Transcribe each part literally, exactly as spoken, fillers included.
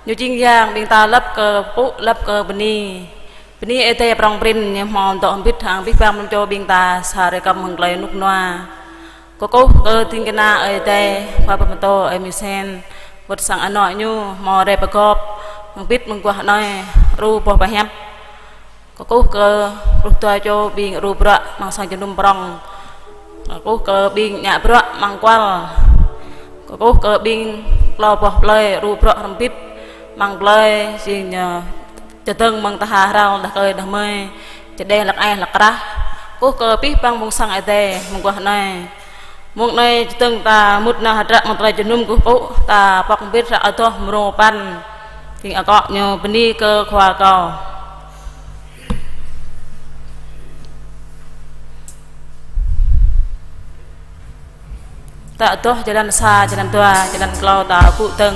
Ñu jing yang ƀing ta lăp kơ pŭ, lăp kơ bơni. Bơni Ơi Adai prŏng prin, ñu hmâo dŏ hơbĭt hăng abih bang mơ̆ng čô ƀing ta sa hrơi kơm mơ̆ng tơlơi rơnŭk rơnua. Kơkuh kơ ding kơna Ơi Adai, khua pơtô Ơi Misen, wơ̆t sang anŏ ñu hmâo rai pơgop hơbĭt mơguah anai, ru boh pơhiăp. Kơkuh kơ pluh dua čô ƀing ru bruă amăng sang jơnum prŏng. Kơkuh kơ ƀing ngă bruă amăng kual. Kơkuh kơ ƀing klâo boh plơi ru bruă hrŏm hơbĭt amăng plơi, jing ñu čơdơ̆ng mơ̆ng tơha hrăl đah kơi đah mơi, čơđeh hlăk aih hlăk krah. Kơkuh kơ abih bang mơ̆ng sang Ơi Adai mơguah anai. Mơ̆ng anai čơdơ̆ng ta mŭt nao hơdră mơ̆ng tơlơi jơnum kơkuh pŭ, ta pŏk hơbĭt hră adoh mrô păn. Jing akŏ ñu: Bơni kơ Khua kâo. Ta adoh jơlan sa, jơlan dua, jơlan klâo ta gŭ dơ̆ng.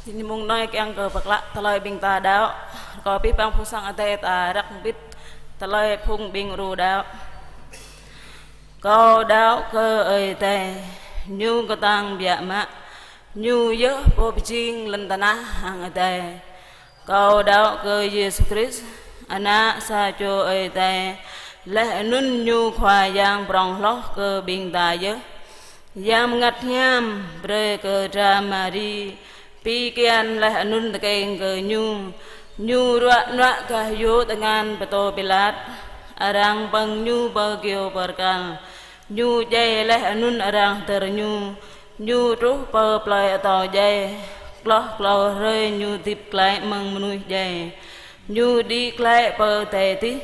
Jing mông anai kiăng kơ pơklă tơlơi ƀing ta đaŏ, kơ abih bang phung sang adai ta răk hơbĭt tơlơi phung ƀing ru đaŏ. Kâo đaŏ kơ Ơi Adai, Ñu kơtang biă mă, Ñu yơh Pô pơjing lŏn tơnah hăng adai. Kâo đaŏ kơ Yêsu Krist, Ană sa čô Ơi Adai, laih anŭn Ñu Khua Yang prŏng hloh kơ ƀing ta yơh. Yang Bơngăt Hiam brơi kơ dra Mari pi kian laih anŭn tơkeng kơ Ñu. Ñu ruă nuă gah yŭ tơngan pơtô Pilat, arăng pơ̆ng Ñu pơ kơyâo bơrkal. Ñu djai laih anŭn arăng hơdơr Ñu. Ñu truh pơ plơi atâo djai, hloh klâo hrơi Ñu hơdip glaĭ mơ̆ng mơnuih djai. Ñu đĭ glaĭ pơ adai adih.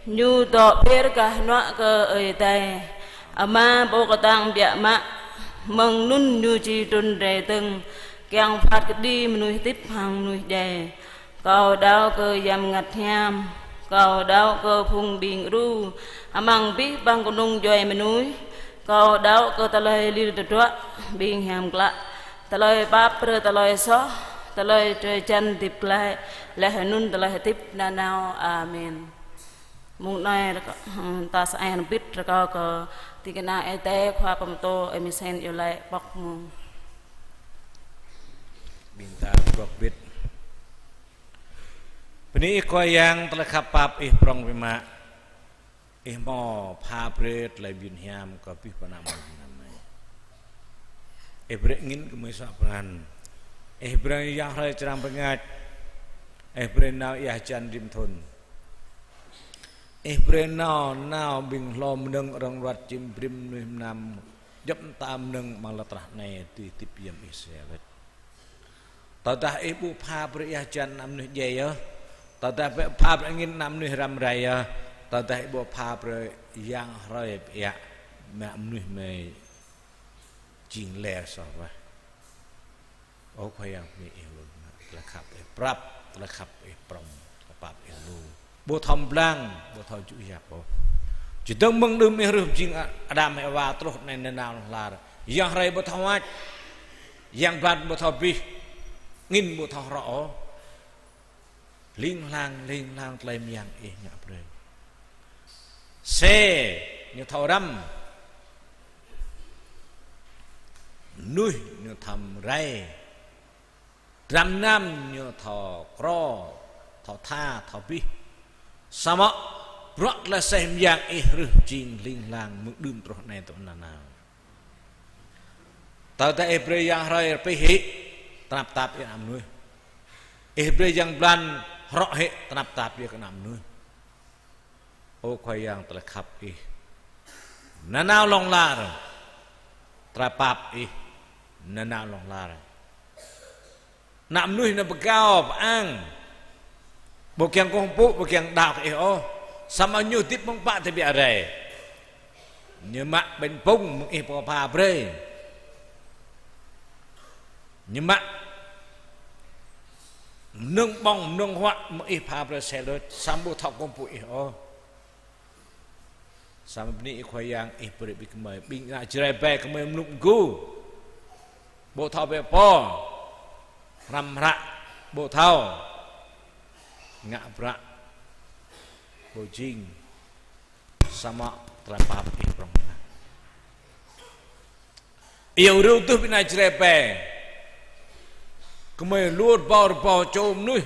Ñu dŏ ber gah hnuă kơ Ơi Adai Ama Pô kơtang biă mă. Mơ̆ng anŭn Ñu či trŭn rai dơ̆ng, kiăng phat kơđi mơnuih hơdip hăng mơnuih djai. Kâo đaŏ kơ Yang Bơngăt Hiam. Kâo đaŏ kơ phung ƀing ru amăng abih bang kơnung djuai mơnuih. Kâo đaŏ kơ tơlơi lir tơdruă ƀing hiam klă, tơlơi pap brơi tơlơi soh, tơlơi drơi jan hơdip glaĭ, laih anŭn tơlơi hơdip nanao. Amen. Mông anai rơk-, ta sa ai hơbĭt rơkâo kơ ding kơna Ơi Adai Khua pơtô Ơi Misen iâu laĭ pŏk mông. Ƀing ta pŏk hơbĭt. Bơni Ih Khua Yang tơlơi khăp pap Ih prŏng biă mă. Ih hmâo pha brơi tơlơi mơyun hiam kơ abih bang ană mơnuih anai. Ih brơi angin gơmơi suă pran. Ih brơi yang hrơi čơrang bơngač. Ih brơi nao ia hơjan rĭm thŭn. Ih brơi nao, nao ƀing hlô mơnơ̆ng rơ̆ng ruăt čim brĭm mơnuih mơnam djŏp mơta mơnơ̆ng amăng lŏn tơnah anai dưi hơdip yăm Ih sơwĕt. Tơdah Ih ƀu pha brơi ia hơjan ană mơnuih djai yơh. Tơdah ƀu pha brơi angin ană mơnuih răm rai yơh. Tơdah Ih ƀu pha brơi yang hrơi pơiă mă mơnuih mơi jing lĕ soh wah. Ơ Khua Yang bơni Ih lu, tơlơi khăp Ih prăp, tơlơi khăp Ih prŏng, tơlơi pap Ih lu. Ƀu thâo blang, ƀu thâo djŭ yap ôh. Čơdơ̆ng mơ̆ng đưm Ih rơh pơjing A-, Adam Êwa truh anai nanao hlŏng lar. Yang hrơi ƀu thâo hač, yang blan ƀu thâo abih, angin ƀu thâo hrŏ ôh. Hling hlang, hling hlang tơlơi mơyang Ih ngă brơi. Sĕ ñu thâo răm, mơnuih ñu thâo rai. Dram mơnam ñu thâo krô, thâo tha, thâo abih. Samơ̆ bruă tơlơi aseh mơyang Ih rơh pơjing hling hlang mơ̆ng đưm truh anai tơ nanao. Tơdah Ih brơi yang hrơi rơpih hĭ, tơnap tap yơh kơ ană mơnuih. Ih brơi yang blan hrŏ hĭ, tơnap tap yơh kơ ană mơnuih. Ơ Khua Yang tơlơi khăp Ih nanao hlŏng lar, tơlơi pap Ih nanao hlŏng lar. Ană mơnuih anai pơgao pơang, ƀu kiăng kơkuh pơpŭ, ƀu kiăng đaŏ kơ Ih ôh, samơ̆ ñu hơdip mơ̆ng pă tơbiă rai. Ñu mă ƀañ pŭng mơ̆ng Ih pô pha brơi. Ñu mă mơnơ̆ng ƀơ̆ng mơnơ̆ng huă mơ̆ng Ih pha brơi sel đôč, samơ̆ ƀu thâo kơkuh pơpŭ Ih ôh. Samơ̆ bơni Ih Khua Yang, Ih brơi ƀing gơmơi, ƀing ană Jrai ƀai gơmơi mlŭk mgu. Ƀu thâo pĕ pô, hrăm hră, ƀu thâo ngă bruă, ƀu jing, samơ̆ tơlơi pap Ih prŏng. Iâu rơwang tuh ƀing ană Jrai ƀai. Gơmơi lu rơbâo rơbâo čô mơnuih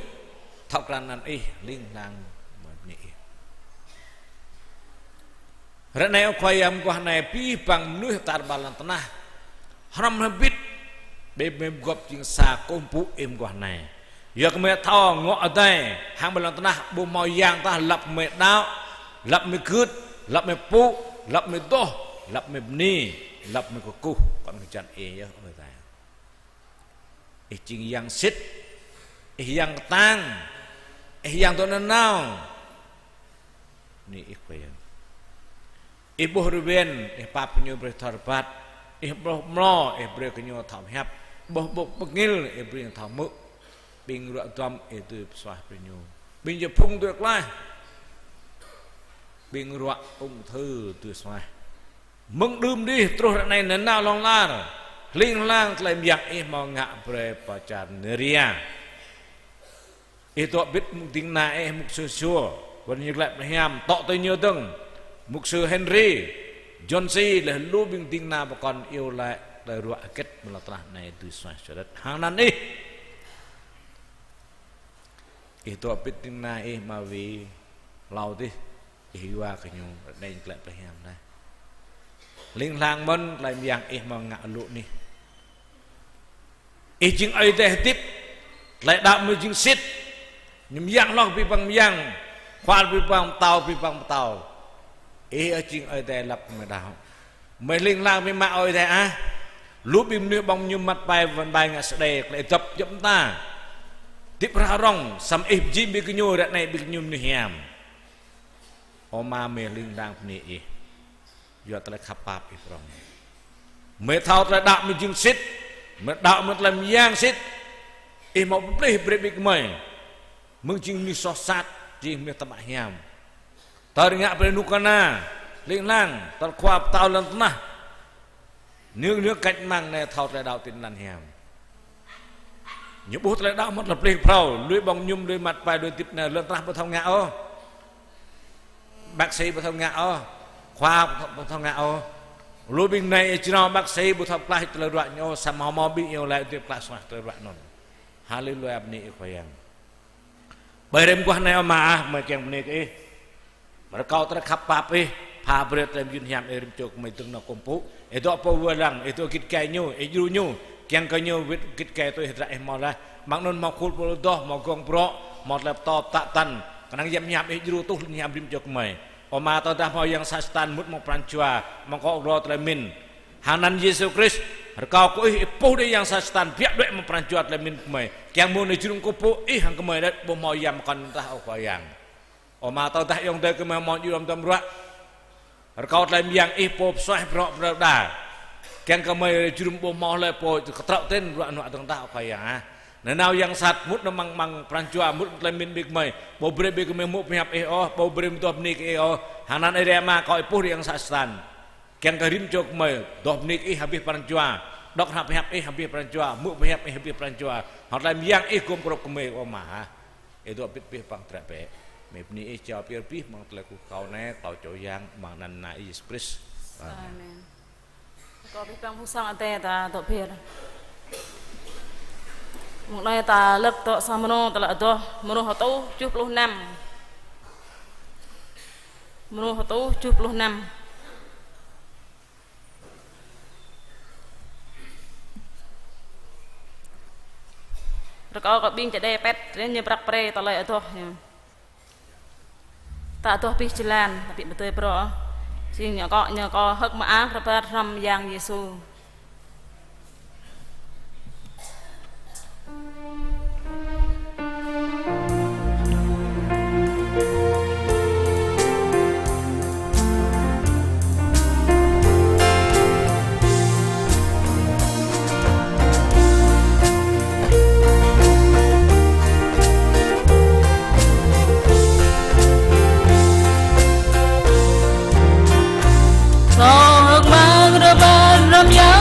thâo krăn anăn Ih, hling hlang mơ̆ng bơni Ih. Ră anai Ơ Khua Yang mơguah anai abih bang mơnuih tar ƀar lŏn tơnah hrŏm hơbĭt, ƀing gơmơi pơgop jing sa kơkuh pơpŭ Ih mơguah anai. Yua kơ gơmơi thâo ngŏ adai hăng ƀơi lŏn tơnah ƀu hmâo yang tah lăp gơmơi đaŏ, lăp gơmơi gưt, lăp gơmơi pŭ, lăp gơmơi adoh, lăp gơmơi bơni, lăp gơmơi kơkuh, păn kơjăp Ih yơh Ơi Adai. Ih jing yang sĭt, Ih yang kơtang, Ih yang dŏ nanao. Bơni Ih Khua Yang. Ih ƀuh rơwen, Ih pap kơ ñu brơi thâo rơbat. Ih ƀuh mlâo, Ih brơi kơ ñu thâo hiăp. Ƀuh ƀô̆ pơngil, Ih brơi ñu thâo hmư̆. Ƀing ruă duăm, Ih dưi pơsuaih brơi ñu. Ƀing djŏp phung dưi klaih. Ƀing ruă ung thư dưi suaih. Mơ̆ng đưm đih truh ră anai nanao hlŏng lar. Hling hlang tơlơi mơyang ih hmâo ngă brơi pơ čar Niria. Ih dŏ bĭt mŭk ding kơna ih, mŭk Sôsua, wơ̆t ñu glaĭ pơhiam, tŏ tui ñu dơ̆ng, mŭk sư Henry, John C, laih lu ƀing ding kơna pơkŏn iâu laĭ tơlơi ruă hơget mơ̆ lŏn tơnah anai dưi suaih sơrơt. Hăng anăn ih. Ih dŏ bĭt ding kơna ih mă wĭ hlâo dih, ih yua kơ ñu, ră anai ñu glaĭ pơhiam laih. Hling hlang mơ̆n tơlơi mơyang ih hmâo ngă lu anih. Ih jing Ơi Adai hơdip, tơlơi đaŏ mơ̆ jing sĭt. Ñu mơyang hloh abih bang mơyang, khua abih bang pơtao, abih bang pơtao. Ih ơ jing Ơi Adai lăp gơmơi đaŏ. Gơmơi hling hlang biă mă Ơi Adai ah. Lu ƀing mơnuih ƀơ̆ng mơñum măt pai, wăn ƀai ngă sơđai, tơlơi dŏp djŏp mơta. Hơdip hră rŏng, samơ̆ ih pơjing ƀing gơñu, ră anai ƀing gơñu mơnuih hiam. Ơ Ama, gơmơi hling hlang bơni ih. Yua tơlơi khăp pap ih prŏng. Gơmơi thâo tơlơi đaŏ mơ̆ jing sĭt, gơmơi đaŏ mơ̆ tơlơi mơyang sĭt. Ih hmâo pơplih brơi ƀing gơmơi. Mơ̆ng jing mơnuih soh sat, jing mơnuih tơpă hiam. Tơl rơngiă brơi rơnŭk rơna, hling hlang, tơl khua pơtao lŏn tơnah. Nương nương kač măng anai thâo tơlơi đaŏ tin lành hiam. Ñu ƀuh tơlơi đaŏ mơ̆ tơlơi pơplih phrâo, lui ƀơ̆ng mơñum, lui măt pai, lui hơdip anai, lŏn tơnah ƀu thâo ngă ôh. Bác sĩ ƀu thâo ngă ôh, khua ƀu thâo, ƀu thâo ngă ôh. Lu ƀing anai ih jrao bác sĩ ƀu thâo pơklaih tơlơi ruă ñu ôh, samơ̆ hmâo ƀing iâu laĭ hơdip klă suaih tơlơi ruă anŭn. Haleluya, bơni ih Khua Yang. Ƀơi rĭm mơguah anai Ama ah, gơmơi kiăng bơni kơ ih. Rơkâo tơlơi khăp pap ih, pha brơi tơlơi mơyun hiam ih rĭm čô gơmơi dơ̆ng nao kơkuh pơpŭ. Ih dŏ pơ wai lăng, ih dŏ git gai ñu, ih djru ñu, kiăng kơ ñu wĭt git gai tui hơdră ih hmâo laih. Mơ̆ng anŭn hmâo khul pô dŏ, hmâo gơ̆ng bruă, hmâo tơlơi pơtô pơtă tăn. Kơnang yăm hiam ih djru tuh lŏn hiam rĭm čô gơmơi. Ơ Ama, tơdah hmâo yang sat Satan mŭt mơ̆ng pran jua, mơ̆ng akŏ rô tơlơi pơmĭn. Hăng anăn Yêsu Krist, rơkâo kơ ih, ih puh đĭ yang sat Satan, biă đuaĭ mơ̆ng pran jua tơlơi pơmĭn gơmơi. Kiăng mơ̆ng anai jơnum kơkuh pơpŭ ih hăng gơmơi đĕč ƀu hmâo yăm kơnang tah ôh Khua Yang. Ơ Ama, tơdah ayŏng adơi gơmơi hmâo djru lăm tơm ruă, rơkâo tơlơi mơyang ih pô pơsuaih bruă brơi đa. Kiăng kơ gơmơi jơnum ƀu hmâo hlơi pô kơtrâo tin ruă nuă dơ̆ng tah Khua Yang ah. Nanao yang sat mŭt nao mơ̆ng, mơ̆ng pran jua, mŭt tơlơi pơmĭn ƀing gơmơi, ƀu brơi ƀing gơmơi hmư̆ pơhiăp ih ôh, ƀu brơi mơ̆ng dŏ bơni kơ ih ôh. Hăng anăn ih rai Ama, kâo ih puh đĭ yang sat Satan. Kiăng kơ rĭm čô gơmơi, dŏ bơni kơ ih abih pran jua, dŏ hrăp pơhiăp ih abih pran jua, hmư̆ pơhiăp ih abih pran jua. Hăng tơlơi mơyang ih gum grŏp gơmơi Ama ah. Ih dŏ bĭt abih bang hơdră bĕ. Gơmơi bơni ih jao pơyơr abih mơ̆ng tơlơi kơkuh kâo anai, kâo čô yang, amăng anăn Ană ih Yêsu Krist. Amen. Amen. Kâo abih bang phung sang Adai ta dŏ pơyơr. Mơ̆ng anai ta lăp dŏ sang mrô tơlơi adoh, mrô hơtuh tơjuh pluh năm. Mrô hơtuh tơjuh pluh năm. Rơkâo kơ ƀing čơđai pĕt, rĭm ñu prăk pre tơlơi adoh ñu. Ta adoh abih jơlan, ta ƀu pơdơi prŏ. Jing ñu akŏ, ñu akŏ hơ̆k mơak rơbat hrŏm Yang Yêsu. Kâo hơ̆k mơak rơbat hrŏm Yang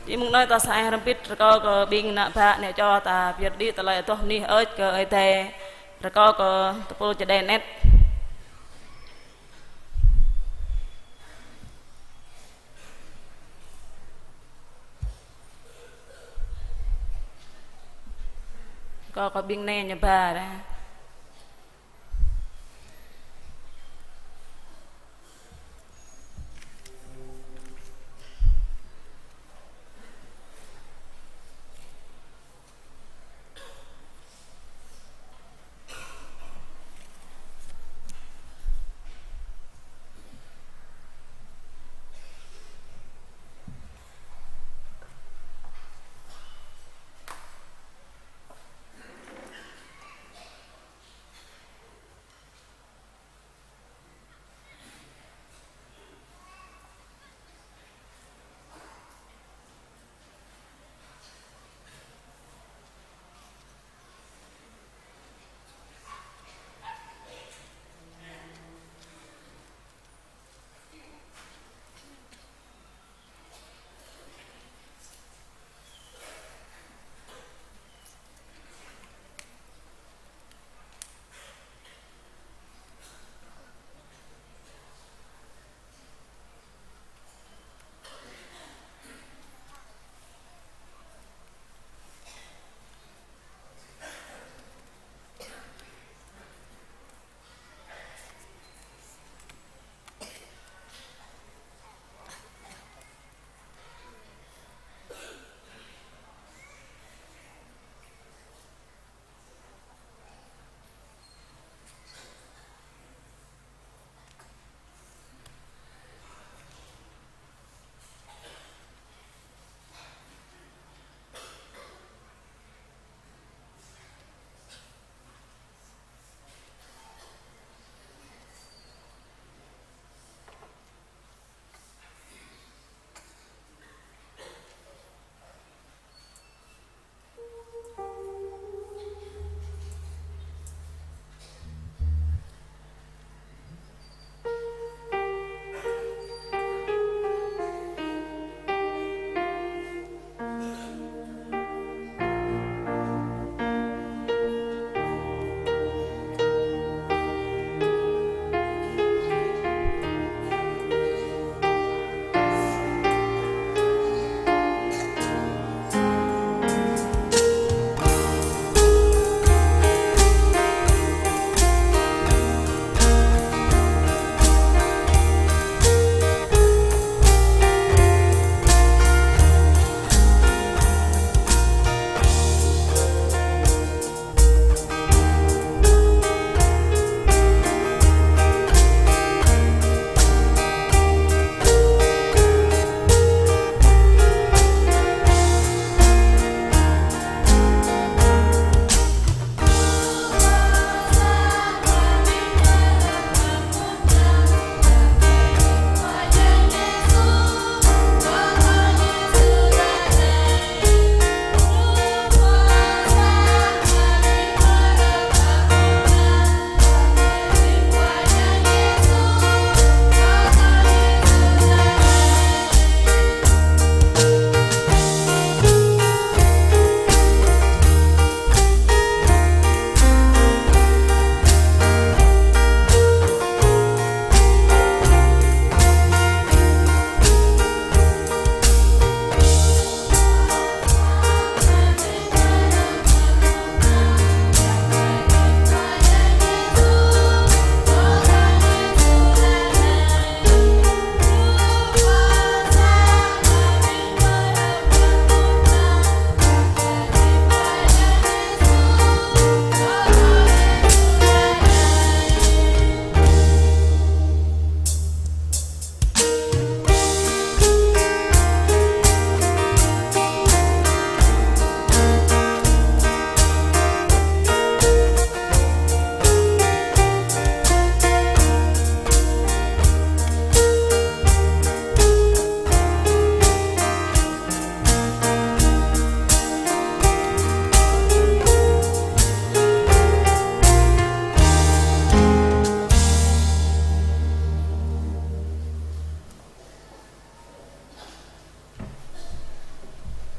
Či mơ̆ng anai ta sa ai hrŏm hơbĭt rơkâo kơ ƀing ană bă neh čô ta pơyơr đĭ tơlơi adoh anih ơč kơ Ơi Adai. Rơkâo kơ tơpul čơđai anet. Rơkâo kơ ƀing anai ñu ba dah.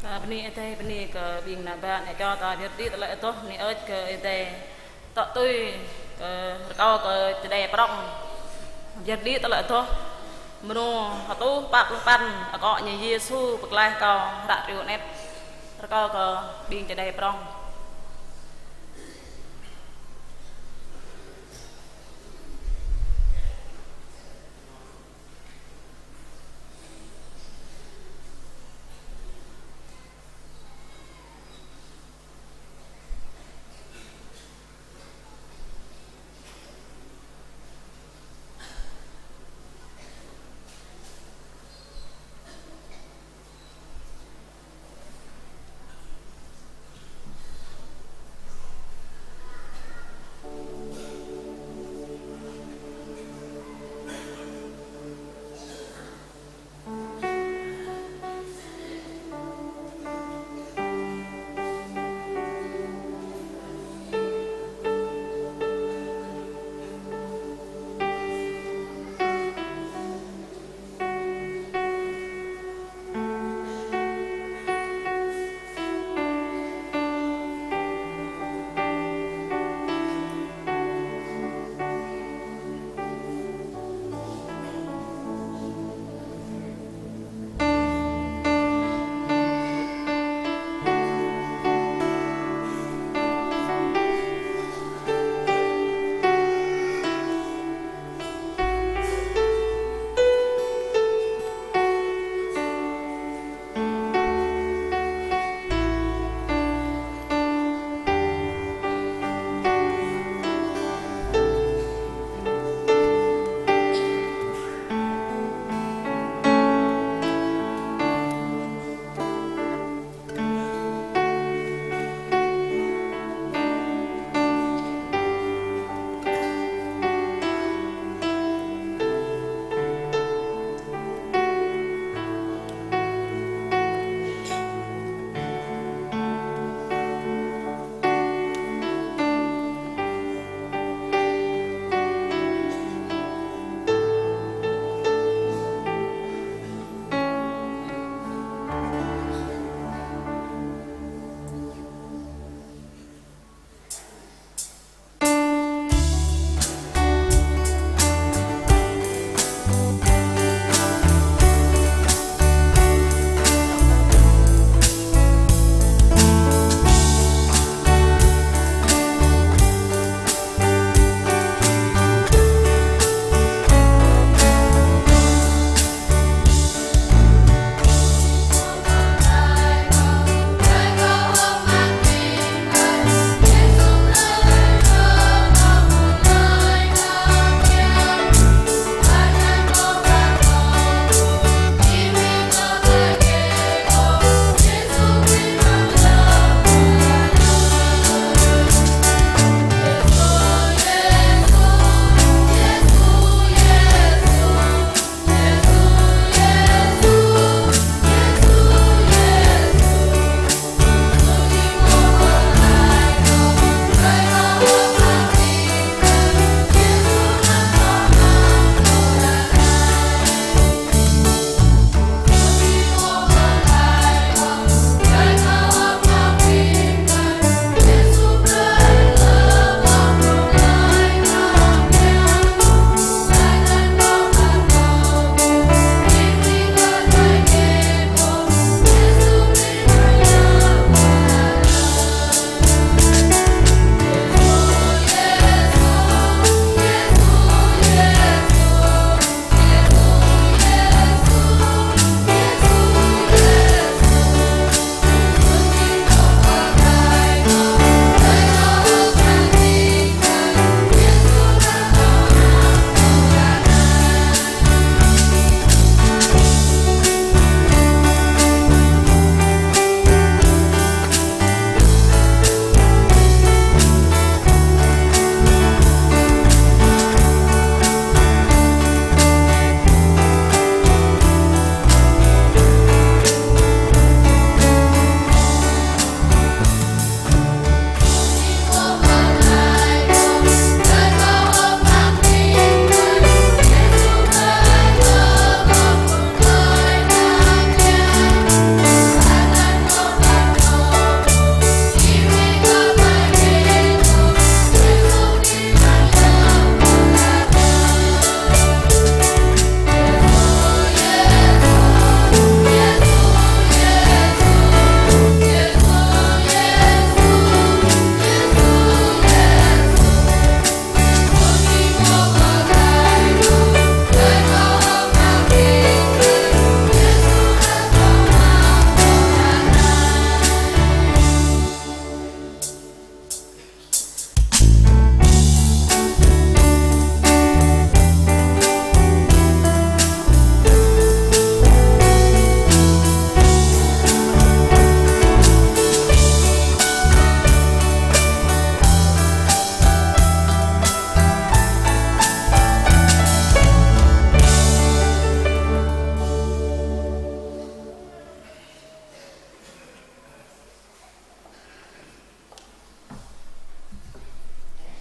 Bơni Ơi Adai, bơni kơ ƀing ană bă ană čô ta pơyơr đĭ tơlơi adoh, bơni ơi kơ Ơi Adai. Tŏ tui kơ rơkâo kơ čơđai prŏng pơyơr đĭ tơlơi adoh. Mrô hơtuh pă pluh păn, akŏ ñu Yêsu pơklaih kâo hră triu anet. Rơkâo kơ ƀing čơđai prŏng.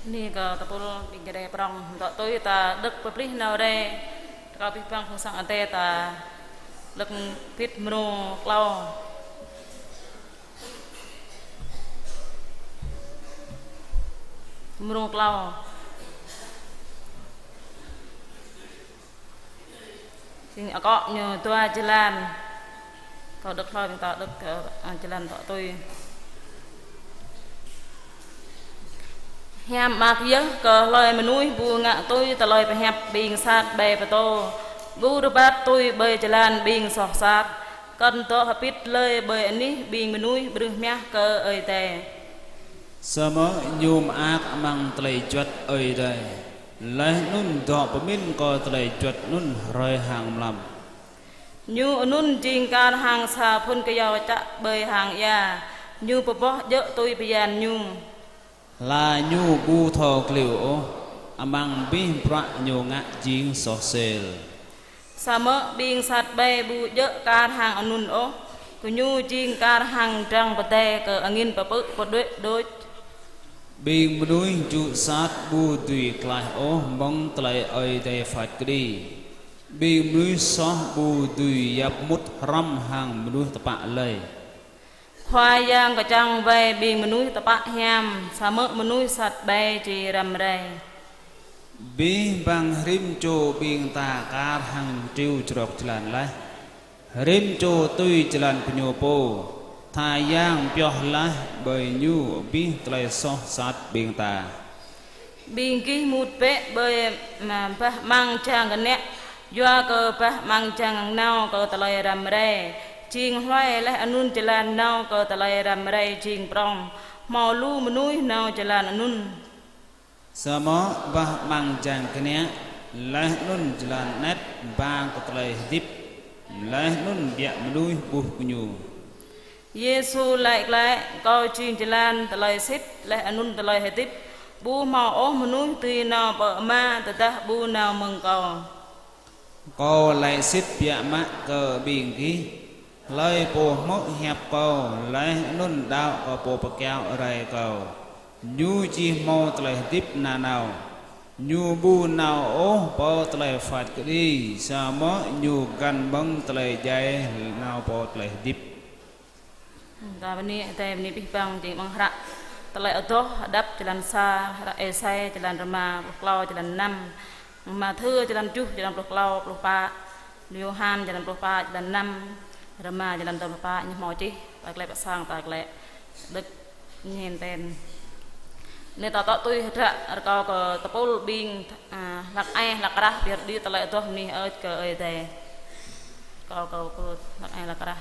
Anai kơ tơpul ƀing gơdai prŏng, tŏ tui ta đŏk pơplih nao rai, rơkâo abih bang phung sang Adai ta đŏk pĭt mrô klâo. Mrô klâo. Jing akŏ ñu dua jơlan. Kâo đŏk hlâo ƀing ta đŏk, ơ, jơlan tŏ tui. Hiam mơak yơh kơ hlơi mơnuih ƀu ngă tui tơlơi pơhiăp ƀing sat ƀai pơtô, ƀu rơbat tui ƀơi jơlan ƀing soh sat, kơnơ̆ng dŏ hơbĭt lơi ƀơi anih ƀing mơnuih ƀrưh mah kơ Ơi Adai. Samơ̆ ñu mơak amăng tơlơi juăt Ơi Adai, laih anŭn dŏ pơmĭn kơ tơlơi juăt anŭn hrơi hăng mlam. Ñu anŭn jing kar hăng sa phŭn kơyâo čă ƀơi hang ia, ñu pơboh djơ̆ tui bơyan ñu. Hla ñu ƀu thâo klio ôh, amăng abih bruă ñu ngă jing soh sel. Samơ̆ ƀing sat ƀai ƀu djơ̆ kar hăng anŭn ôh, gơñu jing kar hăng drăng pơdai kơ angin pơpư̆ pơđuĕ đôč. Ƀing mơnuih jŭ sat ƀu dưi klaih ôh mơ̆ng tơlơi Ơi Adai phat kơđi. Ƀing mơnuih soh ƀu dưi yap mŭt hrŏm hăng mơnuih tơpă lơi. Khua Yang kơčăng wai ƀing mơnuih tơpă hiam, samơ̆ mơnuih sat ƀai či răm rai. Abih bang rĭm čô ƀing ta kar hăng triu črŏk jơlan laih. Rĭm čô tui jơlan gơñu pô, tha Yang pioh laih ƀơi ñu abih tơlơi soh sat ƀing ta. Ƀing gih mŭt bĕ ƀơi, ơ, bah amăng jang kơnăk, yua kơ bah amăng jang nao kơ tơlơi răm rai jing hluai, laih anŭn jơlan nao kơ tơlơi răm rai jing prŏng. Hmâo lu mơnuih nao jơlan anŭn. Samơ̆ bah amăng jang kơnăk, laih anŭn jơlan anet ba kơ tơlơi hơdip, laih anŭn biă mơnuih ƀuh gơñu. Yêsu laĭ glaĭ: Kâo jing jơlan, tơlơi sĭt, laih anŭn tơlơi hơdip. Ƀu hmâo ôh mơnuih dưi nao pơ Ama tơdah ƀu nao mơ̆ng Kâo. Kâo laĭ sĭt biă mă kơ ƀing gih, hlơi pô hmư̆ hiăp Kâo, laih anŭn đaŏ kơ Pô pơkiaŏ rai Kâo, ñu či hmâo tơlơi hơdip nanao. Ñu ƀu nao ôh pơ tơlơi phat kơđi, samơ̆ ñu găn mơ̆ng tơlơi djai nao pơ tơlơi hơdip. Ta bơni, ta bơni abih bang jing amăng hră Tơlơi Adoh, Hơđăp jơlan sa, hră Êsai jơlan rơma pluh klâo, jơlan năm, Mathiơ jơlan tơjuh, jơlan pluh klâo, pluh pă, Yôhan jơlan pluh pă, jơlan năm, rơma jơlan dua pluh pă, ñu hmâo čih, ta glaĭ pơ sang, ta glaĭ đŏk ñen ten. Anai ta tŏ tui hră rơkâo kơ tơpul ƀing, ơ, hlăk ai hlăk krah, biă đĭ tơlơi adoh bơni hơơč kơ Ơi Adai. Rơkâo kơ tơpul hlăk ai hlăk krah.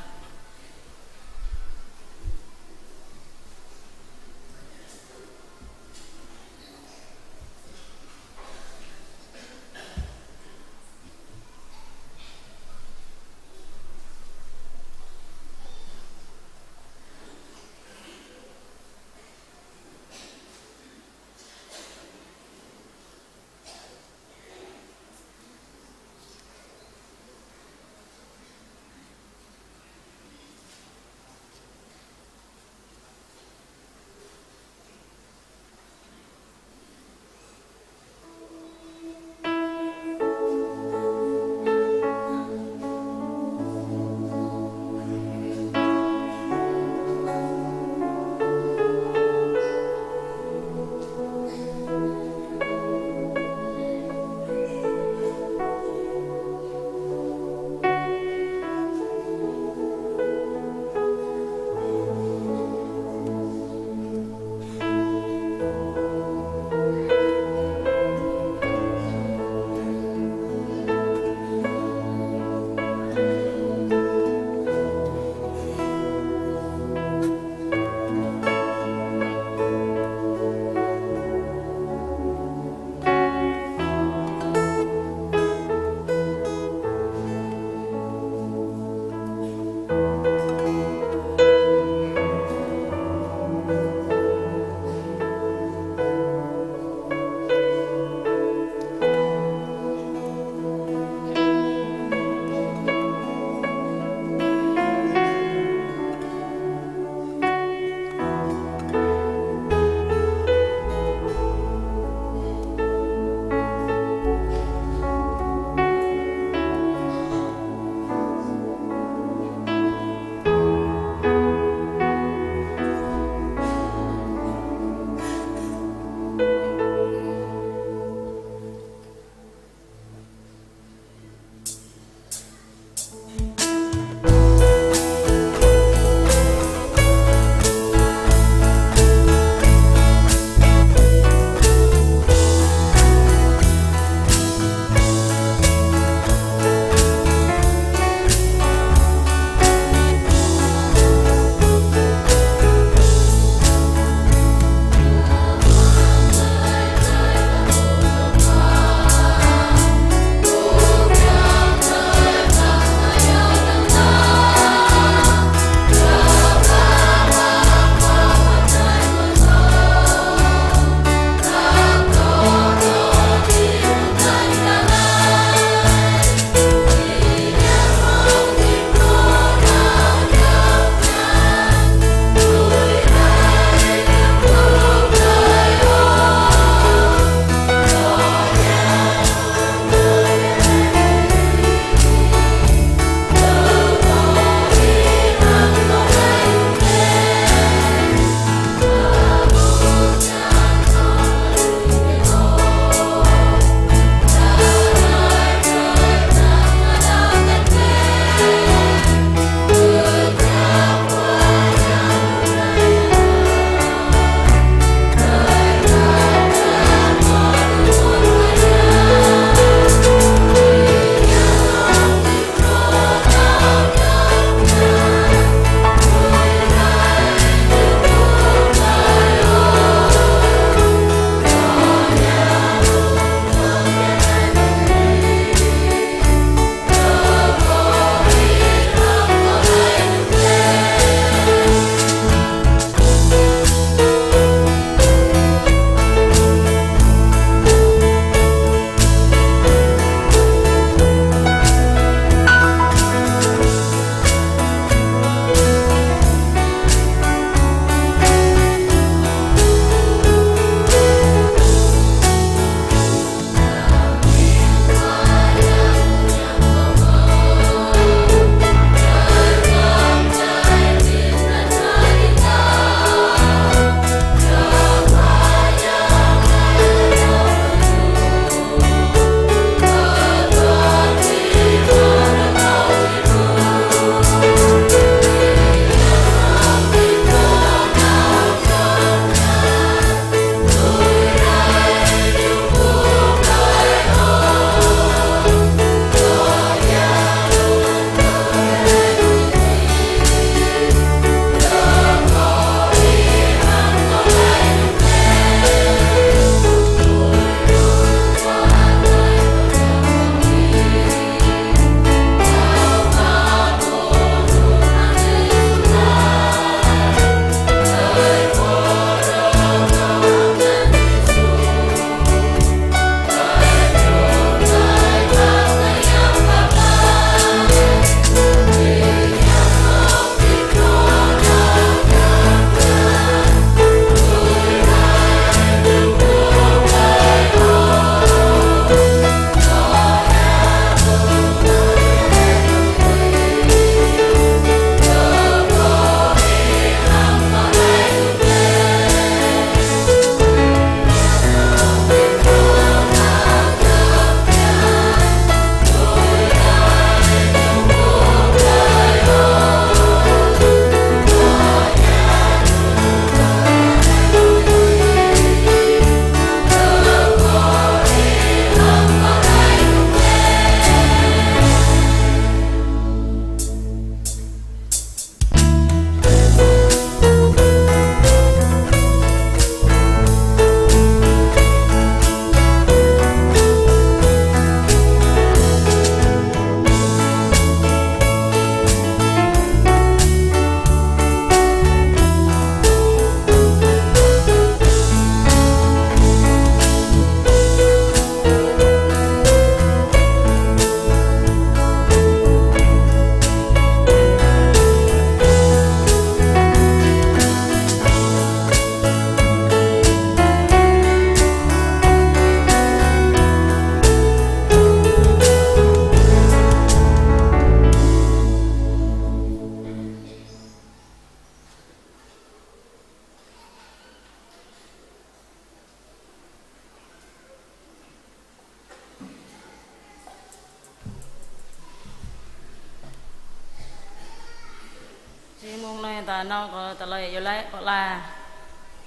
Jing mông anai ta nao kơ tơlơi iâu laĭ pơala.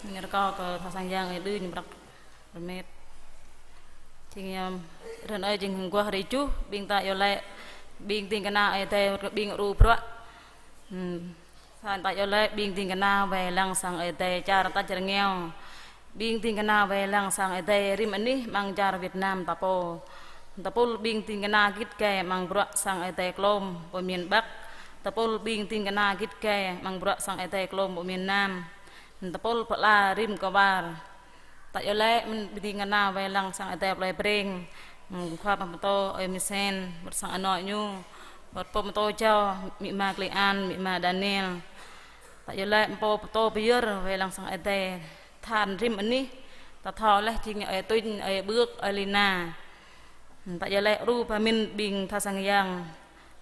Ñu rơkâo kơ tha sang yang ơi đưm ñu prăk rơmet. Jing yơh, rơ̆n ơi jing hăng guah rĭ juh, ƀing ta iâu laĭ, ƀing ding kơna Ơi Adai, kơ ƀing ru bruă. Hmm. Sa ta iâu laĭ, ƀing ding kơna wai lăng sang Ơi Adai čar tač rơngiao. Ƀing ding kơna wai lăng sang Ơi Adai rĭm anih amăng čar Việt Nam ta pô. Tơpul ƀing ding kơna git gai amăng bruă sang Ơi Adai klôm pơ miền Bắc. Tơpul ƀing ding kơna git gai amăng bruă sang Ơi Adai klôm pơ miền Nam. Tơpul pơala rĭm kơwar. Ta iâu laĭ mơ̆n ƀing ding kơna wai lăng sang Ơi Adai plơi Breng. Khua pơtô ơi Misen, wơ̆t sang anŏ ñu. Wơ̆t pô pơtô jâo, amĭ ama Klei An, amĭ ama Daniel. Ta iâu laĭ pô pơtô pơyơr wai lăng sang Ơi Adai than rĭm anih, ta thâo laih jing ơi Tuñ, ơi Bưk, ơi Lina. Ta iâu laĭ ru ba mĭn ƀing tha sang yang,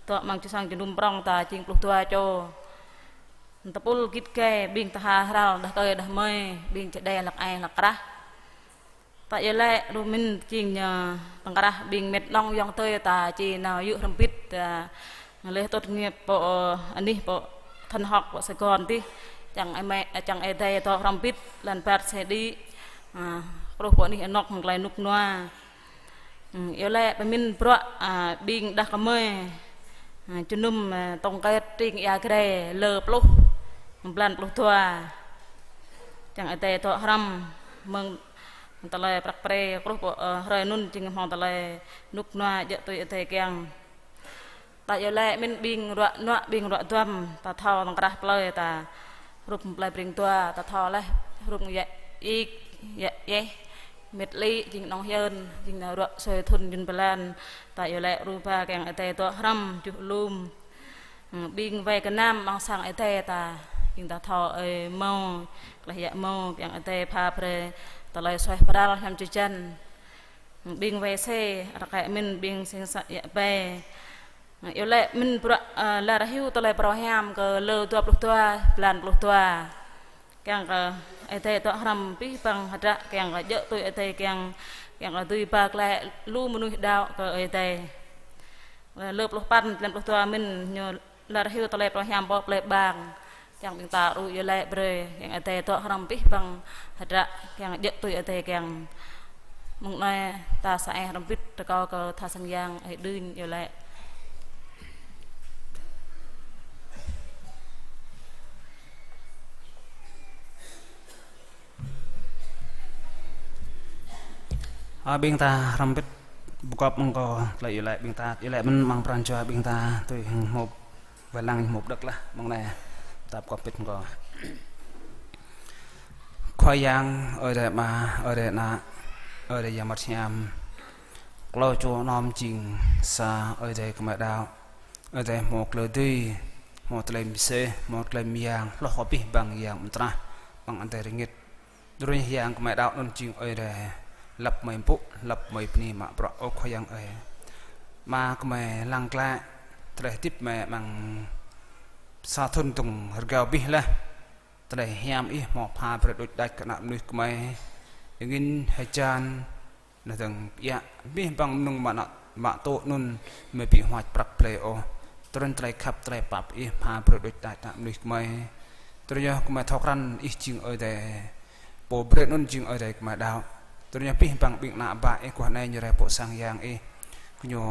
dŏ amăng čư̆ sang jơnum prŏng ta jing pluh dua čô. Tơpul git gai ƀing tha hral đah tơi đah mơi, ƀing čơđai hlăk ai hlăk krah. Ta iâu laĭ ru mĭn jing ñu tơ̆ng krah ƀing mĕt nŏng ayŏng adơi ta či nao yŭ hrŏm bit, a, laih tốt nghiệp pơ, a, anih pơ thần học pơ Sài Gòn tih. Čang ơi mĕ, a, čang Ơi Adai dŏ hrŏm bit, lăn ƀar sĕ đĭ, a, truh pơ anih anŏk hăng tơlơi rơnŭk rơnua. Hmm, iâu laĭ pơmĭn bruă, a, ƀing đah kơmơi, a, jơnum, a, tŏng kĕt tring ia gre lơ pluh, blan pluh dua. Čang Ơi Adai dŏ hrŏm, mơ̆ng tơlơi prăk pre, truh pơ, ơ, hrơi anŭn jing hmâo tơlơi rơnŭk rơnua djơ̆ tui Ơi Adai kiăng. Ta iâu laĭ mĭn ƀing ruă nuă, ƀing ruă duăm, ta thâo tơ̆ng krah plơi ta, hrup plơi Breng Dua, ta thâo laih, hrup Yă Ik, Yă Yeh, mĕt Lĭ, jing nŏng Hiơn, jing nao ruă sui thŭn jŭn blan, ta iâu laĭ ru ba kiăng Ơi Adai dŏ hrŏm, juh alum. Hmm, ƀing wai gơnam amăng sang Ơi Adai ta, jing ta thâo ơi Mâu, Kleh Yă Mâu, kiăng Ơi Adai pha brơi tơlơi suaih pral hiam jơjăn. Hmm, ƀing wai sê, rơkơi mĭn ƀing sing sa Yă Bai. Hmm, iâu laĭ mĭn bruă, ơ, lar hyu tơlơi pơrâo hiam kơ lơ dua pluh dua, blan pluh dua. Kiăng kơ Ơi Adai dŏ hrŏm abih bang hơdră, kiăng kơ djơ̆ tui Ơi Adai kiăng, kiăng kơ dưi ba glaĭ lu mơnuih đaŏ kơ Ơi Adai. Lơ pluh păn, blan pluh dua mĭn ñu lar hyu tơlơi pơrâo hiam pơ plơi Bang. Čang ƀing ta ru iâu laĭ brơi, kiăng Ơi Adai dŏ hrŏm abih bang hơdră, kiăng djơ̆ tui Ơi Adai kiăng. Mơ̆ng anai ta sa ai hrŏm bit rơkâo kơ tha sang yang ơi đưm iâu laĭ. A, ƀing ta hrŏm bit bơgop mơ̆ng kơ tơlơi iâu laĭ ƀing ta, iâu laĭ mơ̆n amăng pran jua ƀing ta, tui hăng hmư̆ wai lăng hmư̆ đơ̆k lah, mơ̆ng anai ta bơgop bit mơ̆ng kơ. Khua Yang, Ơi Adai Ama, Ơi Adai Ană, Ơi Adai Yang Bơngăt Hiam. Klâo čô anom jing sa Ơi Adai gơmơi đaŏ. Ơi Adai hmâo tơlơi dưi, hmâo tơlơi mơsêh, hmâo tơlơi mơyang, hloh abih bang yang mơtrah, bang adai rơngit. Tơdruă anai yang gơmơi đaŏ anŭn jing Ơi Adai lăp mơi pŭ, lăp mơi bơni mă bruă, ơ Khua Yang ơi. Ama gơmơi lăng glaĭ tơlơi hơdip gơmơi amăng sa thŭn dơ̆ng rơgao abih laih. Tơlơi hiam Ih hmâo pha brơi đôč đač kơ ană mơnuih gơmơi. Angĭn hơjan, anai dơ̆ng pơiă, abih bang mơnơ̆ng mă ană, mă tŭ anŭn, gơmơi ƀu huač prăk blai ôh. Tơdruă anai tơlơi khăp, tơlơi pap Ih pha brơi đôč đač kơ ană mơnuih gơmơi. Tơdruă anai yơh gơmơi thâo krăn Ih jing Ơi Adai. Pô brơi anŭn jing Ơi Adai gơmơi đaŏ. Tơdruă anai yơh abih bang ƀing ană bă Ih guah anai ñu rai pơ sang yang Ih. Gơñu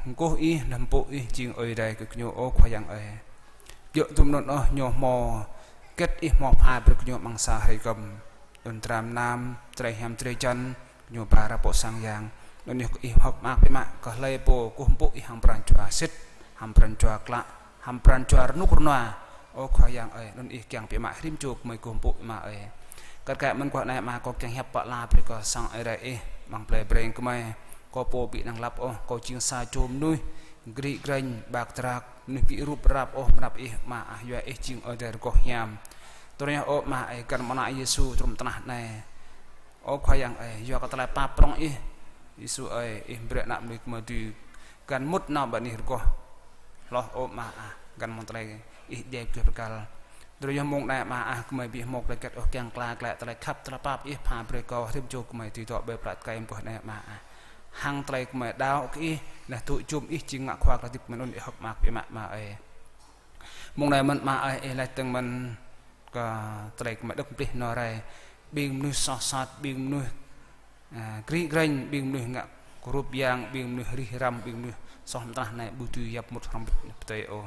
kơkuh Ih, lơ̆m pŭ Ih jing Ơi Adai kơ gơñu, ơ Khua Yang ơi. Djơ̆ tum anŭn ôh, ñu hmâo hơget Ih hmâo pha brơi gơñu amăng sa hrơi gơ̆m. Anŭn dram nam, drơi hiam drơi jăn, gơñu ba rai pơ sang yang. Anŭn yơh Ih hơ̆k mơak biă mă, kơ hlơi pô kơkuh pơpŭ Ih hăng pran jua sĭt, hăng pran jua klă, hăng pran jua rơnŭk rơnua. Ơ Khua Yang ơi, anŭn Ih kiăng biă mă rĭm čô gơmơi kơkuh pơpŭ Ama ơi. Kar kaĭ mơ̆n guah anai Ama kâo kiăng hiăp pơala brơi kơ sang Ơi Adai Ih, amăng plei Breng gơmơi. Kâo pô ƀu năng lăp ôh, kâo jing sa čô mơnuih, gri greng, ƀak drak, mơnuih ƀu rup rap ôh mơnăp Ih Ama ah, yua Ih jing Ơi Adai rơgoh hiam. Tơdruă anai ơ Ama ơi, găn mơ̆ng ană Yêsu trŭm tơnah anai. Ơ Khua Yang ơi, yua kơ tơlơi pap prŏng Ih, Yêsu ơi, Ih brơi ană mơnuih gơmơi dưi găn mŭt nao ƀơi anih rơgoh. Hloh ơ Ama ah, găn mơ̆ng tơlơi Ih djai pơjeh pơkăl. Tơdruă yơh mông anai Ama ah, gơmơi ƀu hmâo tơlơi hơget ôh, kiăng kla glaĭ tơlơi khăp, tơlơi pap Ih pha brơi kơ rĭm čô gơmơi dưi dŏ ƀơi plơi tơkai mơguah anai Ama ah. Hăng tơlơi gơmơi đaŏ kơ Ih, laih dŏ jum Ih jing ngă khua kơ hơdip gơmơi anŭn, Ih hơ̆k mơak biă mă Ama ơi. Mông anai mơ̆n Ama ơi, Ih laĭ tơ̆ng mơ̆n kơ tơlơi kơmơi đŏk pơplih nao rai. Ƀing mơnuih soh sat, ƀing mơnuih, a, krĭ krĕnh, ƀing mơnuih ngă kơrup yang, ƀing mơnuih rĭh răm, ƀing mơnuih soh mơtrah anai ƀu dưi yap mŭt hrŏm pơtơi ôh.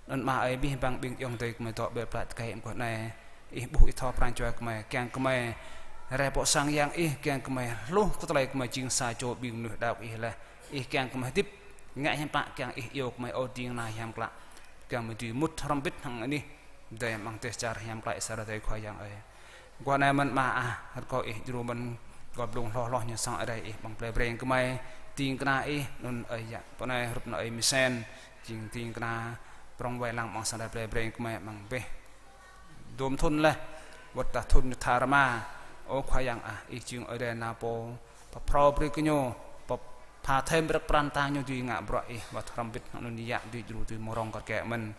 Anŭn Ama ơi, abih bang ƀing ayŏng adơi kơmơi dŏ ƀơi plơi tơkai mơguah anai, Ih ƀuh Ih thâo pran jua kơmơi, kiăng kơmơi rai pơ sang yang Ih, kiăng kơmơi hluh kơ tơlơi kơmơi jing sa čô ƀing mơnuih đaŏ Ih laih. Ih kiăng kơmơi hơdip ngă hiam klă, kiăng Ih iâu kơmơi ôh ding kơna hiam klă, kiăng kơmơi dưi mŭt hrŏm hơbĭt hăng anih adai amăng dêh čar hiam klă sa rơdêh Khua Yang ơi. Guah anai mơ̆n Ama ah, rơkâo Ih djru mơ̆n kơ blung hloh hloh ñu sang Ơi Adai Ih amăng plei Breng kơmơi, ding kơna Ih anŭn Ơi Yă, pơ anai hrup anŭn Ơi Misen, jing ding kơna prŏng wai lăng amăng sang Ơi Adai plei Breng kơmơi amăng bĕ dôm thŭn laih, wơ̆t tah thŭn ñu tha rơma. Ơ Khua Yang ah, Ih jing Ơi Adai nao pô pơphrâo brơi kơ ñu, pơpha thêm brơi pran ta ñu dưi ngă bruă Ih, wơ̆t hrŏm hơbĭt hăng anŭn Ơi Yă dưi djru dưi mơ̆ng rŏng kơt kĕ mơ̆n.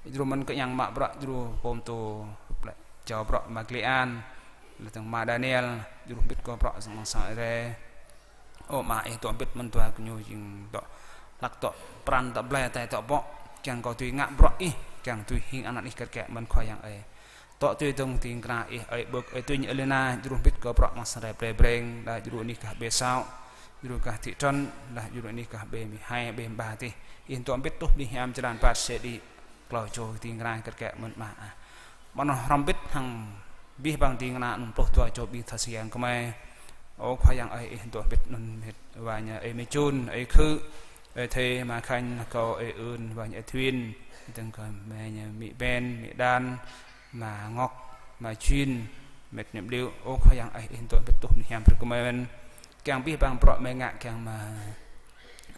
Djru mơ̆n kơ yang mă bruă djru pôm tô, jao bruă Ama Gli An, laih dơ̆ng Ama Daniel, djru hơbĭt kơ bruă sang sang Ơi Adai. Ơ Ama, Ih dŏ hơbĭt mơ̆n dua gơñu jing dŏ hlak dŏ pran dŏ blai tai dŏ bŏ, kiăng kơ dưi ngă bruă Ih, kiăng dưi hing anăn Ih kơt kĕ mơ̆n Khua Yang ơi. Dŏ tui dơ̆ng ding kơna Ih Ơi Bơk, Ơi Tuñ, Ơi Lina, djru hơbĭt kơ bruă amăng sang Ơi Adai plei Breng, laih djru anih gah ƀơi Săo, djru gah thị trấn, laih djru anih gah ƀơi mười hai, ƀơi mười ba tih. Ih dŏ hơbĭt tuh bơni hiam jơlan rơbat sĭt đĭ. Klâo čô ding kơna kơt kĕ mơ̆n Ama ah. Mơ̆n hrŏm hơbĭt hăng abih bang ding kơna anŭn pluh dua čô ƀing tha sang yang kơmơi. Ơ Khua Yang ơi, Ih dŏ hơbĭt anŭn hơbĭt wa ñu Ơi Mê Chun, Ơi Khư, Ơi Thê, Ama Khanh, kâo Ơi Ưn, wa ñu Ơi Thuyên, dơ̆ng kơ mĕ ñu Mĭ Ben, Mĭ Đan, Ama Ngŏk, Ama Jin, mĕt ñu Bliu. Ơ Khua Yang ơi, Ih dŏ hơbĭt tuh bơni hiam brơi kơmơi mơ̆n. Kiăng abih bang bruă kơmơi ngă, kiăng mă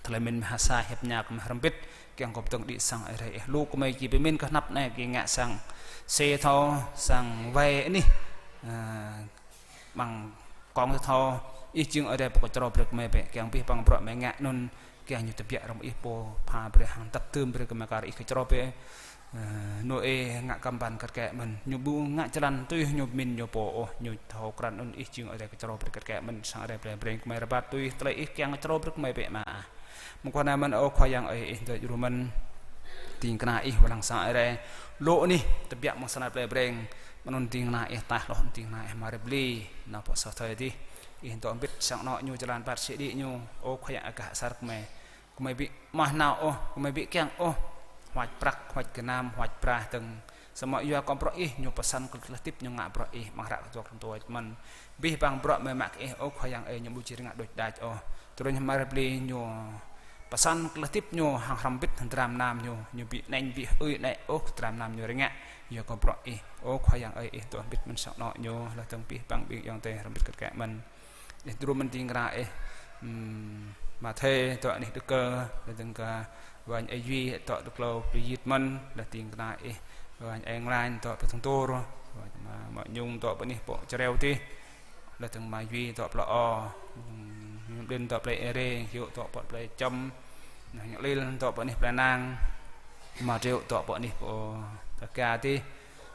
tơlơi mĭn mơ̆ ha sa hiăp ñă kơmơi hrŏm hơbĭt, kiăng kơ pơdơ̆ng đĭ sang Ơi Adai Ih lu kơmơi či pơmĭn kơ hnăp anai, či ngă sang sê thâo, sang wai anih, a, amăng kông thâo, Ih jing Ơi Adai pô kơčrâo brơi kơmơi bĕ, kiăng abih bang bruă kơmơi ngă anŭn, kiăng ñu tơbiă rŏng Ih pô pha brơi hăng tăp tưm brơi kơmơi kar Ih kơčrâo bĕ. Ơ, Nôê ngă kơmban kơt kĕ mơ̆n, ñu ƀu ngă jơlan tui ñu pơmĭn ñu pô ôh, ñu thâo krăn anŭn Ih jing Ơi Adai kơčrâo brơi kơt kĕ mơ̆n, sang Ơi Adai plei Breng kơmơi rơbat tui tơlơi Ih kiăng kơčrâo brơi kơmơi bĕ Ama. Mơguah anai mơ̆n, ơ Khua Yang ơi, Ih dŏ djru mơ̆n ding kơna Ih wai lăng sang Ơi Adai, lu anih tơbiă amăng sang Ơi Adai plei Breng, mơ̆n anŭn ding kơna Ih taih hloh, ding kơna Ih Ama Rơbli, nao pơ Sa Thơi tih. Ih dŏ hơbĭt sang anŏ ñu jơlan rơbat sĭt đĭ ñu, ơ Khua Yang ơi, gah asar kơmơi. Kơmơi ƀu mơ̆ nao ôh, kơmơi ƀu kiăng ôh huač prăk, huač gơnam, huač prah dơ̆ng. Samơ̆ yua kơ bruă Ih, ñu pơsăn kơ tơlơi hơdip ñu ngă bruă Ih, amăng hră kơtuak tơntuč mơ̆n. Abih bang bruă kơmơi mă kơ Ih, ơ Khua Yang ơi, ñu ƀu či rơngiă đôč đač ôh. Tơdơi ñu Ama Rơbli ñu pơsăn kơ tơlơi hơdip ñu hăng hrŏm hơbĭt hăng dram nam ñu, ñu ƀu anih ƀu ơi anai ôh kơ dram nam ñu rơngiă. Yua kơ bruă Ih, ơ Khua Yang ơi, Ih dŏ hơbĭt mơ̆n sang anŏ ñu, laih dơ̆ng abih bang ƀing ayŏng adơi hrŏm hơbĭt kơt kĕ mơ̆n. Ih djru mơ̆n ding kơna Ih, ưm, Ama Thê dŏ anih Đức Cơ, laih dơ̆ng kơ wa ñu Ơi Duy dŏ Đức Lô Pli Yit mơ̆n, laih ding kơna Ih wa ñu Ơi Nglan dŏ pơ Thŭng Tur, wa ñu Ama Mă Nhung dŏ pơ anih pơ Čreo tih, laih dơ̆ng Ama Duy dŏ plơi O, ưm, Đin dŏ plơi Êrê, Hiu dŏ pơ plơi Čăm, laih ñu Lil dŏ pơ anih plơi Nang, Ama Triệu dŏ pơ anih pơ Đaka tih,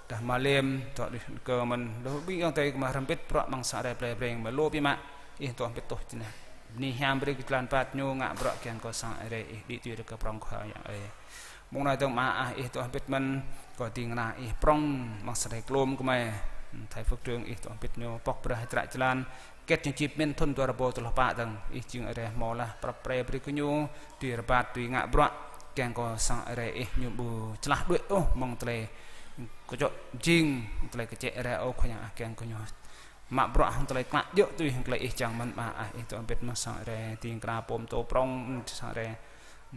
dah Ama Liêm dŏ anih Đức Cơ mơ̆n, lu ƀing ayŏng adơi kơmơi hrŏm hơbĭt bruă amăng sang Ơi Adai plei Breng kơmơi lu biă mă, Ih dŏ hơbĭt tuh či anai. Bơni hiam brơi kơ jơlan rơbat ñu ngă bruă kiăng kơ sang Ơi Adai Ih đĭ tui rơkâo prŏng Khua Yang ơi. Mông anai dơ̆ng Ama ah, Ih dŏ hơbĭt mơ̆n kơ ding kơna Ih prŏng amăng sang Ơi Adai Klôm kơmơi. Thầy Phước Trường Ih dŏ hơbĭt ñu pŏk brơi hơdră jơlan. Hơget ñu či pơmĭn thŭn dua rơbâo dua pluh pă dơ̆ng, Ih jing Ơi Adai hmâo laih prăp pre brơi kơ ñu, tui rơbat, tui ngă bruă, kiăng kơ sang Ơi Adai Ih ñu ƀu čơlah đuaĭ ôh mơ̆ng tơlơi kơčŏk jing, tơlơi kơčĕ Ơi Adai ơ Khua Yang ah, kiăng kơ ñu mă bruă hăng tơlơi klă djơ̆ tui hăng tơlơi Ih čang mơ̆n Ama ah. Ih dŏ hơbĭt mơ̆n sang Ơi Adai ding kơna pôm tô prŏng sang Ơi Adai.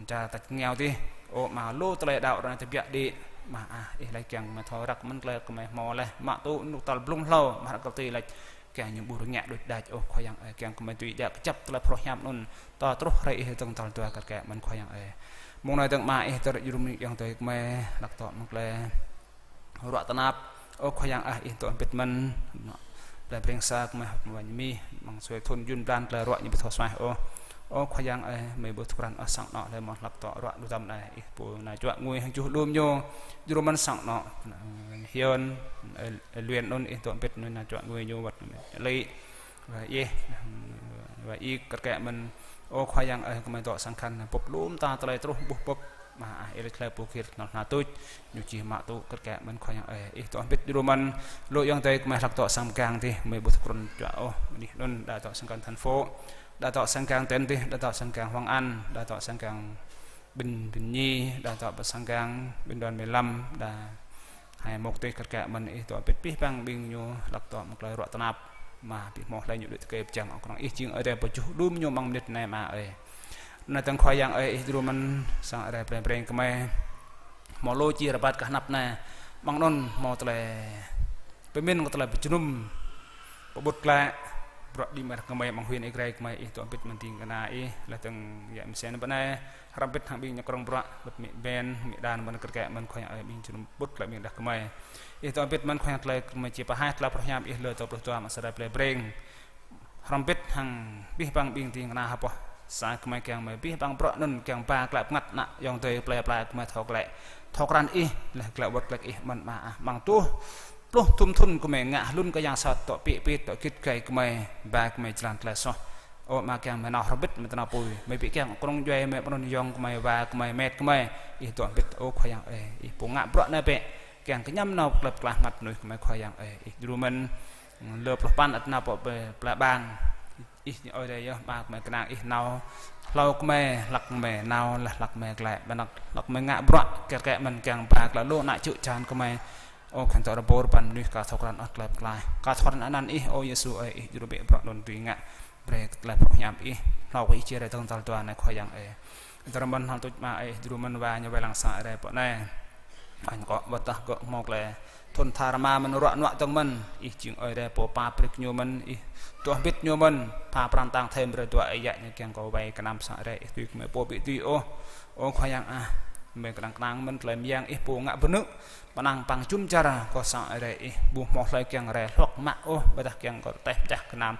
Čar tač rơngiao tih, ơ Ama, lu tơlơi đaŏ ră anai tơbiă đĭ, Ama ah, Ih laĭ kiăng kơmơi thâo răk mơ̆n tơlơi kơmơi hmâo laih, mă tŭ rơnŭk tal blung hlâo, mă răk kơtư̆ laĭ kiăng ñu ƀu rơngiă đôč đač ôh Khua Yang ơi, kiăng kơmơi dưi djă kơjăp tơlơi phrâo hiam anŭn, tơ truh hrơi Ih dơ̆ng tal dua kơt kĕ mơ̆n Khua Yang ơi. Mông anai dơ̆ng Ama Ih dơ̆ng djru mơ̆n ayŏng adơi kơmơi, hlak dŏ mơ̆ng tơlơi ruă tơnap. Ơ Khua Yang ah, Ih dŏ hơbĭt mơ̆n. Plei Breng sa kơmơi hơ̆k mơ̆ng wa ñu mih, amăng sui thŭn jun blan tơlơi ruă ñu ƀu thâo suaih ôh. Ơ Khua Yang ơi, mơi ƀu thâo krăn ôh sang anŏ hlơi mơ̆n hlak dŏ ruă lu tăm anai, Ih pô nao čuă ngui hăng juh lum ñu. Djru mơ̆n sang anŏ, Hiơn, Ơi Luyên anŭn Ih dŏ hơbĭt ñu nao čuă ngui ñu wơ̆t ñu Lĭ. Wa Ih, wa Ih kơt kĕ mơ̆n. Ơ Khua Yang ơi, kơmơi dŏ sang khăn bưp lŏm ta tơlơi truh ƀuh bưp. Mă ah, ih lĕ tơlơi pơgir nol hna tuč, ñu čih mă tŭ kơt kĕ mơ̆n Khua Yang ơi. Ih dŏ hơbĭt djru mơ̆n, lu ayŏng adơi gơmơi hlak dŏ sang mgang dih, gơmơi ƀu thâo krăn čuă ôh, mơnuih anŭn đa dŏ sang mgang thành phố, đa dŏ sang mgang tỉnh dih, đa dŏ sang mgang Hoang An, đa dŏ sang mgang Bình, Bình Nhi, đa dŏ sang mgang Bình Điền mười lăm, đa hai mục dih kơt kĕ mơ̆n ih dŏ hơbĭt abih bang ƀing ñu hlak dŏ mơ̆ng tơlơi ruă tơnap. Mă abih hmâo hlơi ñu đuaĭ tơkai pơjing ôh, kơnơ̆ng ih jing Ơi Adai pơjuh đưm ñu amăng mơnit anai Ama ơi. Anai tơ̆ng Khua Yang ơi, ih djru mơ̆n sang Ơi Adai plei Breng gơmơi. Hmâo lu či rơbat kơ anăp anai. Amăng anŭn hmâo tơlơi pơmĭn kơ tơlơi pơjơnum, pơƀut glaĭ bruă đĭ mơ̆ng gơmơi amăng huyện Ia Grai gơmơi, ih dŏ hơbĭt mơ̆n ding kơna ih, laih dơ̆ng yă mơsen pơ anai. Hrŏm hơbĭt hăng ƀing ñu krong bruă, ƀut amĭ ƀen, amĭ đan mơ̆n kơt kơt mơ̆n Khua Yang ơi, ƀing jơnum ƀut glaĭ ƀing đah gơmơi. Ih dŏ hơbĭt mơ̆n Khua Yang tơlơi gơmơi či pơhaih tơlơi phrâo hiam ih lơ dua pluh dua mă Ơi Adai plei Breng. Hrŏm hơbĭt hăng abih bang ƀing ding kơna ha boh sang gơmơi kiăng mơi abih bang bruă anŭn kiăng ba glaĭ bơngăt ană ayŏng adơi plei pla gơmơi thâo glaĭ, thâo krăn ih, laih glaĭ wơ̆t glaĭ ih mơ̆n mă ah, amăng tuh pluh thŭn thŭn gơmơi ngă hlŭn kơ yang sat dŏ pĭ pĭt dŏ git gai gơmơi, ba gơmơi jơlan tơlơi soh. Ơ Ama kiăng mơi nao hrŏm hơbĭt mơi tơnap tui, mơi ƀu kiăng krong djuai mơi pơnun yŏng gơmơi, ba gơmơi, met gơmơi. Ih dŏ hơbĭt ơ Khua Yang ơi, ih pô ngă bruă anai bĕ, kiăng kơñăm nao tơlơi pơklaih mơngăt mơnuih gơmơi Khua Yang ơi. Ih djru mơ̆n, lơ pluh păn ăt nao pơ plei Bang. Ih Ơi Adai yơh, ba gơmơi kơnang ih nao hlâo gơmơi, hlak gơmơi nao, laih hlak gơmơi glaĭ, ƀơi anăp hlak gơmơi ngă bruă kơt kơt mơ̆n kiăng ba glaĭ lu ană čư̆ čan gơmơi. Ơ khăn tŏ rơbâo rơbăn mơnuih ka thâo krăn ôh tơlơi pơklaih, ka thâo krăn anăn ih, ơ Yêsu ơi, ih djru bĕ bruă anŭn dưi ngă. Brơi kơ tơlơi phrâo hiam ih, hlâo kơ ih či rai dơ̆ng tal dua anai Khua Yang ơi. Ih djru mơ̆n hlâo tuč mă ơi, ih djru mơ̆n wa ñu wai lăng sang Ơi Adai pơ anai. Añ kơ ƀơ̆t tah gơ̆ hmâo tơlơi thŭn tha rơma mơ̆n ruă nuă dơ̆ng mơ̆n, ih jing Ơi Adai pô pap brơi kơ ñu mơ̆n, ih dŏ hơbĭt ñu mơ̆n, pha pran tang thêm brơi dua ơi yă ñu kiăng kơ wai kơnam sang Ơi Adai, ih tui kơ mơi pô ƀu tui ôh. Ơ Khua Yang ah, mơi kơnang kơnang mơ̆n tơlơi mơyang ih pô ngă bơnư̆, pơnăng păng jum dar kơ sang Ơi Adai ih, ƀu hmâo hlơi kiăng rai hloh mă ôh, ƀôdah kiăng kơ teh pơčah kơnam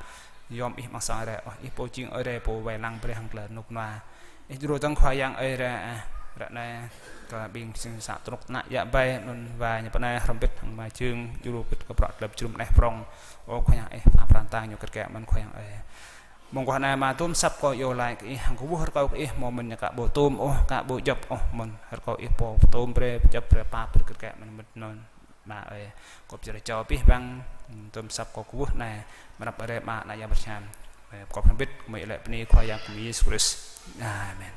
yom ih amăng sang Ơi Adai ôh, ih pô jing Ơi Adai pô wai lăng brơi hăng tơlơi rơnŭk rơnua. Ih djru dơ̆ng Khua Yang ơi ră, ră anai kơ ƀing sing sa truk tơnă yă ƀai anŭn wa ñu pơ anai hrŏm hơbĭt hăng mơi jing djru hơbĭt kơ bruă tơlơi pơjơnum anai prong. Ơ Khua Yang ih pha pran tang ñu kơt kơt mơ̆n Khua Yang ơi. Mơguah anai mă tôm săp kâo iâu laĭ kơ ih, hăng kơwưh rơkâo kơ ih hmâo mơ̆n ñu ka ƀu tôm ôh, ka ƀu djŏp ôh, mơ̆n rơkâo ih pô tôm brơi, djŏp brơi, pap brơi kơt kơt mơ̆n mơ̆n anŭn. Ama ơi, kâo pơyơr čô abih bang tôm săp kâo kơwưh anai, mơnăp rai Ama, Ană, Yang Bơngăt Hiam. Ơi, kâo hrŏm hơbĭt mơi laĭ bơni Khua Yang kơ mơi Yêsu Krist. Amen.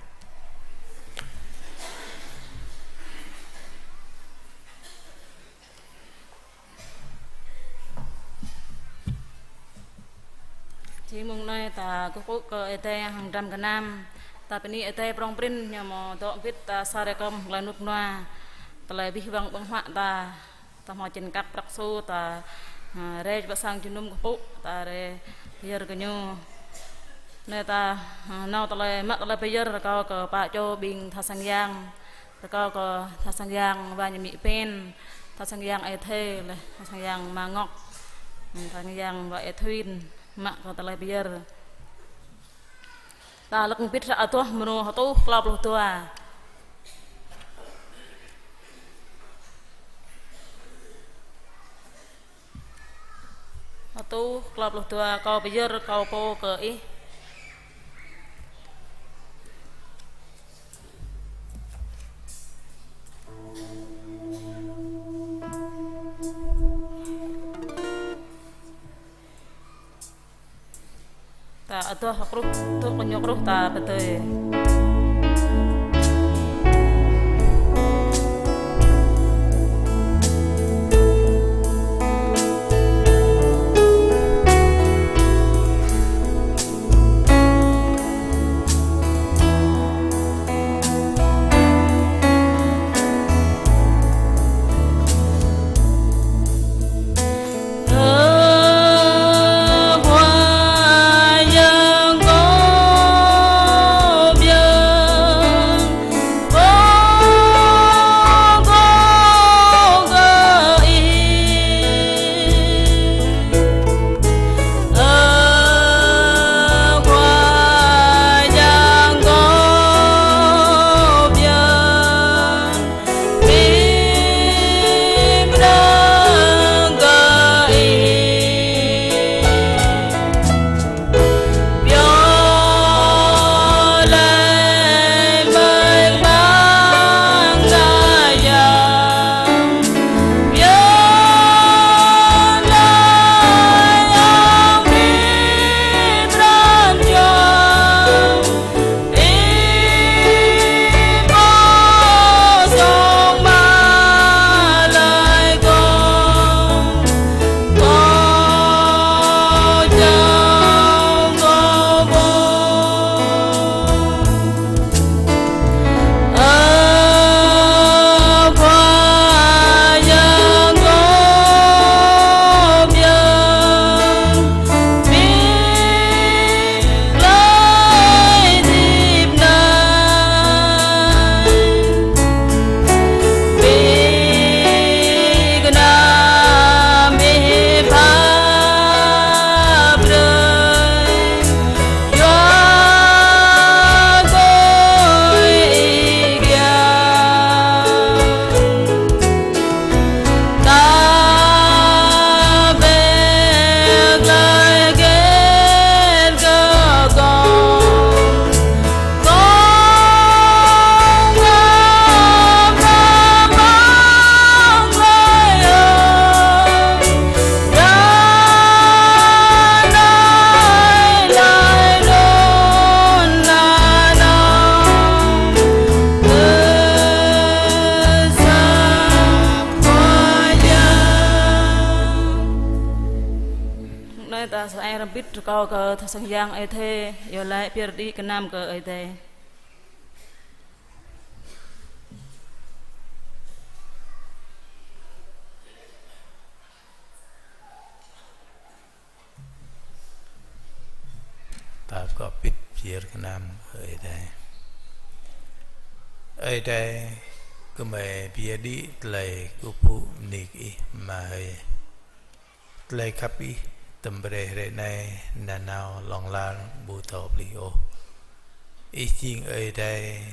Či mông anai ta kơkuh kơ Ơi Adai hăng dram gơnam. Ta bơni Ơi Adai prong prin ñu hmâo dŏ hơbĭt ta sa rai kơ tơlơi rơnŭk rơnua. Tơlơi abih bang ƀơ̆ng huă ta, ta hmâo čin kăk prăk su ta, ha, rai pơ sang jơnum kơkuh, ta rai pơyơr kơ ñu. Anai ta, ha, nao tơlơi mă tơlơi pơyơr rơkâo kơ pă čô ƀing tha sang yang. Rơkâo kơ tha sang yang wa ñu amĭ ƀen, tha sang yang Ơi Thê, laih tha sang yang Ama Ngok, tha sang yang wa Ơi Thuyên, mă kơ tơlơi pơyơr. Ta lăng bit hră Adoh mrô hơtuh klâo pluh dua. Hơtuh klâo pluh dua, kâo pơyơr, kâo pô kơ ih. Ta adoh kruh, tŭ kơ ñu kruh ta pơdơi. Ta sa ai rơbit rơkâo kơ tha sang yang Ơi Adai, iâu laĭ pơyơr đĭ gơnam kơ Ơi Adai. Ta kơkuh pơyơr gơnam kơ Ơi Adai. Ơi Adai, gơmơi pơyơr đĭ tơlơi kơkuh pơpŭ bơni kơ Ih mơ̆ hơi. Tơlơi khăp Ih tơm brơi hrơi anai nanao hlŏng lar ƀu thâo pơplih ôh. Ih jing Ơi Adai,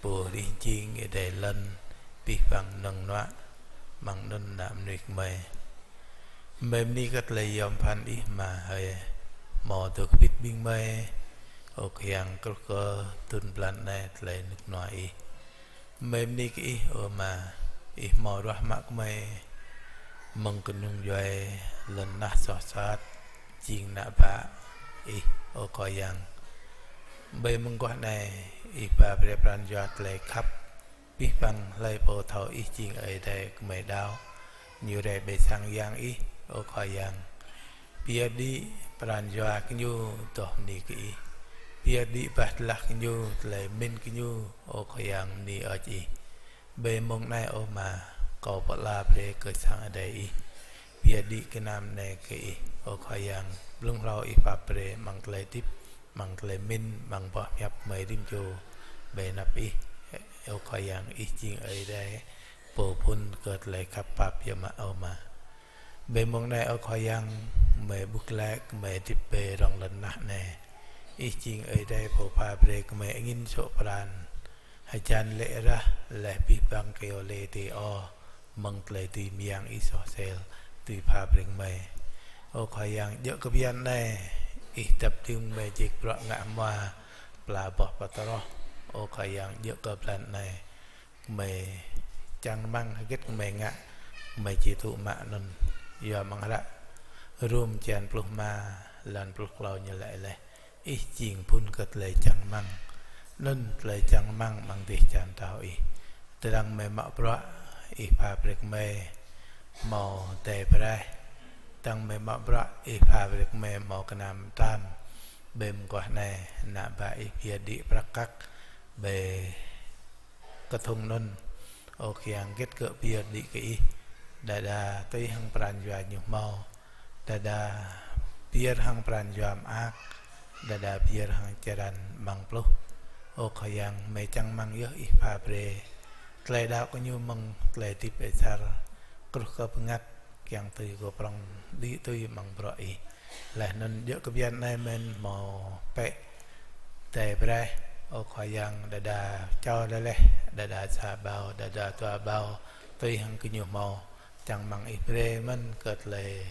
Pô rih jing Ơi Adai lŏn, abih bang mơnơ̆ng mơnuă, amăng anŭn ană mơnuih gơmơi. Gơmơi bơni kơ tơlơi yom pơphan Ih mơ̆ hơi, hmâo dŏ kơbit ƀing gơmơi, ơ Khua Yang, truh kơ thun blan anai tơlơi rơnŭk rơnua Ih. Gơmơi bơni kơ Ih, ơ Ama, Ih hmâo ruah mă gơmơi mơ̆ng kơnung djuai lŏn tơnah soh sat, jing ană bă Ih, ơ Khua Yang. Ƀơi mơguah anai, Ih ba brơi pran jua tơlơi khăp, abih bang hlơi pô thâo Ih jing Ơi Adai gơmơi đaŏ, ñu rai ƀơi sang yang Ih, ơ Khua Yang. Pơyơr đĭ pran jua gơñu dŏ bơni kơ Ih. Pơyơr đĭ bah tơlah gơñu tơlơi pơmĭn gơñu, ơ Khua Yang, bơni hơơč Ih. Ƀơi mông anai, ơ Ama, kâo pơala brơi kơ sang Ơi Adai Ih. Pơyơr đĭ gơnam anai kơ Ih, ơ Khua Yang, blung hlâo Ih pap brơi amăng tơlơi hơdip, amăng tơlơi pơmĭn, amăng boh pơhiăp gơmơi rĭm čô ƀơi anăp Ih, ơ Khua Yang, Ih jing Ơi Adai, Pô phŭn kơ tơlơi khăp pap biă mă, ơ Ama. Ƀơi mông anai, ơ Khua Yang, gơmơi ƀuh glaĭ gơmơi hơdip ƀơi rŏng lŏn tơnah anai. Ih jing Ơi Adai Pô pha brơi gơmơi angĭn sŏk pran, hơjan lê̆ rah, laih abih bang kơyâo lê tê o, mơ̆ng tơlơi dưi mơyang Ih soh sel dưi pha brơi gơmơi. Ơ Khua Yang, djơ̆ kơ bơyan anai, Ih dăp đing gơmơi jĕk bruă ngă hmua pla boh pơtroh. Ơ Khua Yang, djơ̆ kơ blan anai, gơmơi čang rơmang hơget gơmơi ngă, gơmơi či tŭ mă anŭn. Yua amăng hră Rôm črăn pluh rơma, lan pluh klâo ñu laĭ laih: Ih jing phŭn kơ tơlơi čang rơmang. Anŭn tơlơi čang rơmang amăng dêh čar pơtao Ih. Tơdang gơmơi mă bruă, Ih pha brơi gơmơi hmâo dai braih. Tơdang gơmơi mă bruă, Ih pha brơi gơmơi hmâo gơnam tam. Ƀơi mơguah anai, ană bă Ih pơyơr đĭ prăk kăk ƀơi kơthŭng anŭn. Ơ Khua Yang, hơget gơ̆ pơyơr đĭ kơ Ih, đơđa tui hăng pran jua ñu hmâo, đơđa pơyơr hăng pran jua mơak, đơđa pơyơr hăng črăn amăng pluh. Ơ Khua Yang, gơmơi čang rơmang yơh Ih pha brơi tơlơi đaŏ gơñu mơ̆ng tơlơi hơdip asar, truh kơ bơngăt, kiăng tui kơ prŏng đĭ tui amăng bruă Ih. Laih anŭn djơ̆ kơ bơyan anai mơ̆n hmâo pĕ dai braih, ơ Khua Yang, đơđa čô lĕ laih, đơđa sa ƀâo, đơđa dua ƀâo, tui hăng gơñu hmâo. Čang rơmang Ih brơi mơ̆n kơ tơlơi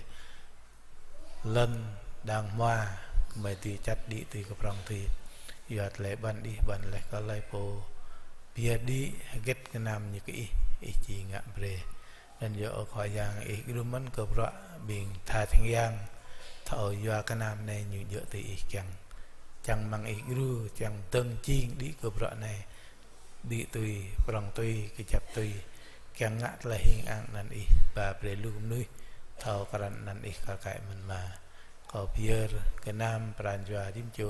lŏn đang hmua, gơmơi dưi čăt đĭ tui kơ prŏng tui. Yua tơlơi ƀuăn Ih ƀuăn laih kơ hlơi pô pơyơr đĭ hơget gơnam ñu kơ Ih, Ih či ngă brơi. Anŭn yơh, ơ Khua Yang, Ih djru mơ̆n kơ bruă ƀing tha sang yang thâo yua gơnam anai ñu djơ̆ tui Ih kiăng. Čang rơmang Ih djru, čang dơ̆ng jing đĭ kơ bruă anai, đĭ tui, prŏng tui, kơjăp tui, kiăng ngă tơlơi hing ang anăn Ih, ba brơi lu mơnuih thâo krăn anăn Ih kar kaĭ mơ̆n mơ̆. Kâo pơyơr gơnam pran jua rĭm čô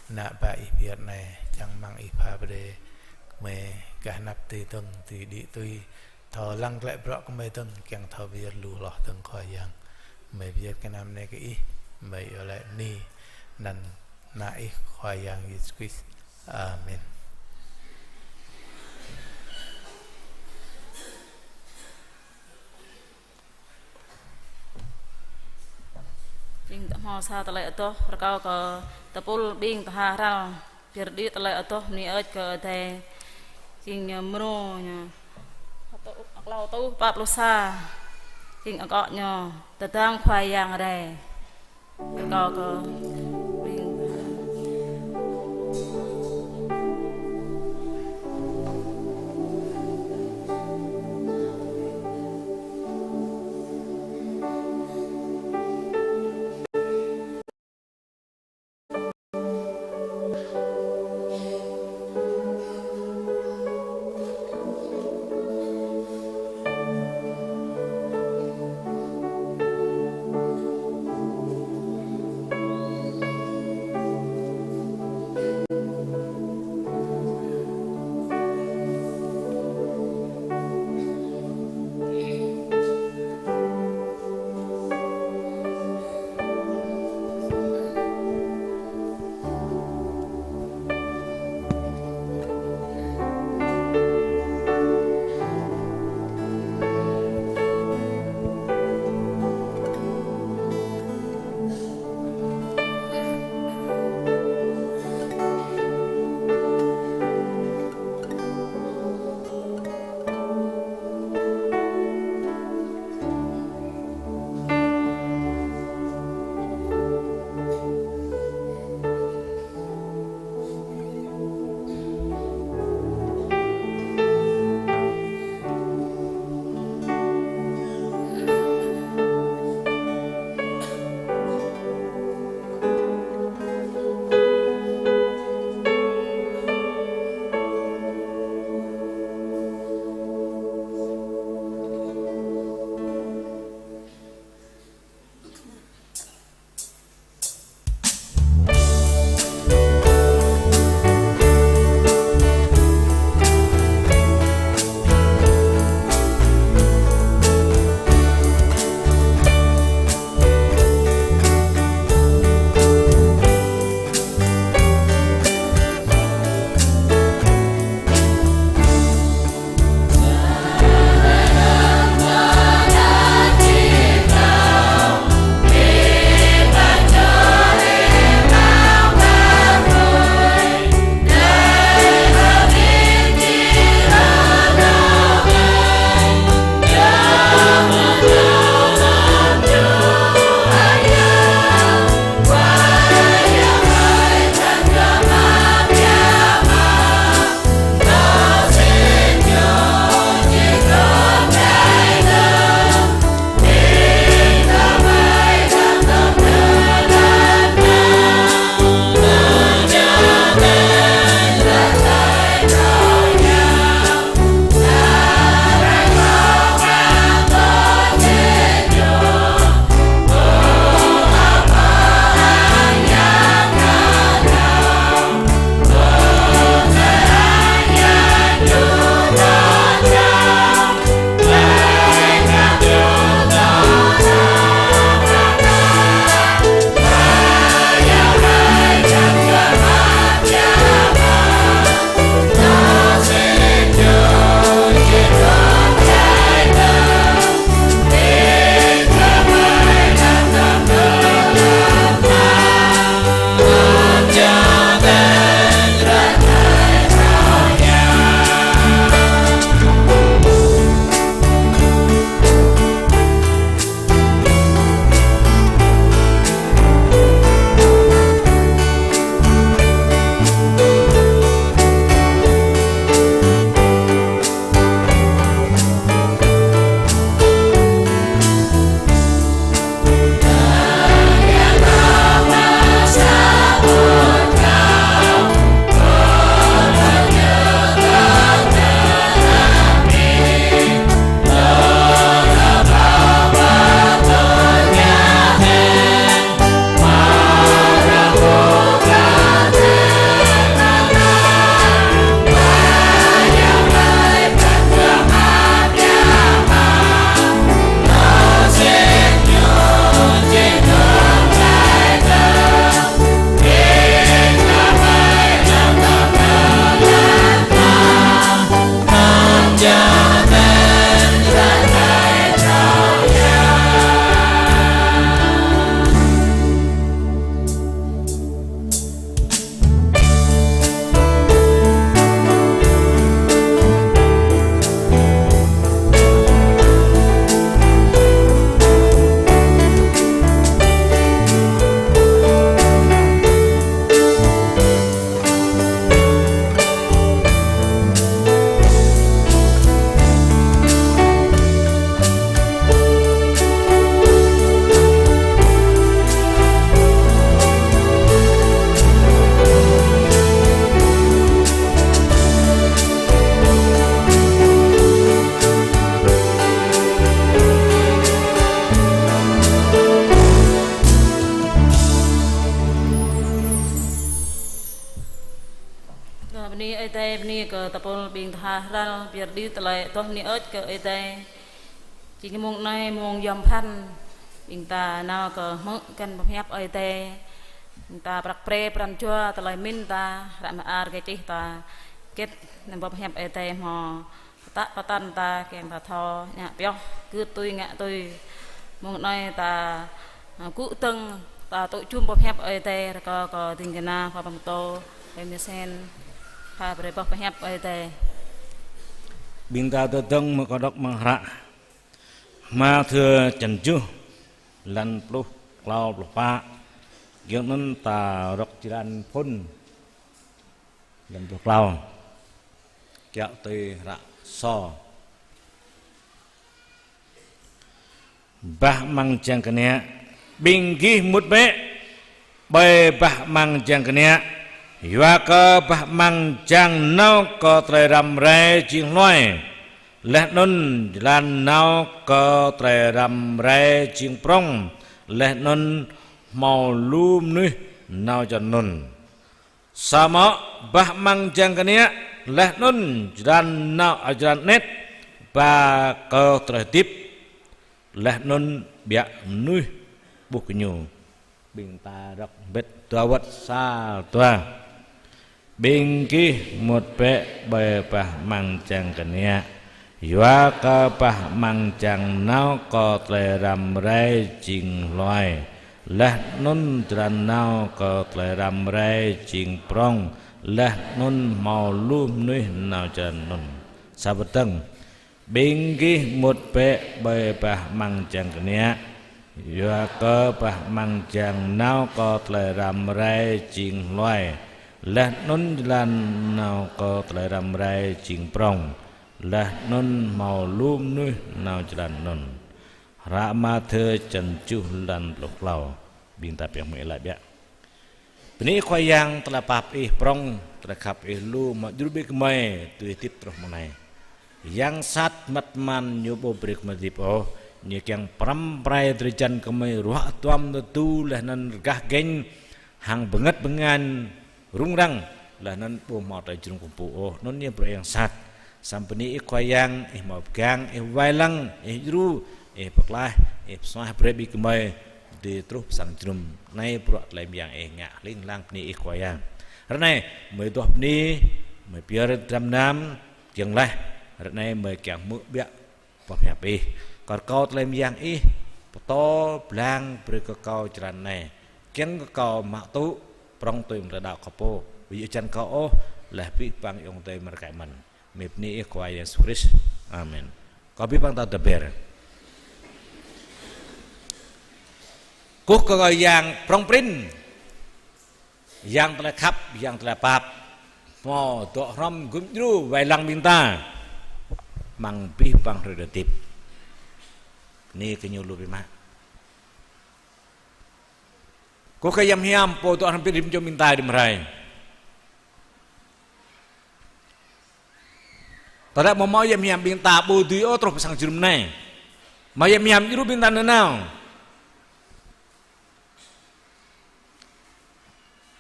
ană bă Ih pơyơr anai, čang rơmang Ih pha brơi gơmơi gah anăp tui dơ̆ng, tui đĭ tui, thâo lăng glaĭ bruă gơmơi dơ̆ng, kiăng thâo pơyơr lu hloh dơ̆ng, Khua Yang. Gơmơi pơyơr gơnam anai kơ Ih, gơmơi iâu laĭ bơni anăn Ană Ih, Khua Yang Yêsu Krist. Amen. Jing ta hmâo sa tơlơi adoh, rơkâo kơ tơpul ƀing tha hrăl pơyơr đĭ tơlơi adoh bơni hơơč kơ Ơi Adai. Jing ñu mrô ñu klâo rơtuh pă pluh sa. Jing akŏ ñu: Tơdang Khua Yang rai. Rơkâo kơ ƀing Adai bơni kơ tơpul ƀing ta hơdrol pơyơr đĭ tơlơi adoh bơni hơơč kơ Ơi Adai. Jing mông anai mông yom pơphan, ƀing ta nao kơ hmư̆ kơ boh hiăp Ơi Adai. Ƀing ta prăk pre pran jua tơlơi pơmĭn ta, hră mơar kơ čih ta, hơget anăn boh hiăp Ơi Adai hmâo pơtă pơtăn ta, kiăng ta thâo ngă pioh, gưt tui ngă tui. Mông anai ta, a, kơkuh dơ̆ng, ta tŭ jum boh hiăp Ơi Adai, rơkâo kơ ding kơna Khua Pơtô, Ơi Misen, pha brơi boh hiăp Ơi Adai. Ƀing ta tơdơ̆ng mơ̆ kơ đŏk amăng hră Mathiơ čăn tơjuh, lăn pluh klâo pluh pă, giŏng anŭn ta rŏk črăn phŭn. Lăn pluh klâo. Kiăo tui hră sô. Bah amăng jang kơniă, ƀing gih mŭt bĕ ƀơi bah amăng jang kơniă, yua kơ bah amăng jang nao kơ tơlơi răm rai jing hluai, laih anŭn jơlan nao kơ tơlơi răm rai jing prŏng, laih anŭn hmâo lu mơnuih nao črăn anŭn. Samơ̆ bah amăng jang kơniă, laih anŭn jơlan nao, a, jơlan anet, ba kơ tơlơi hơdip, laih anŭn ƀiă mơnuih ƀuh kơ ñu. Ƀing ta rŏk hơbĭt dua wơ̆t, sa, dua. Ƀing gih mŭt bĕ ƀơi bah amăng jang kơniă, yua kơ bah amăng jang nao kơ tơlơi răm rai jing hluai, laih anŭn jơlan nao kơ tơlơi răm rai jing prŏng, laih anŭn hmâo lu mơnuih nao črăn anŭn. Sa wơ̆t dơ̆ng. Ƀing gih mŭt bĕ ƀơi bah amăng jang kơniă, yua kơ bah amăng jang nao kơ tơlơi răm rai jing hluai, laih anŭn jơlan nao kơ tơlơi răm rai jing prŏng, laih anŭn hmâo lu mơnuih nao jơlan anŭn. Hră Mathiơ čăn tơjuh lăn pluh klâo. Ƀing ta pioh mơ̆ng ih laĭ biă. Bơni Khua Yang, tơlơi pap ih prŏng, tơlơi khăp ih lu, mă djru ƀing gơmơi dưi hơdip truh mơ̆ng anai. Yang sat măt man ñu ƀu brơi gơmơi hơdip ôh, ñu kiăng pơrăm pơrai drơi jan gơmơi ruă duam tơdu laih anŭn rơgah gĕng hăng bơngăt bơngan rŭng răng, laih anŭn ƀu hmâo tơlơi jơnum kơkuh pơpŭ ôh, anŭn ñu bruă yang sat. Samơ̆ bơni ih Khua Yang, ih hmâo pơgang, ih wai lăng, ih djru, ih pơklaih, ih pơsuaih brơi ƀing gơmơi dưi truh pơ sang jơnum. Anai bruă tơlơi mơyang ih ngă hling hlang, bơni ih Khua Yang. Ră anai, gơmơi adoh bơni, gơmơi pơyơr dram gơnam, kiăng laih, ră anai gơmơi kiăng hmư̆ biă boh hiăp ih. Kâo rơkâo tơlơi mơyang ih pơtô blang brơi kơ kâo črăn anai, kiăng kơ kâo mă tŭ prŏng tui mơ̆ng tơlơi đaŏ kơ pô. Ƀu djơ̆ hơjăn kâo ôh, laih abih bang ayŏng adơi mơ̆ng rơkơi mơ̆n. Gơmơi bơni ih Khua Yêsu Krist. Amen. Kâo abih bang ta dơber. Kơkuh kơ Yang prŏng prin, Yang tơlơi khăp, Yang tơlơi pap, hmâo dŏ hrŏm gum djru wai lăng ƀing ta amăng abih bang hrơi tơdip. Bơni kơ Ñu lu biă mă. Kơkuh kơ Yang Hiam, Pô dŏ hrŏm hơbĭt rĭm čô ƀing ta rĭm hrơi. Tơdah ƀu hmâo Yang Hiam ƀing ta ƀu dưi ôh truh pơ sang jơnum anai. Hmâo Yang Hiam djru ƀing ta nanao.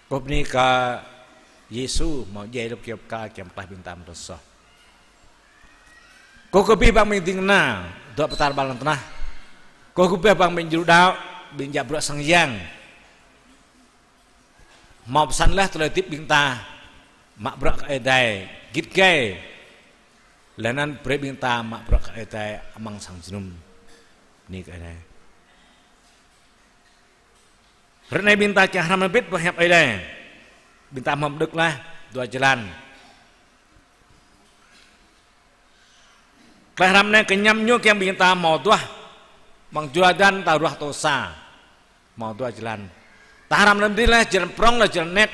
Kơkuh bơni kơ Yêsu hmâo djai hloh kơyâo pơkă kiăng pơklaih ƀing ta mơ̆ng tơlơi soh. Kơkuh kơ abih bang ƀing ding kơna dŏ pơ tar ƀar lŏn tơnah. Kơkuh kơ abih bang ƀing djru đaŏ, ƀing djă bruă sang yang. Hmâo pơsăn laih tơlơi hơdip ƀing ta, mă bruă kơ Ơi Adai git gai. Laih anŭn brơi ƀing ta mă bruă kơ Ơi Adai amăng sang jơnum. Bơni kơ Ơi Adai. Ră anai ƀing ta kiăng hrăm hơbĭt boh hiăp Ơi Adai. Ƀing ta hmâo pơđŏk laih dua jơlan. Tơlơi hrăm anai kơñăm ñu kiăng ƀing ta hmâo duah. Amăng jua dan ta ruah tŏ sa. Hmâo dua jơlan. Ta hrăm anŭn dih laih, jơlan prŏng laih jơlan anet.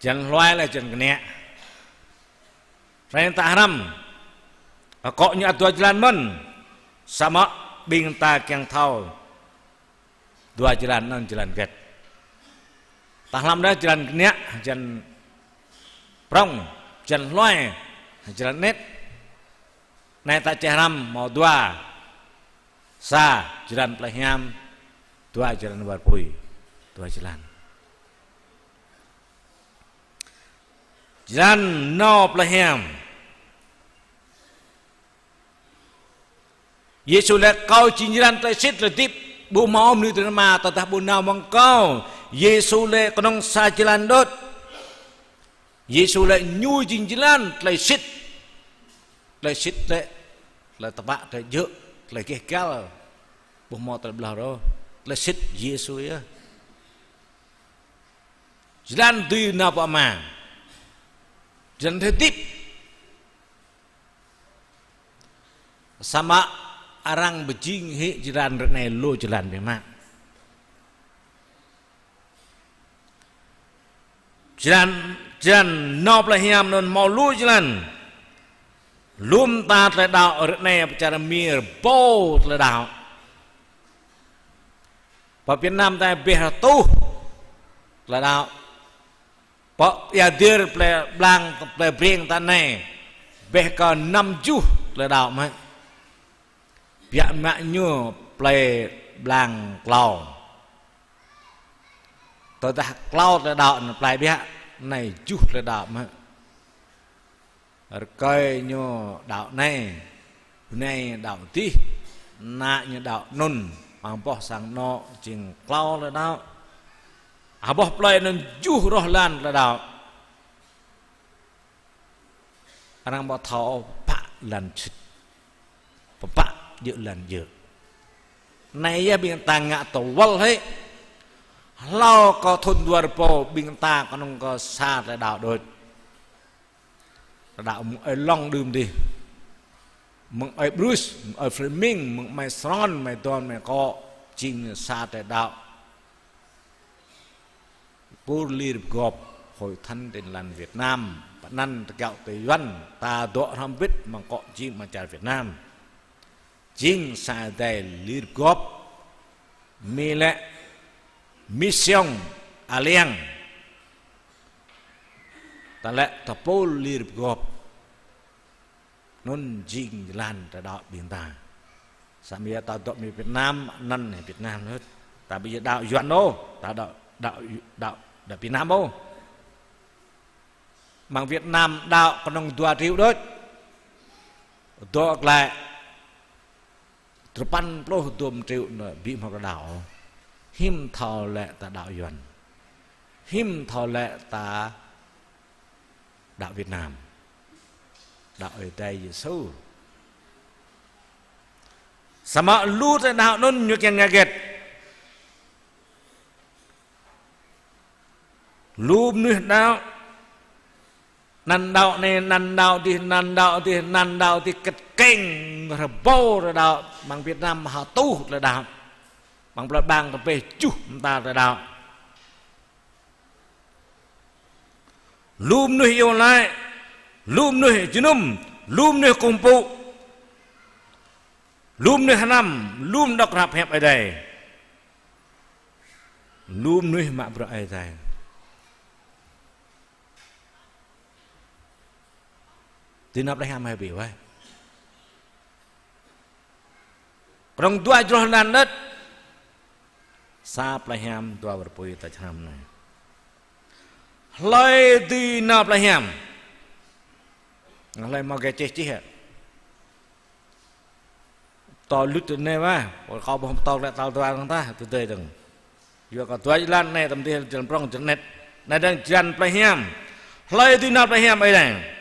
Jơlan hluai laih jơlan kơniă. Hrơi anai ta hrăm. Akŏ ñu ăt dua jơlan mơ̆n. Samơ̆ ƀing ta kiăng thâo dua jơlan anŭn jơlan hơget. Ta hrăm laih jơlan kơniă, jơlan prŏng, jơlan hluai, jơlan anet. Anai ta čih hrăm hmâo dua. Sa, jơlan plei hiam, dua, jơlan war apui. Dua jơlan. Jơlan nao plei hiam. Yêsu laĭ: Kâo jing jơlan, tơlơi sĭt, tơlơi hơdip. Ƀu hmâo mơnuih tơ Ama tơdah ƀu nao mơ̆ng Kâo. Yêsu laĭ kơnơ̆ng sa jơlan đôč. Yêsu laĭ Ñu jing jơlan, tơlơi sĭt. Tơlơi sĭt laĭ tơlơi tơpă, tơlơi djơ̆, tơlơi gêh gal. Ƀu hmâo tơlơi blah rôh. Tơlơi sĭt Yêsu yơh. Jơlan dưi nao pơ Ama. Jơlan tơlơi hơdip. Samơ̆ arăng pơjing hĭ jơlan ră anai lu jơlan biă mă. Jơlan, jơlan nao plei hiam anŭn hmâo lu jơlan. Lơ̆m ta tơlơi đaŏ ră anai pơ čar Mi rơbâo tơlơi đaŏ. Pơ Việt Nam ta ƀĕ rơtuh tơlơi đaŏ. Pơ ia dir plei Blang, plei Breng ta anai ƀĕ kơ năm tơjuh tơlơi đaŏ mơ̆n. Biă mă ñu plei Blang klâo. Tơdah klâo tơlơi đaŏ anŭn plei biă, anai tơjuh tơlơi đaŏ mơ̆n. Rơkơi ñu đaŏ anai, bơnai đaŏ adih, ană ñu đaŏ anŭn, amăng boh sang anŏ jing klâo tơlơi đaŏ. Amăng boh plei anŭn tơjuh rơ̆ lan tơlơi đaŏ. Arăng ƀu thâo pơpă lan sĭt, pơpă djơ̆ lan djơ̆. Anai yơh ƀing ta ngă tơwăl hĭ. Hlâo kơ thŭn dua rơbâo ƀing ta kơnơ̆ng kơ sa tơlơi đaŏ đôč. Tơlơi đaŏ mơ̆ng ơi Long đưm adih, mơ̆ng ơi Bruce, mơ̆ng ơi Fleming, mơ̆ng amai Sron, amai Don, amai Kŏ, jing sa tơlơi đaŏ. Pôl Liên Hiệp Quốc, Hội Thánh Tin Lành Việt Nam, pơanăn tơgao tơ Yuan, ta dŏ hrŏm hơbĭt mơ̆ng Kŏ jing amăng čar Việt Nam. Jing sa Ơi Adai Liên Hiệp Quốc, Mi lĕ Mission Alliance, ta lĕ tơpul Liên Hiệp Quốc. Anŭn jing jơlan tơlơi đaŏ ƀing ta. Samơ̆ yơh ta dŏ Mi Việt Nam, anăn Việt Nam hơ̆t. Ta ƀu djơ̆ đaŏ Yuan ôh, ta đaŏ, đaŏ, đaŏ, đaŏ Việt Nam ôh. Amăng Việt Nam đaŏ kơnơ̆ng dua triệu đôč. Dŏ glaĭ dua păn pluh dua triệu anŭn ƀu hmâo tơlơi đaŏ. Hiư̆m thâo lĕ ta đaŏ Yuan. Hiư̆m thâo lĕ ta đaŏ Việt Nam, đaŏ Ơi Adai Yêsu. Samơ̆ lu tơlơi đaŏ anŭn ñu kiăng ngă hơget? Lu mơnuih đaŏ, anăn đaŏ anai, anăn đaŏ adih, anăn đaŏ adih, anăn đaŏ adih, kĕt keng rơbâo tơlơi đaŏ. Amăng Việt Nam ha rơtuh tơlơi đaŏ. Amăng plei Blang ta ƀĕ tơjuh mơta tơlơi đaŏ. Lu mơnuih iâu laĭ, lu mơnuih jơnum, lu mơnuih kơkuh pơpŭ, lu mơnuih hrăm, lu mơnuih đŏk hrăp hiăp Ơi Adai, lu mơnuih mă bruă Ơi Adai. Dưi nao plei hiam hă ƀing ơi? Prŏng dua jrôh anăn đôč. Sa plei hiam dua rơbâo ta čơhrăm anai. Hlơi dưi nao plei hiam? Hlơi hmâo gah čih čih hă? Tơl lŭt tơ anai wa, kâo ƀuh pơtô lĕ tal dua dơ̆ng tah, tơdơi dơ̆ng. Yua kơ dua jơlan anai tơm dih jơlan prŏng jơlan anet. Anai dơ̆ng jơlan plei hiam. Hlơi dưi nao plei hiam Ơi Adai?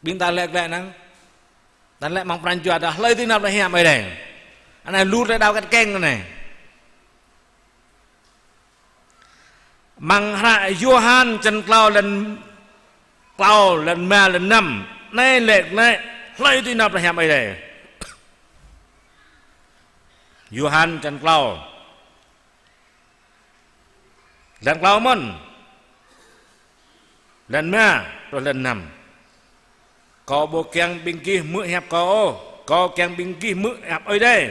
Ƀing ta lĕ glaĭ năng. Ta lĕ amăng pran jua ta hlơi dưi nao plei hiam Ơi Adai? Anai lu tơlơi đaŏ kĕt keng anai. Amăng hră Yôhan črăn klâo lăn klâo lăn rơma lăn năm. Anai lĕ, lĕ hlơi dưi nao plei hiam Ơi Adai? Yôhan črăn klâo. Lăn klâo mơ̆n. Lăn rơma truh lăn năm. Kâo ƀu kiăng ƀing gih hmư̆ hiăp kâo ôh. Kâo kiăng ƀing gih hmư̆ hiăp Ơi Adai.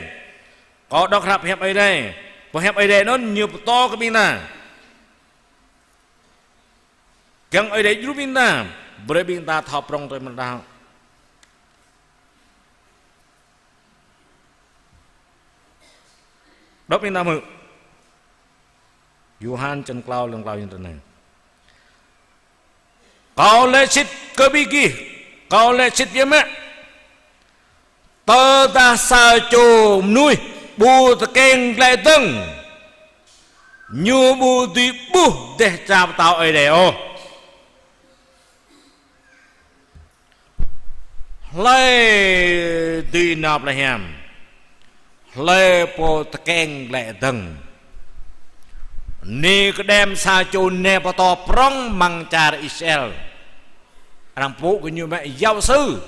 Kâo đŏk hrăp hiăp Ơi Adai. Pơ hiăp Ơi Adai anŭn ñu pơtô kơ ƀing ta. Kiăng Ơi Adai djru ƀing ta, brơi ƀing ta thâo prŏng tơlơi mơ̆n đaŏ. Đŏk ƀing ta hmư̆. Yôhan črăn klâo lăn klâo ñu tơ anai. Kâo laĭ sĭt kơ ƀing gih, kâo laĭ sĭt biă mă. Tơdah sa čô mơnuih ƀu tơkeng glaĭ dơ̆ng, ñu ƀu dưi ƀuh dêh čar pơtao Ơi Adai ôh. Hlơi dưi nao pơblah hiam? Hlơi pô tơkeng glaĭ dơ̆ng? Nikôđem, sa čô nai pơtô prŏng amăng čar Israel. Arăng pơpŭ kơ ñu mă giáo sư.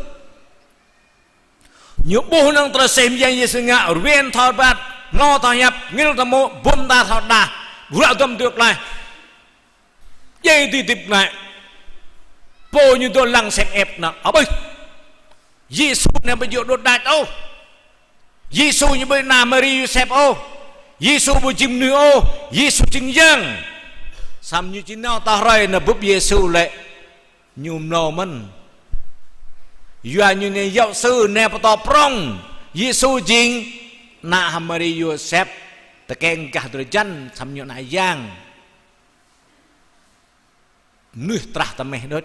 Ñu ƀuh năng tơlơi sem Yang Yêsu ngă, ruai thâo rơbat, hmâo thâo hiăp, ngĭl thâo mŭk, bum ta thâo đah, bruă dŏm tui klaih. Djai dưi hơdip glaĭ. Pô ñu dŏ lăng sem ĕp nă, abih. Yêsu anai ƀu djơ̆ đôč đač ôh. Yêsu ñu ƀu ană Mari Yôsep ôh. Yêsu ƀu jing mơnuih ôh. Yêsu jing Yang. Samơ̆ ñu či nao tơ hrơi nao bưp Yêsu lĕ. Ñu mlâo mơ̆n. Yua ñu anai giáo sư, nai pơtô prŏng. Yêsu jing ană Mari Yôsep, tơkeng gah drơi jăn, samơ̆ ñu ană Yang. Mơnuih trah tơmeh đôč,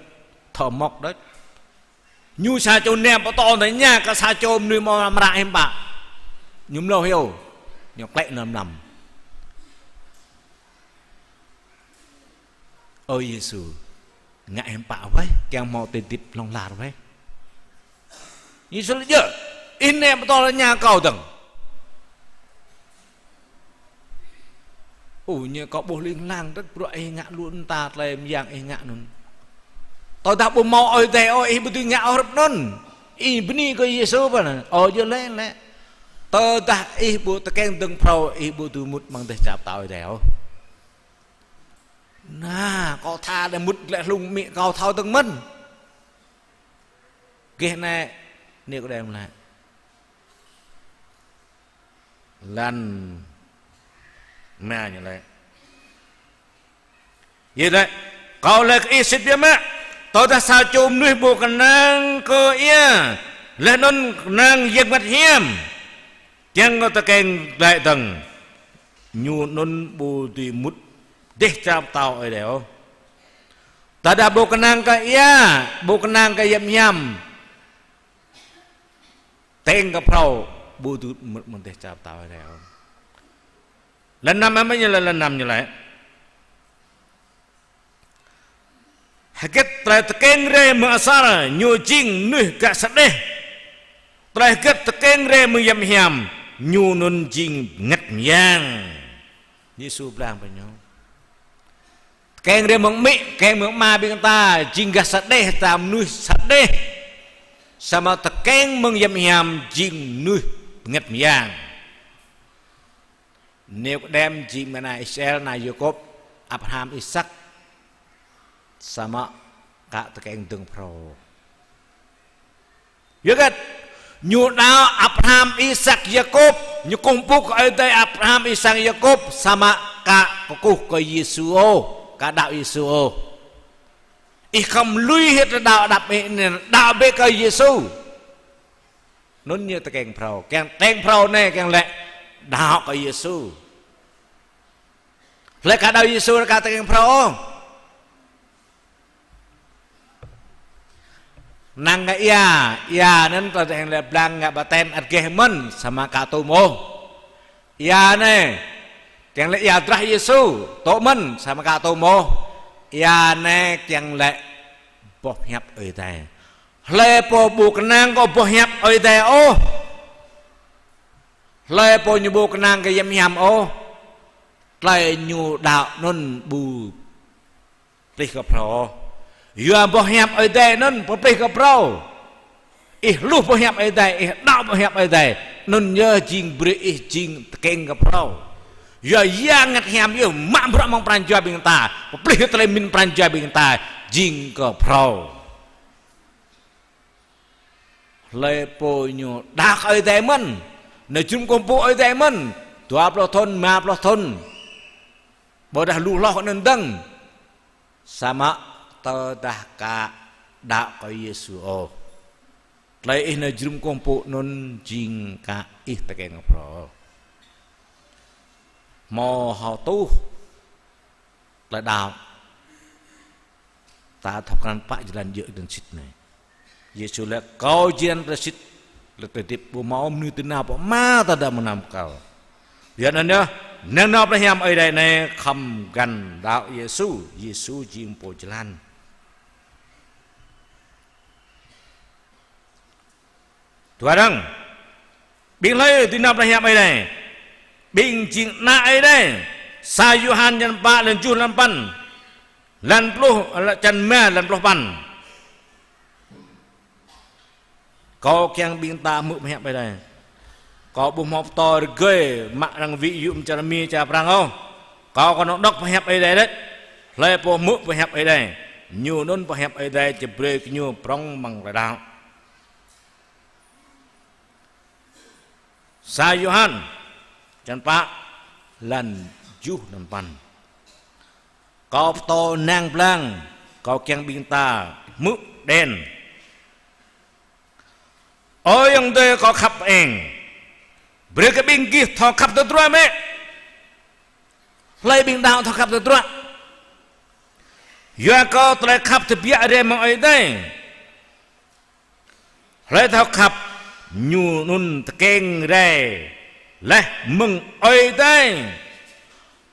thâo mŏk đôč. Ñu sa čô nai pơtô tơña kơ sa čô mơnuih hmâo amra hiư̆m pă. Ñu mlâo hyu, ñu klĕ nao mlam. Ơ Yêsu, ngă hiư̆m pă weh, kiăng hmâo tơlơi hơdip hlŏng lar weh. Yêsu laĭ: Djơ̆, ih nai pơtô tơña kâo dơ̆ng. Ơ, ñu kâo ƀuh ling lang tơ̆k bruă ih ngă lu mơta tơlơi mơyang ih ngă anŭn. Tơdah ƀu hmâo Ơi Adai ôh, ih ƀu dưi ngă ôh hrup anŭn. Ih bơni kơ Yêsu pơ anŭn. Ơ, djơ̆ lĕ lĕ. Tơdah ih ƀu tơkeng dơ̆ng phrâo, ih ƀu dưi mŭt amăng dêh čar pơtao Ơi Adai ôh. Nă, kâo tha đe mŭt glaĭ hlung amĭ kâo thâo dơ̆ng mơ̆n. Gih anai, Nikôđem laĭ. Lăn ma ñu laĭ. Yêsu laĭ: Kâo laĭ kơ ih sĭt biă mă, tơdah sa čô mơnuih ƀu kơnang kơ ia, laih anŭn kơnang Yang Bơngăt Hiam, kiăng kơ tơkeng glaĭ dơ̆ng, ñu anŭn ƀu dưi mŭt dêh čar pơtao Ơi Adai ôh. Tơdah ƀu kơnang kơ ia, ƀu kơnang kơ Yang Hiam, tơkeng kơ phrâo, ƀu dưi mŭt amăng dêh čar pơtao Ơi Adai ôh. Lăn năm, amăng ñu laĭ, lăn năm ñu laĭ. Hơget tơlơi tơkeng rai mơ̆ng asar, ñu jing mơnuih gah sa đeh. Tơlơi hơget tơkeng rai mơ̆ng Yang Hiam, ñu anŭn jing bơngăt mơyang. Yêsu blang pơ ñu. Tơkeng rai mơ̆ng amĭ, tơkeng mơ̆ng ama ƀing ta, jing gah sa đeh, ta mơnuih sa đeh. Samơ̆ tơkeng mơ̆ng Yang Hiam jing mơnuih bơngăt mơyang. Nikôđem jing mơ̆ng ană Israel, ană Yakôb, Abraham, Isak. Samơ̆ ka tơkeng dơ̆ng phrâo. Yua hơget? Ñu đaŏ Abraham, Isak, Yakôb, ñu kơkuh pơpŭ kơ Ơi Adai Abraham, Isak, Yakôb, samơ̆ ka kơkuh kơ Yêsu ôh, ka đaŏ Yêsu ôh. Ih khŏm lui hĭ tơlơi đaŏ đăp ih anŭn, đaŏ bĕ kơ Yêsu. Anŭn ñu tơkeng phrâo, kiăng tơkeng phrâo anai kiăng laĭ đaŏ kơ Yêsu. Hlơi ka đaŏ Yêsu ka tơkeng phrâo ôh. Kơnang kơ ia, ia anŭn tơdah ih laĭ blang ngă baptem ăt geh mơ̆n, samơ̆ ka tŭm ôh. Ia anai, kiăng laĭ ia drah Yêsu, tŭ mơ̆n, samơ̆ ka tŭm ôh. Ia anai kiăng laĭ boh hiăp Ơi Adai. Hlơi pô ƀu kơnang kơ boh hiăp Ơi Adai ôh. Hlơi pô ñu ƀu kơnang kơ Yang Hiam ôh. Tơlơi ñu đaŏ anŭn ƀu pơplih kơ phrâo. Yua boh hiăp Ơi Adai anŭn pơplih kơ phrâo. Ih hluh boh hiăp Ơi Adai, ih đaŏ boh hiăp Ơi Adai. Anŭn yơh jing brơi ih jing tơkeng kơ phrâo. Yua Yang Bơngăt Hiam yơh mă bruă amăng pran jua ƀing ta. Pơplih tơlơi mĭn pran jua ƀing ta jing kơ phrâo. Hlơi pô ñu đaŏ kơ Ơi Adai mơ̆n, nao jơnum kơkuh pơpŭ Ơi Adai mơ̆n, dua pluh thŭn, rơma pluh thŭn. Ƀôdah lu hloh kơ anŭn dơ̆ng. Samơ̆ tơdah ka đaŏ kơ Yêsu ôh. Tơlơi ih nao jơnum kơkuh pơpŭ anŭn jing ka ih tơkeng kơ phrâo. Hmâo hơtuh tơlơi đaŏ. Ta thâo krăn pă jơlan djơ̆ tơlơi sĭt anai. Yêsu laĭ: Kâo jơlan tơlơi sĭt, lĕ tơlơi hơdip, ƀu hmâo mơnuih tơnap pơ Ama tơdah mơ̆ng anăn Kâo. Yua anŭn yơh, năng nao pơ plei hiam Ơi Adai anai khŏm găn đaŏ Yêsu, Yêsu jing pô jơlan. Dua arăng, ƀing hlơi dưi nao plei hiam Ơi Adai, ƀing jing ană Ơi Adai. Sa Yôhan črăn pă, lan tơjuh, lan păn, lan pluh, črăn rơma, lan pluh păn. Kâo kiăng ƀing ta hmư̆ pơhiăp Ơi Adai. Kâo ƀu hmâo pơtô rơgơi mă arăng wĭ yŭ mơ̆ng čar Mi čar Prăng ôh. Kâo kơnơ̆ng đŏk pơhiăp Ơi Adai đôč. Hlơi pô hmư̆ pơhiăp Ơi Adai, ñu anŭn pơhiăp Ơi Adai či brơi kơ ñu prŏng amăng klei đaŏ. Sa Yôhan, črăn pă, lan tơjuh, lan păn. Kâo pơtô năng blang, kâo kiăng ƀing ta hmư̆ đen. Ơ ayŏng adơi kâo khăp eng, brơi kơ ƀing gih thâo khăp tơdruă mơ̆. Hlơi ƀing đaŏ thâo khăp tơdruă? Yua kơ tơlơi khăp tơbiă rai mơ̆ng Ơi Adai. Hlơi thâo khăp, ñu anŭn tơkeng rai laih mơ̆ng Ơi Adai.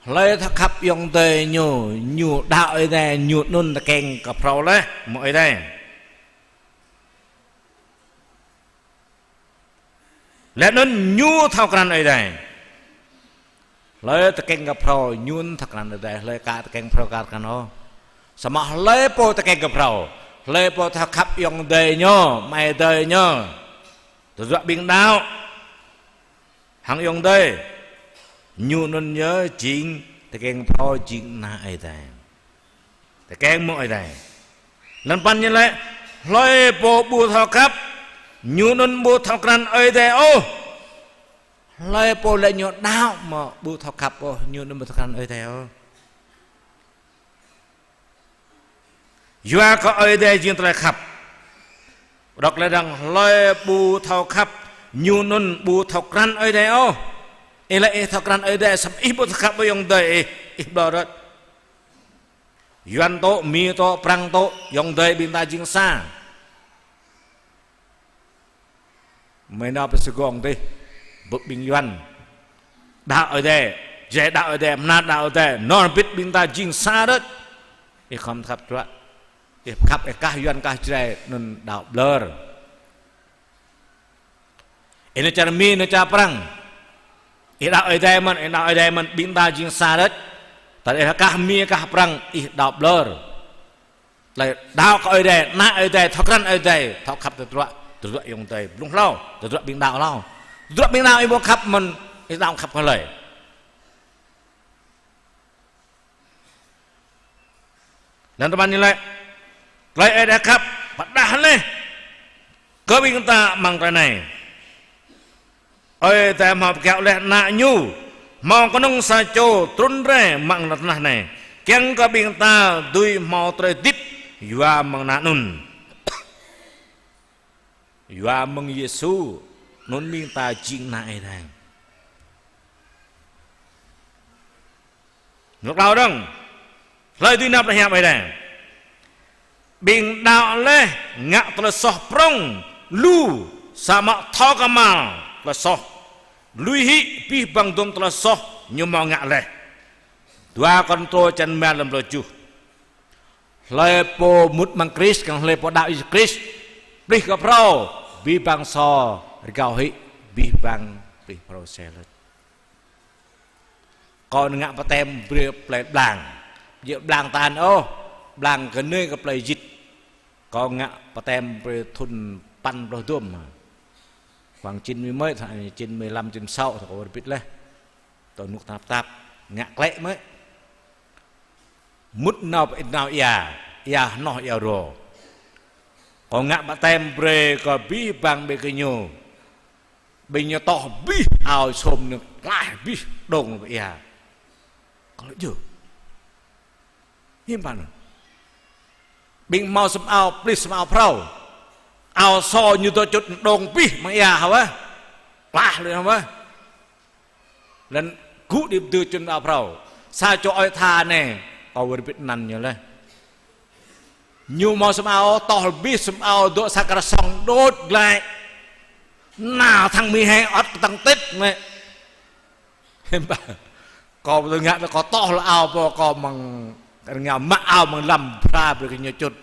Hlơi thâo khăp ayŏng adơi ñu, ñu đaŏ Ơi Adai, ñu anŭn tơkeng kơ phrâo laih mơ̆ng Ơi Adai. Laih anŭn ñu thâo krăn Ơi Adai. Hlơi tơkeng kơ phrâo, ñu anŭn thâo krăn Ơi Adai, hlơi ka tơkeng phrâo ka krăn ôh. Samơ̆ hlơi pô tơkeng kơ phrâo, hlơi pô thâo khăp ayŏng adơi ñu, amai adơi ñu, tơdruă ƀing đaŏ hăng ayŏng adơi, ñu anŭn yơh jing tơkeng phrâo, jing ană Ơi Adai. Tơkeng mơ̆ng Ơi Adai. Lan păn ñu laĭ: Hlơi pô ƀu thâo khăp, ñu anŭn ƀu thâo krăn Ơi Adai ôh. Hlơi pô laĭ ñu đaŏ mơ̆ ƀu thâo khăp ôh, ñu anŭn ƀu thâo krăn Ơi Adai ôh. Yua kơ Ơi Adai jing tơlơi khăp. Đŏk laĭ rằng hlơi ƀu thâo khăp, ñu anŭn ƀu thâo krăn Ơi Adai ôh. Ih laĭ ih thâo krăn Ơi Adai, samơ̆ ih ƀu thâo khăp ƀơi ayŏng adơi ih, ih ƀlŏr rơ̆t. Yuan tŏ, Mi tŏ, Prăng tŏ, ayŏng adơi ƀing ta jing sa. Mơi nao pơ Sài Gòn dih, bưp ƀing Yuan. Đaŏ Ơi Adai, Jrai đaŏ Ơi Adai, mơnat đaŏ Ơi Adai, nor bit ƀing ta jing sa rơ̆t. Ih khŏm khăp tơdruă. Ih khăp ih kah Yuan kah Jrai anŭn đaŏ ƀlŏr. Ih nao čar Mi, nao čar Prăng. Ih đaŏ Ơi Adai mơ̆n, ih đaŏ Ơi Adai mơ̆n, ƀing ta jing sa rơ̆t. Tơdah ih kah Mi, kah Prăng, ih đaŏ ƀlŏr. Tơlơi đaŏ kơ Ơi Adai, ană Ơi Adai, thâo krăn Ơi Adai, thâo khăp tơdruă, tơdruă ayŏng adơi, blung hlâo, tơdruă ƀing đaŏ hlâo. Tơdruă ƀing đaŏ ih ƀu khăp mơ̆n, ih đaŏ khăp kơ hlơi. Anŭn tơpă ñu laĭ, tơlơi Ơi Adai khăp pơdah laih kơ ƀing ta amăng tơlơi anai. Ơi Adai hmâo pơkiaŏ laih Ană Ñu, hmâo kơnơ̆ng sa čô trŭn rai amăng lŏn tơnah anai, kiăng kơ ƀing ta dưi hmâo tơlơi hơdip yua mơ̆ng Ană anŭn. Yua mơ̆ng Yêsu anŭn ƀing ta jing ană Ơi Adai. Mơ̆ng klâo dơ̆ng, hlơi dưi nao pơ plei hiam Ơi Adai. Ƀing đaŏ laih ngă tơlơi soh prŏng lu, samơ̆ thâo kơmăl tơlơi soh. Lui hĭ abih bang dôm tơlơi soh ñu hmâo ngă laih. Dua Kôrintô črăn rơma, lan pluh tơjuh. Hlơi pô mŭt amăng Krist, kiăng hlơi pô đaŏ Yêsu Krist, plih kơ phrâo, abih bang sô rơgao hĭ, abih bang plih phrâo sel. Kâo ngă baptem brơi plei blang. Djơ̆ blang tơhan ôh, blang kơnơi kơ plei jĭt. Kâo ngă baptem brơi thŭn păn pluh dôm. Khoảng chín mươi mấy, chín mươi lăm, chín mươi sáu, kâo wơr bĭt laih. Tơ nuk tap tap, ngă klĕ mơ̆. Mŭt nao pơ-, nao ia, ia hnoh ia rô. Kâo ngă baptem brơi kơ abih bang ƀing gơñu. Ƀing ñu tŏh abih ao sôm ñu klaih abih đông pơ ia. Kâo laĭ djơ̆. Hiư̆m pă anŭn. Ƀing hmâo sum ao, plih sum ao phrâo. Ao sô ñu dŏ čŭt đông abih amăng ia hă wơ̆. Klaih lui hă wơ̆. Lĕn gŭ đĭ pơdư čŭn ao phrâo. Sa čô ơi tha anai, kâo wơr bĭt anăn ñu laih. Ñu hmâo sum ao, tŏh abih sum ao dŏ sa kơsong đôč glaĭ. Nao sang Mi hĕ ăt kơtang tĭt mĕ. Hiư̆m pă? Kâo ƀu ngă tơ kâo tŏh lŏ ao pô kâo mơ̆ng rơngiao mă ao mơ̆ng lăm bra brơi kơ ñu čut.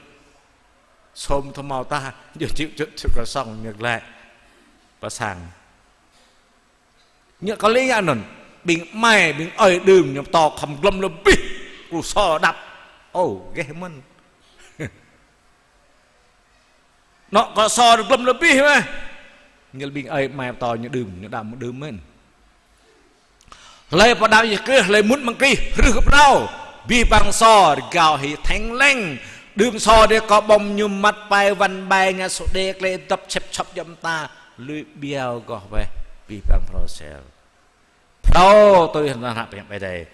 Sum thâo hmâo tah, ñu čut čut čut kơsong ñu glaĭ pơ sang. Ñu kơ lĕ ngă anŭn, ƀing amai, ƀing ơi đưm ñu pơtô khŏm glŏm lŏ abih, kru sô đăp. Ô, geh mơ̆n. Nŏ kơ sô glŏm lŏ abih mơ̆. Ñu ƀing ơi amai pơtô ñu đưm, ñu đăp mơ̆ đưm mơ̆n. Hlơi pơđar Yêsu Krist, hlơi mŭt mơ̆ng Krist, hrih kơ phrâo, abih bang sô rơgao hĭ theng leng. Đưm sô đe kơ ƀơ̆ng ñu măt pai wăn ƀai ngă sô đe klĕ dŏp čĕp čŏp jăm ta, lui ƀiao goh weh, abih bang phrâo sel. Phrâo tui hơnăl hă pơhiăp Ơi Adai.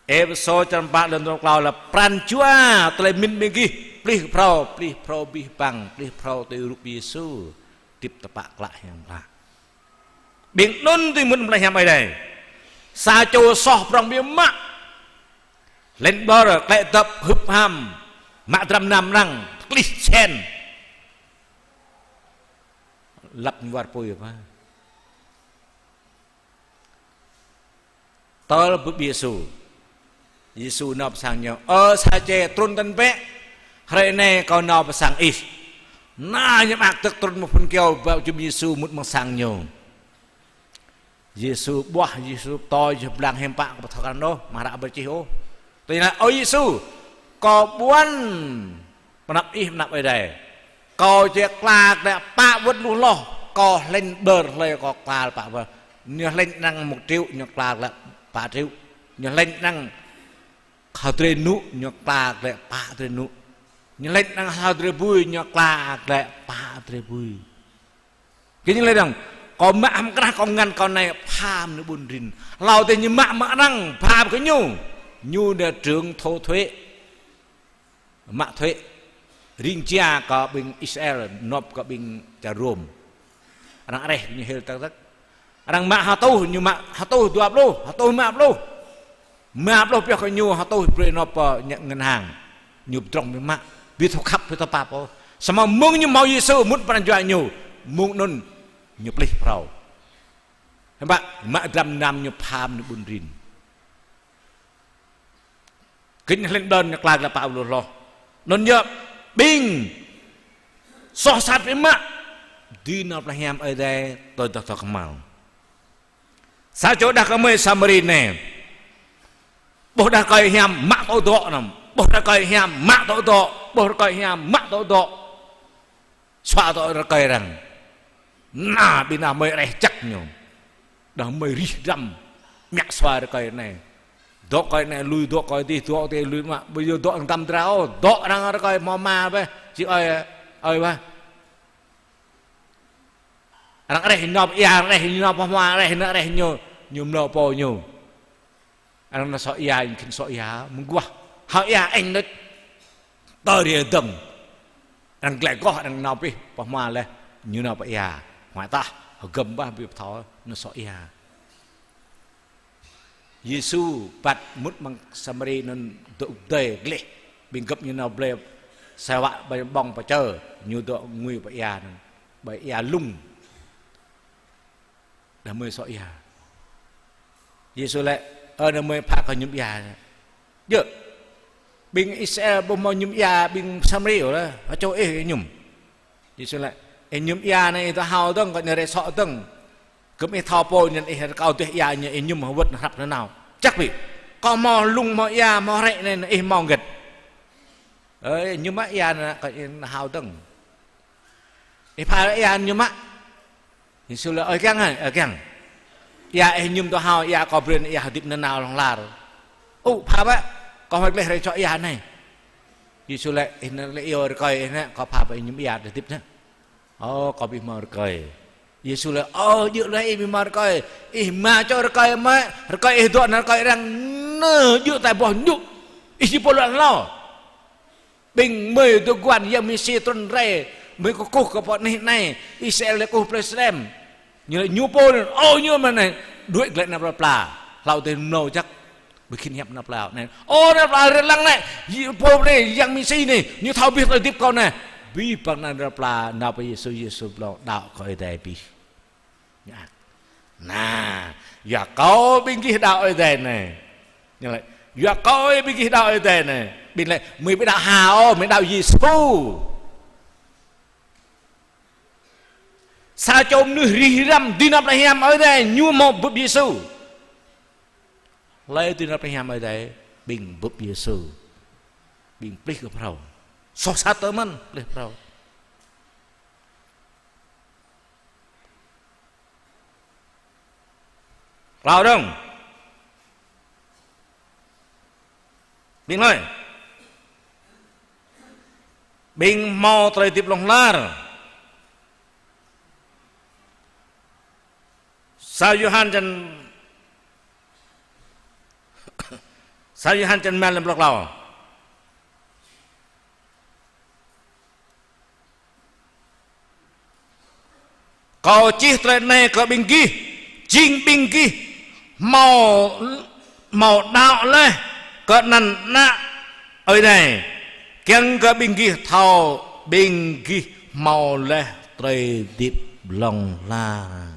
Êphêsô črăn pă lơ̆m dua klâo lĕ pran jua tơlơi mĭn ƀing gih, plih phrâo, plih phrâo abih bang, plih phrâo tui rup Yêsu, hơdip tơpă klă hiam klă. Ƀing anŭn tui mŭt mơ̆ng plei hiam Ơi Adai. Sa čô soh prŏng biă mă. Lĕn ƀlŏr, klĕ dŏp, hŭp ham, mă dram nam arăng, klih sen. Lăp ñu war apui pă. Tơl bưp Yêsu. Yêsu nao pơ sang ñu. Ơ Sačê, trŭn tăn bĕ. Hrơi anai kâo nao pơ sang ih. Nao ñu mơak tơ̆k trŭn mơ̆ng phŭn kyâo, ba jum Yêsu mŭt mơ̆ng sang ñu. Yêsu ƀuah, Yêsu pơtô, Yêsu blang hiam pă kơ pơthâo krăn ôh, mă hră ƀu čih ôh. Tui anŭn, ơ Yêsu, kâo ƀuăn pơ anăp ih, pơ anăp Ơi Adai. Kâo či kla glaĭ pă wơ̆t lu hloh, kâo hlĕn ƀlŏr hlơi kâo kla pă wơ̆t. Ñu hlĕn arăng một triệu, ñu kla glaĭ pă triệu. Ñu hlĕn arăng hơdrơi nŭ, ñu kla glaĭ pă hơdrơi nŭ. Ñu hlĕn arăng hơdrơi bui, ñu kla glaĭ pă hơdrơi bui. Kơ ñu laĭ dơ̆ng, kâo mă hăm krah kâo ngăn kâo anai pha mơnuih ƀun rin. Hlâo dih ñu mă mơ̆ng arăng, pha kơ ñu. Ñu đa trưởng thu thuế. Mă thuế. Ring jia kơ ƀing Israel, nộp kơ ƀing čar Rôm. Arăng reh ñu hil tơ̆k tơ̆k. Arăng mă hơtuh, ñu mă hơtuh dua pluh, hơtuh rơma pluh. Rơma pluh pioh kơ ñu, hơtuh brơi nộp pơ ngân hàng. Ñu pơdrŏng biă mă, ƀu thâo khăp, ƀu thâo pap ôh. Samơ̆ mơ̆ng ñu hmâo Yêsu mŭt pran jua ñu, mơ̆ng anŭn ñu plih phrâo. Hiư̆m pă, mă dram nam ñu pha mơnuih ƀun rin. Kơ ñu hlĕn ƀlŏr ñu kla glaĭ pă lu hloh. Anŭn yơh ƀing soh sat biă mă, dưi nao plei hiam Ơi Adai tơl tơ̆ tơ̆ kơmăl. Sa čô đah kơmơi Samari anai. Ƀuh đah rơkơi hiam mă tŏ dŏ anŭn. Ƀuh đah rơkơi hiam mă tŏ dŏ. Ƀuh rơkơi hiam mă tŏ dŏ. Sua dŏ rơkơi arăng. Nao ƀing đah kơmơi reh čăk ñu. Đah kơmơi rih dram. Mă sua rơkơi anai. Dŏ rơkơi anai lui, dŏ rơkơi dih, dŏ rơkơi dih lui mă. Ƀu djơ̆ dŏ tăm dra ôh. Dŏ arăng rơkơi hmâo rơma bĕ. Či ơi, ơi bĕ. Arăng reh ñu nao pơ ia, arăng reh ñu nao pơ hmua, arăng reh ñu, arăng reh ñu, ñu mlâo pô ñu. Arăng nao sŏ ia, ñu khĭn sŏ ia, mơguah. Hao ia ĕng đôč. Tơl ria dơ̆ng. Arăng glaĭ goh, arăng nao pih pơ hmua laih, ñu nao pơ ia. Hmua tah, hơgơ̆m bah ƀu pơthâo, nao sŏ ia. Yêsu păt mŭt mơ̆ng Samari anŭn dŏ pơdơi gleh. Ƀing gơ̆p ñu nao blơi sa wă ƀơi ƀơ̆ng pơ čơ, ñu dŏ ngui pơ ia anŭn. Ƀơi ia lŭng. Đah kơmơi sŏ ia. Yêsu laĭ, ơ đah kơmơi pha kơ mơñum ia. Djơ̆. Ƀing Israel ƀu hmâo mơñum ia ƀing Samari ôh lah. Hơčô ih mơñum. Yêsu laĭ, ih mơñum ia anai ih dŏ hao dơ̆ng, kơ anai rai sŏ dơ̆ng. Gơ̆m ih thâo pô anŭn ih rơkâo dêh ia ñu ih mơñum hơwơ̆t hrăp nanao. Čăk ƀĭ. Kâo hmâo lŭng hmâo ia hmâo hrĕ anai ih hmâo hơget. Ơ, ih mơñum mă ia anai kơ ih hao dơ̆ng. Ih pha ia mơñum mă. Yêsu laĭ, ơi kiăng hă, ơi kiăng. Ia ih mơñum dŏ hao, ia kâo brơi ia hơdip nanao hlŏng lar. Ơ, pha bĕ, kâo huăi gleh rai sŏ ia anai. Yêsu laĭ, ih anai lĕ iâu rơkơi ih anai, kâo pha pơ ih mơñum ia hơdip anai. Ơ, kâo ƀu hmâo rơkơi. Yêsu laĭ, ơ, djơ̆ laih ih ƀu hmâo rơkơi. Ih rơma čô rơkơi mơ̆, rơkơi ih dŏ anai rơkơi arăng, nơ, djơ̆ tai boh ñu. Ih či pô lŏn hlâo. Ƀing gơmơi dŏ guan Yang Mêsi trŭn rai, gơmơi kơkuh kơ pô anih anai, Israel lĕ kơkuh Yêrusalem. Ñu laĭ ñu pô anŭn, ơ, ñu mơ̆n anai, đuaĭ glaĭ anăp plơi pla, hlâo dêh mlâo jăk. Ƀu khĭn hiăp nao plao anai. Ơ, nao plao rơlăng anai. Yê pô anai, Yang Mêsi anai. Ñu thâo abih tơlơi hơdip kâo anai. Abih bang ană nao plao, nao pơ Yêsu, Yêsu blŏng đaŏ kơ Ơi Adai abih. Ñu ăt. Anai, yua kơ ƀing gih đaŏ Ơi Adai anai. Ñu laĭ, yua kơ ƀing gih đaŏ Ơi Adai anai. Ƀing laĭ, mơi ƀu đaŏ hă ôh, mơi đaŏ Yêsu. Sa čô mơnuih rĭh răm dưi nao plei hiam Ơi Adai, ñu hmâo bưp Yêsu. Hlơi dưi nao plei hiam Ơi Adai, ƀing bưp Yêsu. Ƀing plih kơ phrâo. Soh sat tơ mơ̆n, plih phrâo. Klâo dơ̆ng. Ƀing hlơi? Ƀing hmâo tơlơi hơdip hlŏng lar. Sa Yôhan črăn, sa Yôhan črăn rơma lăm pluh klâo. Kâo čih tơlơi anai kơ ƀing gih, jing ƀing gih hmâo, hmâo đaŏ laih kơ anăn Ană Ơi Adai, kiăng kơ ƀing gih thâo ƀing gih hmâo laih tơlơi hơdip hlŏng lar.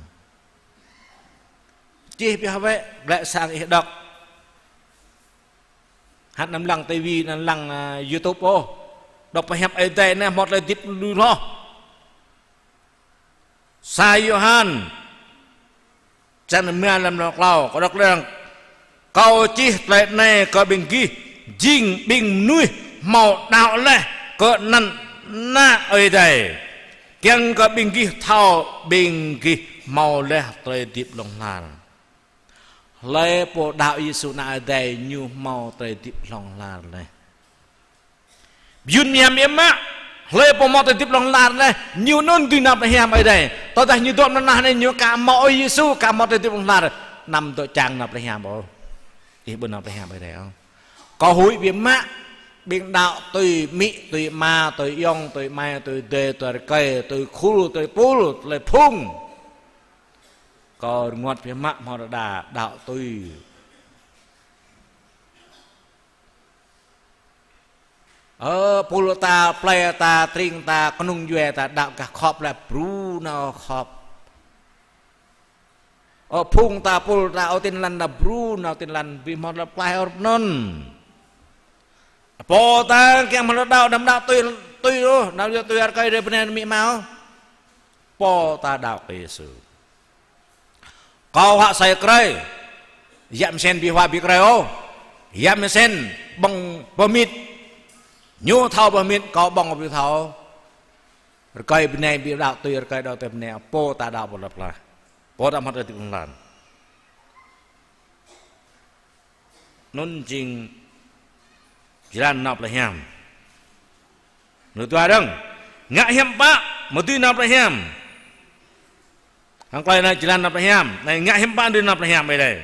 Čih pioh wơ̆t, glaĭ sang ih đŏk. Hăt anăm lăng ti vi, anăm lăng, a, YouTube ôh. Đŏk pơhiăp Ơi Adai anai hmâo tơlơi hơdip lui hloh. Sa Yôhan, črăn rơma lăm pluh klâo, kâo đŏk lăng. Kâo čih tơlơi anai kơ ƀing gih, jing ƀing mơnuih hmâo đaŏ laih kơ anăn Ană Ơi Adai, kiăng kơ ƀing gih thâo ƀing gih hmâo laih tơlơi hơdip hlŏng lar. Hlơi pô đaŏ Yêsu Ană Ơi Adai ñu hmâo tơlơi hơdip hlŏng lar laih. Yun mơyang biă mă, hlơi pô hmâo tơlơi hơdip hlŏng lar laih, ñu anŭn dưi nao plei hiam Ơi Adai. Tơdah ñu dŏ mơ̆ng anai anai ñu ka hmâo ơi Yêsu, ka hmâo tơlơi hơdip hlŏng lar, anăm dŏ čang nao plei hiam ôh. Ih ƀu nao plei hiam Ơi Adai ôh. Kâo huĭ biă mă, ƀing đaŏ tui amĭ, tui ama, tui ayŏng, tui amai, tui adơi, tui rơkơi, tui khul, tui pul, tui phung. Kâo rơngot biă mă hmâo đa đa đaŏ tui. Ơ, pul ta, plei ta, tring ta, kơnung djuai ta, đaŏ gah khŏp laih bru nao khŏp. Ơ, phung ta, pul ta, ơ, tin lăn ta, bru nao tin lăn, ƀu hmâo lăp klaih ôh anŭn. Pô ta kiăng hmâo đaŏ, anăm đaŏ tui, tui ôh, anăm đaŏ tui rơkơi adơi bơnai amĭ ama ôh. Pô ta đaŏ kơ Yêsu. Kâo huă asơi krơi. Yă Mơsĕn ƀu huă ƀu krơi ôh. Yă Mơsĕn ƀơ̆ng pơmĭn. Ñu thâo pơmĭn, kâo ƀơ̆ng ƀu thâo. Rơkơi bơnai ƀu đaŏ tui rơkơi, đaŏ tui bơnai. Pô ta đaŏ pô lăp lah. Pô ta hmâo tơlơi hơdip hlŏng lar. Anŭn jing jơlan nao plei hiam. Lu dua dơ̆ng. Ngă hiam pă mơ̆ dưi nao plei hiam. Hăng klei anai jơlan nao plei hiam. Anai ngă hiam pă dưi nao plei hiam ƀơi adai.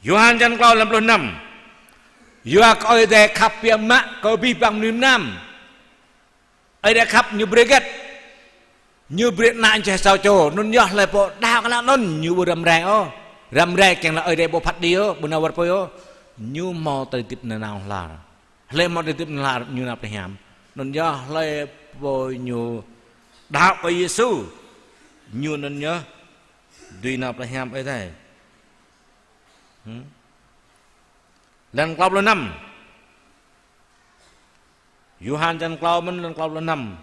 Yôhan črăn klâo lăm pluh năm. Yua kơ Ơi Adai khăp biă mă kơ abih bang mơnuih mơnam. Ơi Adai khăp ñu brơi hơget? Ñu brơi ană čih sa čô, anŭn yơh hlơi pô đaŏ kơ ană anŭn, ñu ƀu răm rai ôh. Răm rai kiăng laĭ Ơi Adai ƀu phat kơđi ôh, ƀu nao wơr apui ôh. Ñu hmâo tơlơi hơdip nanao lar. Hlơi hmâo tơlơi hơdip nanao lar, ñu nao plei hiam. Anŭn yơh hlơi pô ñu đaŏ kơ Yêsu, ñu anŭn yơh dưi nao plei hiam Ơi Adai. Hmm? Lăn klâo pluh năm. Yôhan črăn klâo mơ̆n lăn klâo pluh năm.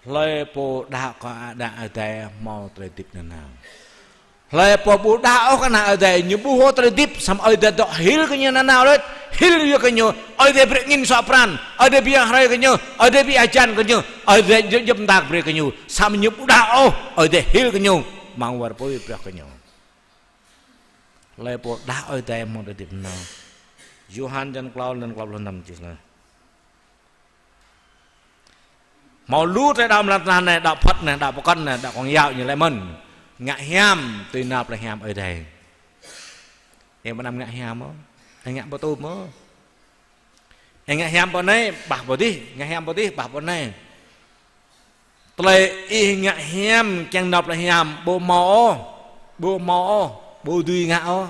Hlơi pô đaŏ kơ Ană Ơi Adai hmâo tơlơi hơdip nanao. Hlơi pô ƀu đaŏ ôh kơ Ană Ơi Adai, ñu ƀu hmâo tơlơi hơdip, samơ̆ Ơi Adai dŏ hil kơ ñu nanao đôč, hil yua kơ ñu, Ơi Adai brơi angĭn suă pran, Ơi Adai pơyơr hrơi kơ ñu, Ơi Adai pơyơr hơjan kơ ñu, Ơi Adai djŏp, djŏp mơta brơi kơ ñu, samơ̆ ñu ƀu đaŏ ôh, Ơi Adai hil kơ ñu, amăng wơr apui pioh kơ ñu. Hlơi pô đaŏ Ơi Adai hmâo tơlơi hơdip nanao. Yôhan črăn klâo lăn klâo pluh năm čih laih. Hmâo lu tơlơi đaŏ amăng lŏn tơnah anai, đaŏ Phật anai, đaŏ Công giáo ñu laĭ mơ̆n. Ngă hiam tui nao plei hiam Ơi Adai. Ih ƀu anăm ngă hiam ôh. Ih ngă ƀu tŭ ôh. Ih ngă hiam pơ anai, ƀah pơ adih, ngă hiam pơ adih, ƀah pơ anai. Tơlơi ih ngă hiam kiăng nao plei hiam, ƀu hmâo ôh, ƀu hmâo ôh. Ƀu dưi ngă ôh.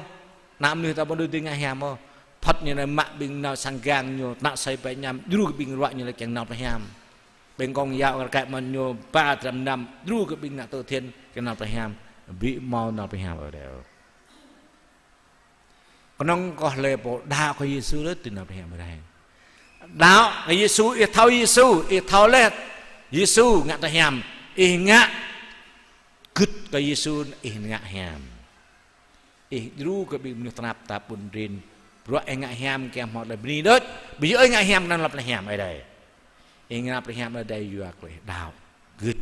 Ană mơnuih ta ƀu dưi ngă hiam ôh. Phŭt ñu anai mă ƀing nao sang gang ñu, tơnă asơi ƀơi añăm, djru kơ ƀing ruă ñu lĕ kiăng nao pơ hiam. Ƀing kông yao kơ kĕ mơ̆n ñu ba dram năm, djru kơ ƀing ngă từ thiện kiăng nao pơ hiam. Ƀu hmâo nao pơ hiam ôh đeo. Kơnơ̆ng kơ hlơi pô đaŏ kơ Yêsu đôč dưi nao pơ hiam rai. Đaŏ kơ Yêsu, ih thâo Yêsu, ih thâo laih Yêsu ngă tơ hiam, ih ngă gưt kơ Yêsu, ih ngă hiam. Ih djru kơ ƀing mơnuih tơnap tap ƀun rin, bruă ih ngă hiam kiăng hmâo tơlơi bơni đôč, ƀu djơ̆ ih ngă hiam kơnơ̆ng lăp tơlơi hiam Ơi Adai. Ih ngă tơlơi hiam Ơi Adai yua kơ ih đaŏ gưt.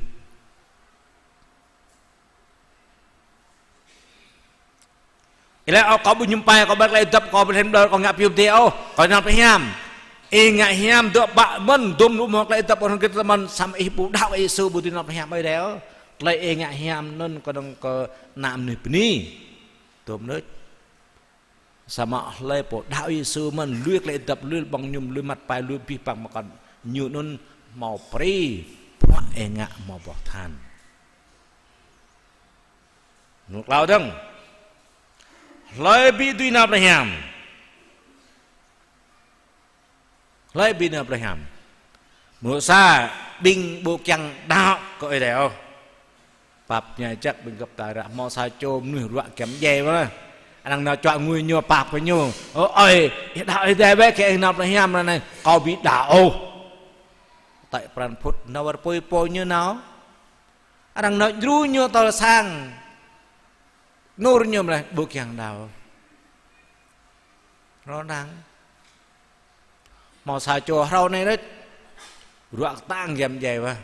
Ih laĭ, ơ, kâo ƀu ñŭm pai, kâo ƀu tơlơi dăp, kâo ƀu tơlơi hơdơr, kâo ngă pioh dê ôh, kâo nao pơ hiam. Ih ngă hiam dŏ pă mơ̆n, dôm lu mơ̆ tơlơi dăp, kâo hơdơr tơlơi mơ̆n, samơ̆ ih ƀu đaŏ kơ Yêsu ƀu dưi nao pơ hiam Ơi Adai ôh. Tơlơi ih ngă hiam anŭn kơnơ̆ng kơ ană mơnuih bơni. Dôm đôč. Samơ̆ hlơi pô đaŏ Yêsu mơ̆n, lui tơlơi dăp, lui ƀơ̆ng mơñum, lui măt pai, lui abih bang mơkŏn, ñu anŭn hmâo pri, bruă ih ngă hmâo boh than. Nŭk klâo dơ̆ng. Hlơi ƀu dưi nao pơ hiam. Hlơi ƀu dưi nao pơ hiam. Mơ̆ sa ƀing ƀu kiăng đaŏ kơ Ơi Adai ôh. Pap ñu jak ƀing gơ̆p ta ră hmâo sa čô mơnuih ruă giăm djai mơ̆n. Anŭn nao čuă ngui ñu pap kơ ñu. Ơ ơi, ih đaŏ Ơi Adai bĕ kơ ih nao pơ hiam anai, kâo ƀu đaŏ ôh. Tơl pran phŭt nao wơr apui pô ñu nao. Arăng nao djru ñu tơl sang. Nur ñu mơ̆ laih ƀu kiăng đaŏ. Rơnang. Hmâo sa čô hrâo anai đôč. Ruă kơtang giăm djai wơ̆t.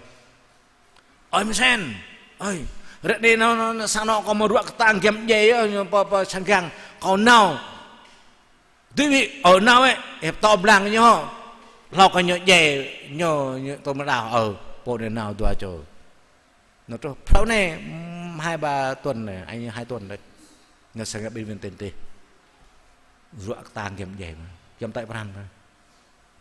Ơi mơsen. Ơi. Ră anai nao, nao, nao sang anŏ kâo hmâo ruă kơtang giăm djai yơh, ñu pơ, pơ sang gang. Kâo nao. Dui wĭ, ơ, nao wơ̆t, ơ, pơtô blang ñu hŏ. Hlâo kơ ñu djai, ñu, ñu tŭ mơ̆ đaŏ, ơ, pô anai nao dua čô. Nao truh, phrâo anai, ừm, hai ba tuần anai, anh hai tuần đôč. Nao sang ngă bệnh viện tỉnh tih. Ruă kơtang giăm djai mơ̆n, giăm tơl pran mơ̆n.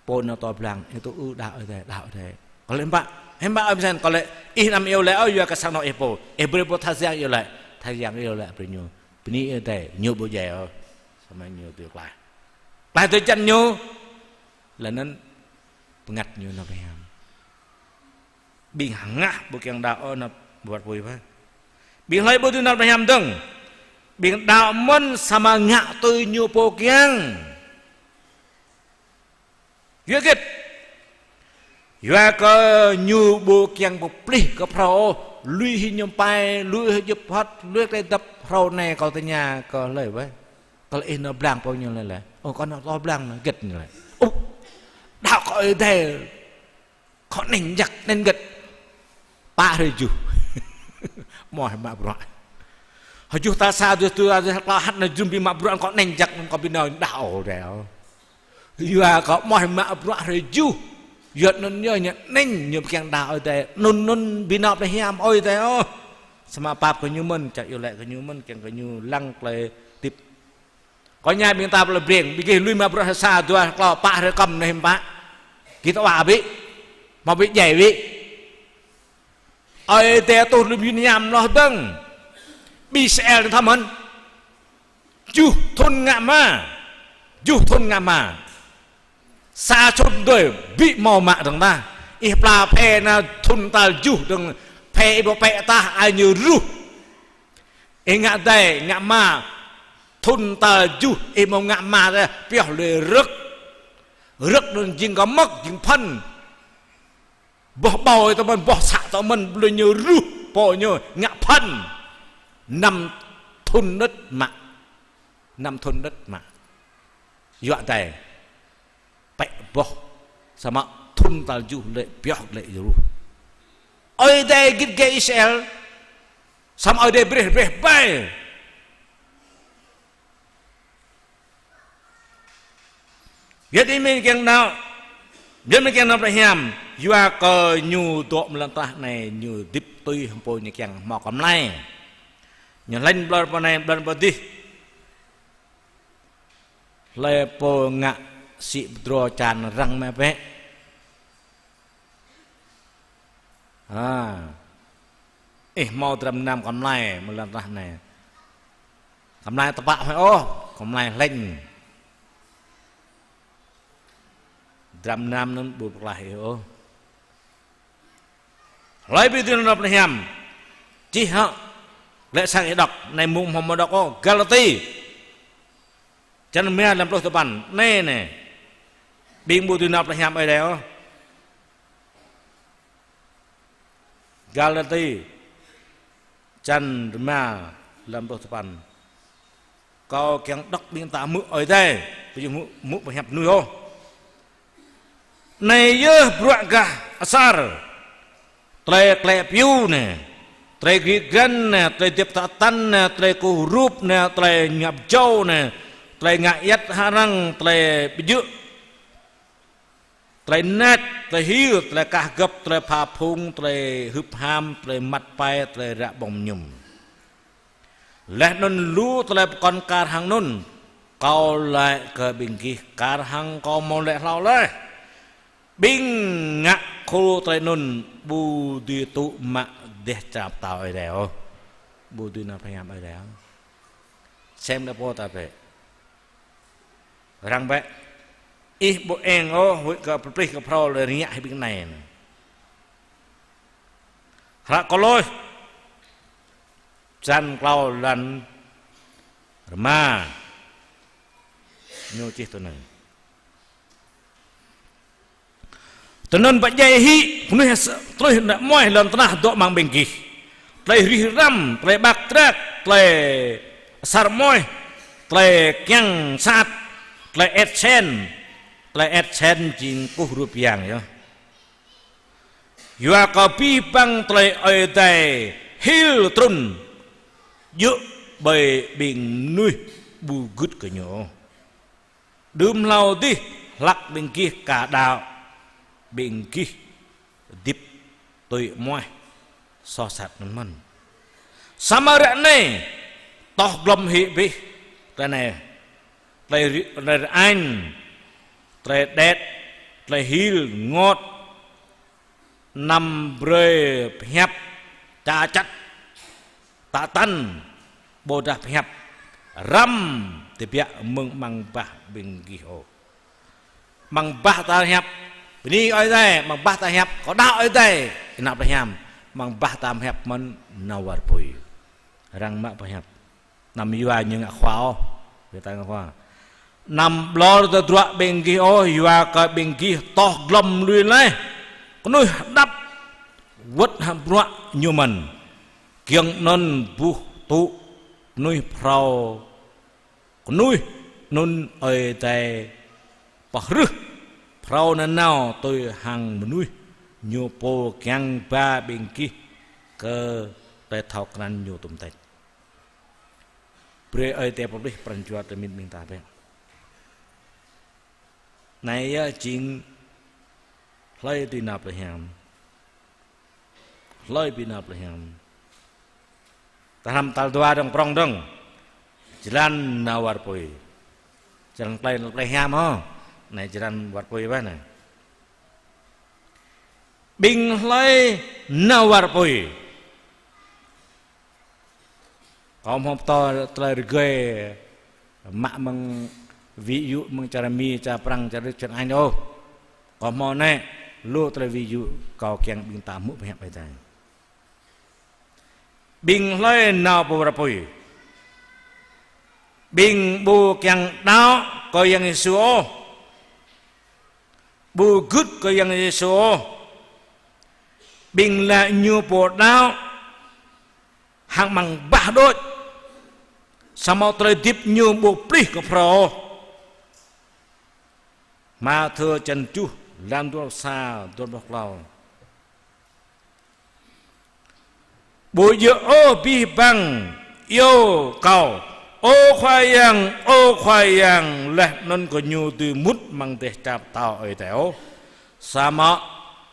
Pô nao tŏ blang, ih tŭ ư đaŏ Ơi Adai, đaŏ Ơi Adai. Kâo laĭ hiư̆m pă, hiư̆m pă ơi mơsen, kâo laĭ, ih anăm iâu laĭ ôh, yua kơ sang anŏ ih pô. Ih brơi pô tha giang iâu laĭ, tha giang iâu laĭ brơi ñu. Bơni Ơi Adai, ñu ƀu djai ôh. Samơ̆ ñu tui klaih. Klaih tui čan ñu. Laih anŭn bơngăt ñu nao pơ hiam. Ƀing hơngah ƀu kiăng đaŏ ôh nao wơr apui bĕ. Ƀing hlơi ƀu dưi nao pơ hiam dơ̆ng. Ƀing đaŏ mơ̆n samơ̆ ngă tui ñu pô kiăng. Yua hơget? Yua kơ ñu ƀu kiăng pơplih kơ phrâo ôh, lui hĭ mơñum pai, lui hĭ djŏp phŏt, lui tơlơi dăp phrâo anai kâo tơña kơ hlơi bĕ. Kơ ih nao blang pô ñu laĭ laih. Ơ, kâo nao tŏ blang anai hơget ñu laĭ. Ơ, đaŏ kơ Ơi Adai. Kâo anai jak, anai hơget. Pă hrơi juh. Mơ̆ hĭ mă bruă. Hơjuh tal sa, hơjuh tal dua, hơjuh tal klâo hăt anai jum ƀing mă bruă kâo anai jak, kâo ƀu nao đaŏ ôh đeo. Yua kơ mơ̆ hĭ mă bruă hrơi juh. Yua anŭn yơh ñu anai ñu ƀu kiăng đaŏ Ơi Adai. Anŭn anŭn ƀu nao pơ hiam Ơi Adai ôh. Samơ̆ pap kơ ñu mơ̆n, čang iâu laĭ kơ ñu mơ̆n, kiăng kơ ñu lăng tơlơi hơdip. Kâo ñai ƀing ta pơ lŏn Breng, ƀing gih lui mă bruă hrơi sa, dua, klâo, pă hrơi kơm anai hiư̆m pă. Gih tơwa ƀĭ, hmâo ƀĭ djai ƀĭ. Ơi Adai tuh lŏm yun yam hloh dơ̆ng. Ƀing Israel anai thâo mơ̆n. Juh thŭn ngă hma. Juh thŭn ngă hma. Sa thŭn dơi, ƀu hmâo mă dơ̆ng tah. Ih pla phê nao thŭn tal juh dơ̆ng, phê ih ƀu pĕ tah, ai ñu ruh. Ih ngă dai, ngă hma, thŭn tal juh, ih hmâo ngă hma tah, pioh lui rơ̆k. Rơ̆k anŭn jing kơ mơ̆k, jing phăn. Boh ƀâo ih tơ mơ̆n, boh să tơ mơ̆n, blơi ñu ruh, pô ñu ngă phăn. Năm thŭn đôč mă. Năm thŭn đôč mă. Yua dai. Pĕ boh, samơ̆ thŭn tal juh lĕ pioh lĕ ruh. Ơi Adai git gai Israel, samơ̆ Ơi Adai brơi, brơi ƀai. Yua dah mơ̆n kiăng nao, yua mơ̆n kiăng nao pơ hiam, yua kơ ñu dŏ mơ̆ lŏn tơnah anai, ñu hơdip tui hăng pô ñu kiăng hmâo kơmlai. Ñu hlĕng ƀlŏr pơ anai, ƀlŏr pơ adih. Hlơi pô ngă sĭ pơdrô čan răng mă bĕ. Ha. Ih hmâo dram gơnam kơmlai mơ̆ lŏn tơnah anai. Khŏm lăi tơpă hĭ ôh, khŏm lăi hlĕng. Dram nam anŭn ƀu pơklaih ôh. Hlơi ƀu dưi nao pơlih hiam. Čih hŏ. Lĕ sang ih đŏk, anai mơ̆ng hmâo mơ̆ đŏk ôh, Galati. Črăn rơma lăm pluh tơpăn. Anai, anai. Ƀing ƀu dưi nao pơlih hiam Ơi Adai ôh. Galati. Črăn rơma lăm pluh tơpăn. Kâo kiăng đŏk ƀing ta hmư̆ Ơi Adai, ƀu djơ̆ hmư̆, hmư̆ pơhiăp mơnuih ôh. Anai yơh bruă gah asar. Tơlơi klĕ piu anai. Tơlơi gri găn anai, tơlơi djŏp tơtăn anai, tơlơi kơkuh rup anai, tơlơi ngă pơjâo anai, tơlơi ngă ayăt hơrăng, tơlơi ƀu djơ̆. Tơlơi nač, tơlơi hil, tơlơi kah gơ̆p, tơlơi pha phung, tơlơi hưp ham, tơlơi măt pai, tơlơi ră ƀơ̆ng mơñum. Laih anŭn lu tơlơi pơkŏn kar hăng anŭn, kâo lăi kơ ƀing gih kar hăng kâo hmâo lăi hlâo laih. Ƀing ngă khul tơlơi anŭn ƀu dưi tŭ mă dêh čar pơtao Ơi Adai ôh. Ƀu dưi nao pơhiăp Ơi Adai ôh. Sem đa pô ta bĕ. Răng bĕ. Ih ƀu eng ôh, huĭ kơ pơplih kơ phrâo lĕ rơngiă hĭ ƀing anai. Hră Kôlôs. Črăn klâo lăn rơma. Ñu čih tui anai. Tui anŭn pơdjai hĭ kơnuih s-, tơlơi ră mơnuih lŏn tơnah dŏ amăng ƀing gih. Tơlơi rih răm, tơlơi ƀak trak, tơlơi asar mơnuih, tơlơi kiăng sat, tơlơi et sen, tơlơi et sen jing kơkuh rup yang yơh. Yua kơ abih bang tơlơi Ơi Adai hil trŭn djơ̆ ƀơi ƀing mơnuih ƀu gưt kơ ñu. Đưm hlâo adih hlăk ƀing gih ka đaŏ, ƀing gih hơdip tui mơnuih soh sat anŭn mơ̆n. Samơ̆ ră anai, toh glŏm hĭ abih, tơlơi anai, tơlơi ri-, tơlơi rơañ, tơlơi đet, tơlơi hil, rơngot, anăm brơi pơhiăp ča čăt, tơtăn, ƀôdah pơhiăp răm tơbiă mơ̆ng amăng bah ƀing gih ôh. Amăng bah ta hiăp bơni Ơi Adai, amăng bah ta hiăp kơ đaŏ Ơi Adai, ih nao pơlih hiam. Amăng bah ta hiăp mơ̆n nao war apui. Arăng mă pơhiăp. Anăm yua ñu ngă khua ôh. Yua ta ngă khua. Anăm ƀlŏr tơdruă ƀing gih ôh, yua kơ ƀing gih toh glŏm lui laih kơnuih hơđăp wơ̆t hăng bruă ñu mơ̆n. Giŏng anŭn ƀuh tŭ kơnuih phrâo, kơnuih anŭn Ơi Adai pơhrih phrâo nanao tui hăng mơnuih, ñu pô kiăng ba ƀing gih kơ tơlơi thâo krăn ñu tŭm tĕč. Brơi Ơi Adai pơplih pran jua tơmĭn ƀing ta bĕ. Anai yơh jing hlơi dưi nao pơlih hiam. Hlơi ƀu nao pơlih hiam. Ta hrăm tal dua dơ̆ng prŏng dơ̆ng. Jơlan nao war apui. Jơlan plei, plei hiam hŏ. Anai jơlan war apui bĕ anai. Ƀing hlơi nao war apui. Kâo hmâo pơtô tơlơi rơgơi mă mơ̆ng ví dụ mơ̆ng čar Mi, čar Prăng, čar Đức, čar Anh ôh. Kâo hmâo anai lu tơlơi ví dụ kâo kiăng ƀing ta hmư̆ pơhiăp Ơi Adai. Ƀing hlơi nao pơ war apui. Ƀing ƀu kiăng đaŏ kơ Yang Yêsu ôh. Ƀu gưt kơ Yang Yêsu ôh. Ƀing laĭ ñu pô đaŏ hăng amăng bah đôč. Samơ̆ tơlơi hơdip ñu ƀu plih kơ phrâo ôh. Mathiơ črăn tơjuh, lăm dua pluh sa, dua pluh klâo. Ƀu djơ̆ ôh abih bang iâu kâo: Ơ Khua Yang, ơ Khua Yang, laih anŭn gơñu dưi mŭt amăng dêh čar pơtao Ơi Adai ôh. Samơ̆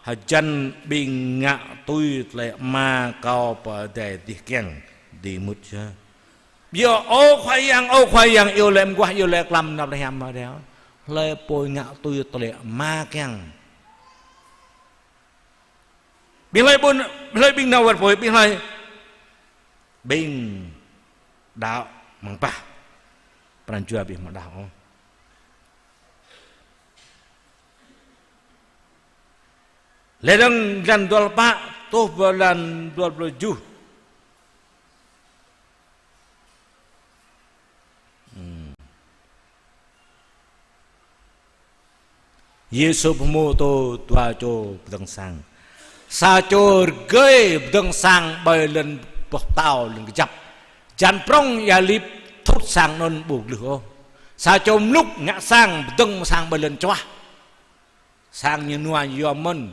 hơjăn ƀing ngă tui tơlơi Ama kâo pơ adai adih kiăng dưi mŭt yơh. Ƀu djơ̆ ôh Khua Yang, ơ Khua Yang, iâu laĭ mơguah, iâu laĭ klăm nao pơlih hiam Ơi Adai ôh. Hlơi pô ngă tui tơlơi Ama kiăng. Ƀing hlơi ƀu, hlơi ƀing nao war apui, ƀing hlơi ƀing đaŏ mơ̆ng bah. Pran jua ƀu hmâo đaŏ ôh. Lĕ dơ̆ng blan dua pluh pă truh pơ blan dua pluh tơjuh. Hmm. Yêsu pơhmu tô dua čô pơdơ̆ng sang. Sa čô rơgơi pơdơ̆ng sang ƀơi lŏn boh pơtâo lŏn kơjăp. Hơjan prŏng ia lip thut sang anŭn ƀu glưh ôh. Sa čô mlŭk ngă sang pơdơ̆ng sang ƀơi lŏn čuah. Sang ñu nua yua mơ̆n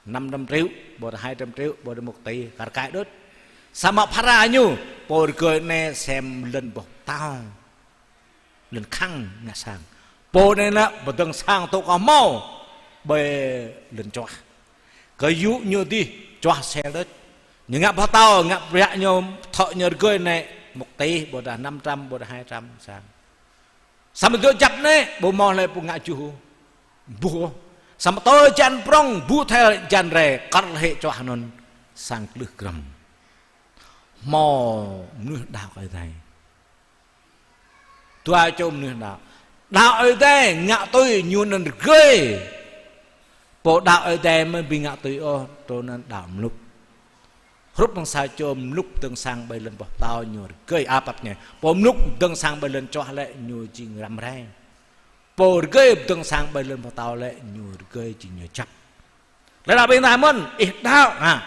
năm trăm triệu, ƀôdah hai trăm triệu, ƀôdah một tỷ, kar kaĭ đôč. Samơ̆ phara ñu, pô rơgơi anai sem lŏn boh pơtâo. Lŏn khăng ngă sang. Pô anai nă pơdơ̆ng sang tŭ kơ hmâo ƀơi lŏn čuah. Kơ yŭ ñu dih čuah sel đôč. Ñu ngă boh pơtâo, ngă bruă ñu thŏ ñu rơgơi anai một tỷ, ƀôdah năm trăm, ƀôdah hai trăm sang. Samơ̆ dŏ kơjăp anai, ƀu hmâo hlơi pô ngă juh ôh. Buh ôh. Samơ̆ tơ hơjan prŏng, ƀu thel hơjan rai, kar hĭ čuah anŭn sang glưh grăm. Hmâo mơnuih đaŏ kơ Ơi Adai. Dua čô mơnuih đaŏ. Đaŏ Ơi Adai ngă tui ñu anŭn rơgơi. Pô đaŏ Ơi Adai mơ̆n ƀu ngă tui ôh, tui anŭn đaŏ mlŭk. Hrup hăng sa čô mlŭk pơdơ̆ng sang ƀơi lŏn boh pơtâo ñu rơgơi apăt ñu. Pô mlŭk pơdơ̆ng sang ƀơi lŏn čuah lĕ ñu jing răm rai. Pô rơgơi pơdơ̆ng sang ƀơi lŏn boh pơtâo lĕ ñu rơgơi jing ñu kơjăp. Lĕ đaŏ ƀing ta mơ̆n, ih đaŏ hă?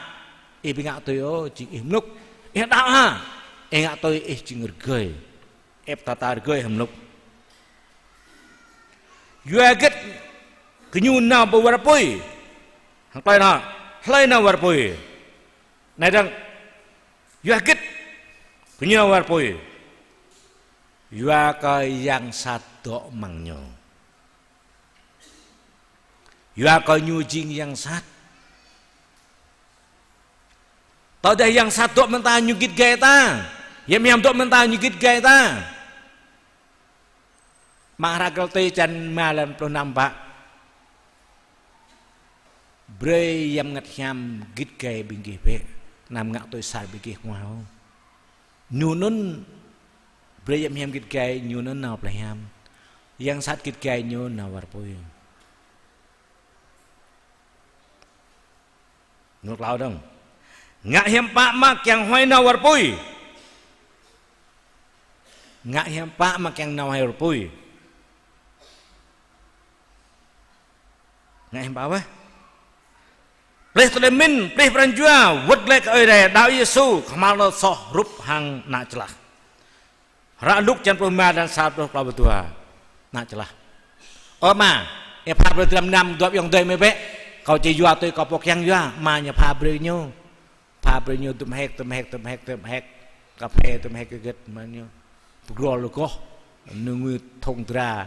Ih ƀu ngă tui ôh, jing ih mlŭk. Ih đaŏ hă? Ih ngă tui, ih jing rơgơi. Ĕp ta ta rơgơi hă mlŭk. Yua hơget gơñu nao pơ war apui? Hăng hlơi nao, hlơi nao war apui? Anai dơ̆ng, yua hơget gơñu nao war apui? Yua kơ yang sat dŏ amăng ñu. Yua kơ ñu jing yang sat. Tơdah yang sat dŏ amăng ta ñu git gai ta. Hiam hiam dŏ amăng ta ñu git gai ta. Amăng hră Galati čăn rơma lăm pluh năm pă. Brơi Yang Bơngăt Hiam git gai ƀing gih bĕ, anăm ngă tui sat ƀing gih hơnguaŏ. Ñu anŭn brơi Yang Hiam git gai, ñu anŭn nao plei hiam. Yang sat git gai ñu nao war apui. Ñu klâo dơ̆ng. Ngă hiam pă mă kiăng huai nao war apui. Ngă hiam pă mă kiăng nao huai war apui. Ngă hiam pă wơh. Plih tơlơi mĭn, plih pran jua, wơ̆t glaĭ kơ Ơi Adai, đaŏ Yêsu, kơhma̱l nao soh hrup hăng ană čơlah. Hră Luk čăn pluh rơma, dăn sa pluh klâo pluh dua. Ană čơlah. Ơ ama, ih pha brơi dram năm dua ayŏng adơi mơi bĕ. Kâo či yua tui kâo pô kiăng yua, ama ñu pha brơi ñu. Pha brơi ñu tơm hek, tơm hek, tơm hek, tơm hek. Kơphê tơm hek kơ gĕt ama ñu. Pơgrô lu goh. Ñu ngui thŏng dra.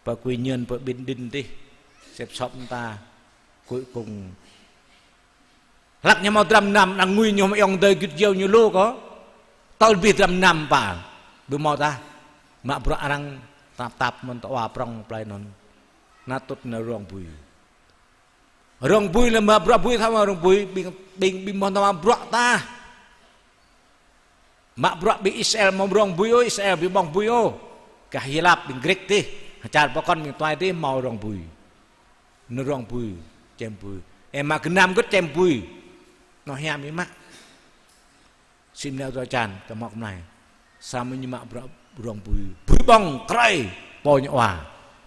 Pơ quy nhân, pơ ƀing đĭn tih. Sĕp sŏp mơta. Cuối cùng hlăk ñu hmâo dram năm, đang ngui ñu hmâo ayŏng adơi git giâo ñu lu kơ. Tơl abih dram năm pă. Ƀu hmâo tah. Mă bruă arăng tap tap mơ̆n tơ wa prŏng plei anŭn. Nao tŭt nao rông bui. Rông bui lĕ mă bruă bui thâo mă rông bui, ƀing, ƀing, ƀing mơ̆n tơ mă bruă tah. Mă bruă ƀing Israel hmâo rông bui ôh, Israel ƀu ƀơ̆ng bui ôh. Gah Hy Lạp ƀing Grek tih, hơčar pơkŏn ƀing tuai tih hmâo rông bui. Nao rông bui, čem bui. Ơ mă gơnam gơ̆t čem bui. Nao hiam ih mă. Sim nao dua čan, kơ mŏk mlai. Samơ̆ ñu mă bruă rông bui. Bui ƀơ̆ng, krơi, pô ñu wa.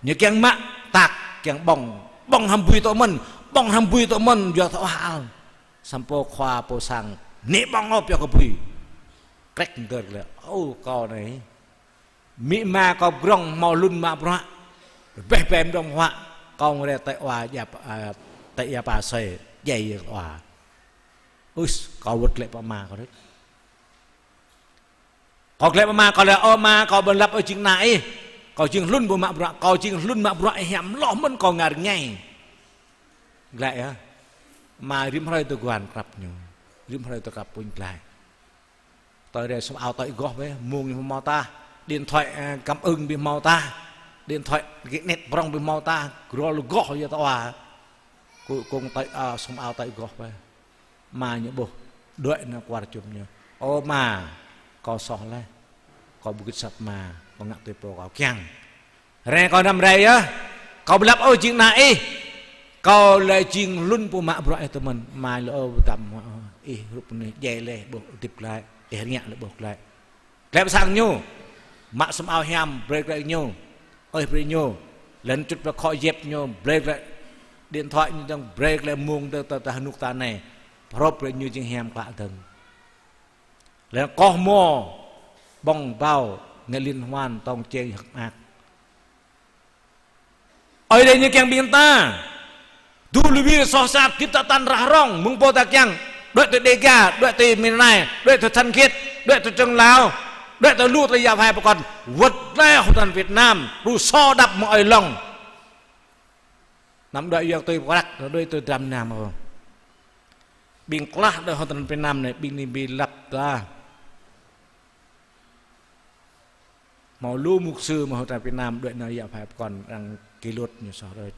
Ñu kiăng mă, tak, kiăng ƀơ̆ng. Ƀơ̆ng hăm bui tŏ mơ̆n, ƀơ̆ng hăm bui tŏ mơ̆n, yua tŏ wa al. Samơ̆ pô khua pô sang, nĕ ƀơ̆ng ôh pioh kơ bui. Krĕk mơdơr lĕ, ơ kâo anai. Amĭ ama kâo pơdrŏng hmâo hlŭn mă bruă. Rơbeh bem dŏng huă. Kâo ngă rai tĕ wa djăp, a, tĕ ia pa soi. Djai ia wa. Ŭs, kâo wơ̆t glaĭ pơ ama kâo đôč. Kâo glaĭ pơ ama kâo lĕ, ơ ama, kâo ƀu lăp ôh jing ană ih. Kâo jing hlŭn ƀu mă bruă. Kâo jing hlŭn mă bruă ih hiam hloh mơ̆n kâo ngă rơngai. Glaĭ yơh. Ama rĭm hrơi tơguan krăp ñu. Rĭm hrơi tơkrăp puñ glaĭ. Tơl rai sum ao tơi goh bĕ, mông ñu hmâo tah. Điện thoại, ơ, cảm ứng ƀu hmâo tah. Điện thoại, cái net prŏng ƀu hmâo tah. Grô lu goh yua tơ wa. Cuối cùng tơi, ơ, sum ao tơi goh bĕ. Ama ñu ƀuh. Đuaĭ nao kwar čum ñu. Ơ ama, kâo soh laih. Kâo ƀu gĭt sat mă, kâo ngă tui pô kâo kiăng. Ră anai kâo năm rai yơh. Kâo ƀu lăp ôh jing ană ih. Kâo lĕ jing hlŭn pô mă bruă ih tơ mơ̆n. Mai lĕ ôh ƀu dăm ôh. Ih hrup anai djai lĕ ƀuh hơdip glaĭ. Ih rơngiă lĕ ƀuh glaĭ. Glaĭ pơ sang ñu. Mă sum ao hiam brơi glaĭ ñu. Ơi brơi ñu. Lĕ čut pơ khŏ djep ñu brơi glaĭ. Điện thoại ñu dơ̆ng brơi glaĭ mông dơ̆ng tơ tơ hơnŭk ta anai. Pơhrôp brơi ñu jing hiam klă dơ̆ng. Lĕ koh mô ƀơ̆ng ƀâo ngă liên hoan tong čeng hơ̆k mơak. Ơi Adai ñu kiăng ƀing ta. Dŭ lui wir soh sat, hơdip tơtăn rah rong, mơ̆ng pô ta kiăng. Đuaĭ tui Đêga, đuaĭ tui Mê Nai, đuaĭ tui Thanh Khiết, đuaĭ tui Trần Lao, đuaĭ tui lu tơlơi yap hai pơkŏn. Wơ̆t lĕ hơdrăn Việt Nam, rŭ sô đăp mơ̆ng ơi lŏng. Năm đuaĭ yua tui prăk, đuaĭ tui dram nam ôh. Ƀing klah đuaĭ hơdrăn Việt Nam anai, ƀing anai ƀu lăp ta. Hmâo lu mục sư mơ̆ng hơdrăn Việt Nam đuaĭ nao yap hai pơkŏn arăng kỷ luật ñu soh đôč.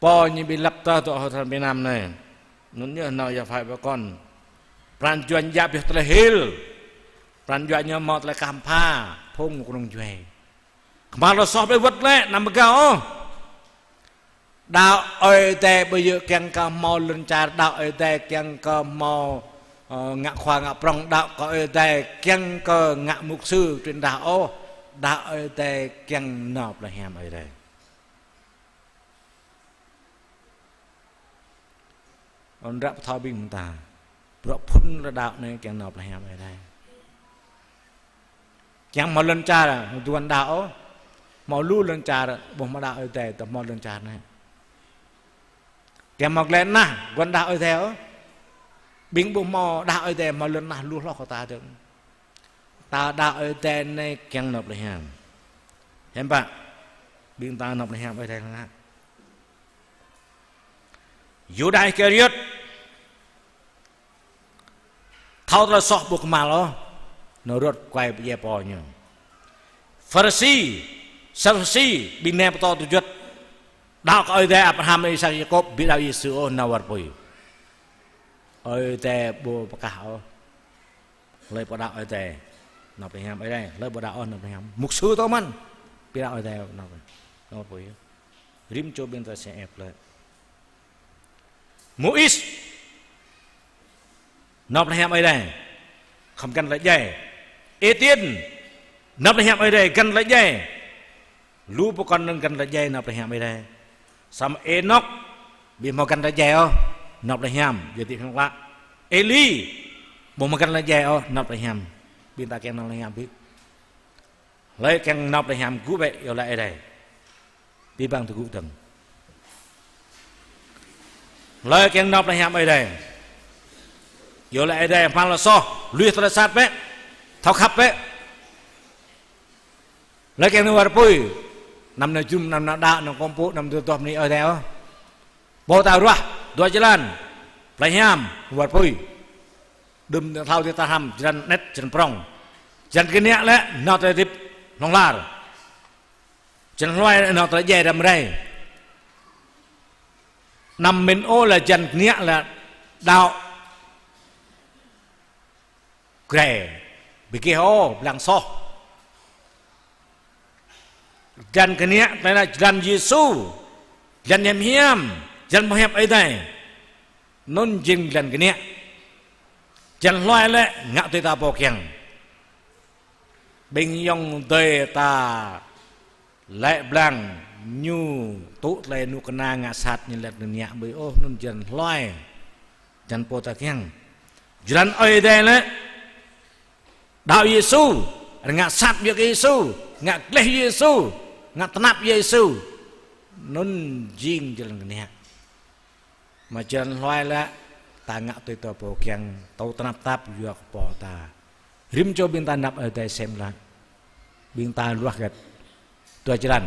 Pô ñu ƀu lăp ta dŏ hơdrăn Việt Nam anai. Anŭn ñu nao yap hai pơkŏn. Pran jua ñu djă pioh tơlơi hil. Pran jua ñu hmâo tơlơi kah pha. Phung kơnung djuai. Kơmăl lŏ soh ƀlĕ wơ̆t lĕ, anăm pơgao ôh. Đaŏ Ơi Adai ƀu djơ̆ kiăng kơ hmâo lŏn čar, đaŏ Ơi Adai kiăng kơ hmâo, ơ, ngă khua ngă prŏng, đaŏ kơ Ơi Adai kiăng kơ ngă mục sư truyền đạo ôh, đaŏ Ơi Adai kiăng nao plei hiam Ơi Adai. Ôn ră pơthâo ƀing ta. Bruă phŭn rơđao anai kiăng nao plei hiam Ơi Adai. Kiăng hmâo lŏn čar, duan đaŏ ôh. Hmâo lu lŏn čar, ƀu hmâo đaŏ Ơi Adai, tơ hmâo lŏn čar anai. Kiăng hmâo glĕ nah, guan đaŏ Ơi Adai ôh. Ƀing ƀu hmâo đaŏ Ơi Adai, hmâo lŏn nah lu hloh kơ ta dơ̆ng. Ta đaŏ Ơi Adai anai kiăng nao plei hiam. Hiam pă, ƀing ta nao plei hiam Ơi Adai lăng. Yuđa Iskariôt. Thâo tơlơi soh ƀu kơmăl ôh. Nao rơ̆t kuai pơdjai pô ñu. Pharisi, Sadusi, ƀing anai pơtô tơjuăt. Đaŏ kơ Ơi Adai Abraham, Isak, Yakôb, ƀu đaŏ Yêsu ôh, nao war apui. Ơi Adai ƀu pơkah ôh. Hlơi pô đaŏ Ơi Adai, nao plei hiam Ơi Adai. Hlơi ƀu đaŏ ôh, nao plei hiam. Mục sư tơ mơ̆n. Ƀu đaŏ Ơi Adai, nao, nao apui. Rĭm čô ƀing ta sem ĕp lĕ. Môis, nao plei hiam Ơi Adai, khŏm găn tơlơi djai. Êtiên, nao plei hiam Ơi Adai, găn tơlơi djai. Lu pơkŏn anŭn găn tơlơi djai, nao plei hiam Ơi Adai. Samơ̆ Ênôk, ƀu hmâo găn tơlơi djai ôh, nao plei hiam, yua hơdip hiam klă. Êli, ƀu hmâo găn tơlơi djai ôh, nao plei hiam. Ƀing ta kiăng nao plei hiam ƀu? Hlơi kiăng nao plei hiam gŭ bĕ iâu laĭ Ơi Adai. Abih bang tơgŭ dơ̆ng. Hlơi kiăng nao plei hiam Ơi Adai, iâu laĭ Ơi Adai, kơmăl lŏ soh, lui tơlơi sat bĕ, thâo khăp bĕ. Hlơi kiăng nao war apui, anăm nao jum, anăm nao đaŏ, anăm kơkuh pơpŭ, anăm tơdah bơni Ơi Adai ôh. Pô ta ruah dua jơlan, plei hiam, war apui. Đưm thâo tơlơi ta hrăm, jơlan anet, jơlan prŏng. Jơlan kơnă lĕ nao tơlơi hơdip hlŏng lar. Jơlan hluai lĕ nao tơlơi djai răm rai. Anăm mĭn ôh lĕ jơlan kơnă lĕ đaŏ Grai, ƀu gêh ôh, blang soh. Jơlan kơnă, tơlơi anŭn jơlan Yêsu, jơlan hiam hiam, jơlan pơhiăp Ơi Adai. Anŭn jing jơlan kơnă. Jơlan hluai lĕ ngă tui ta pô kiăng. Ƀing ayŏng adơi ta laĭ blang ñu tŭ tơlơi anŭn kơnă ngă sat ñu laĭ kơnă ƀu ôh, anŭn jơlan hluai. Jơlan pô ta kiăng. Jơlan Ơi Adai lĕ đaŏ Yêsu, ngă sat yua kơ Yêsu, ngă gleh Yêsu, ngă tơnap Yêsu. Anŭn jing jơlan kơnă. Mă jơlan hluai lĕ ta ngă tui ta pô kiăng, tŭ tơnap tap yua kơ pô ta. Rĭm čô ƀing ta năp Ơi Adai sem lă. Ƀing ta ruah hơget? Dua jơlan.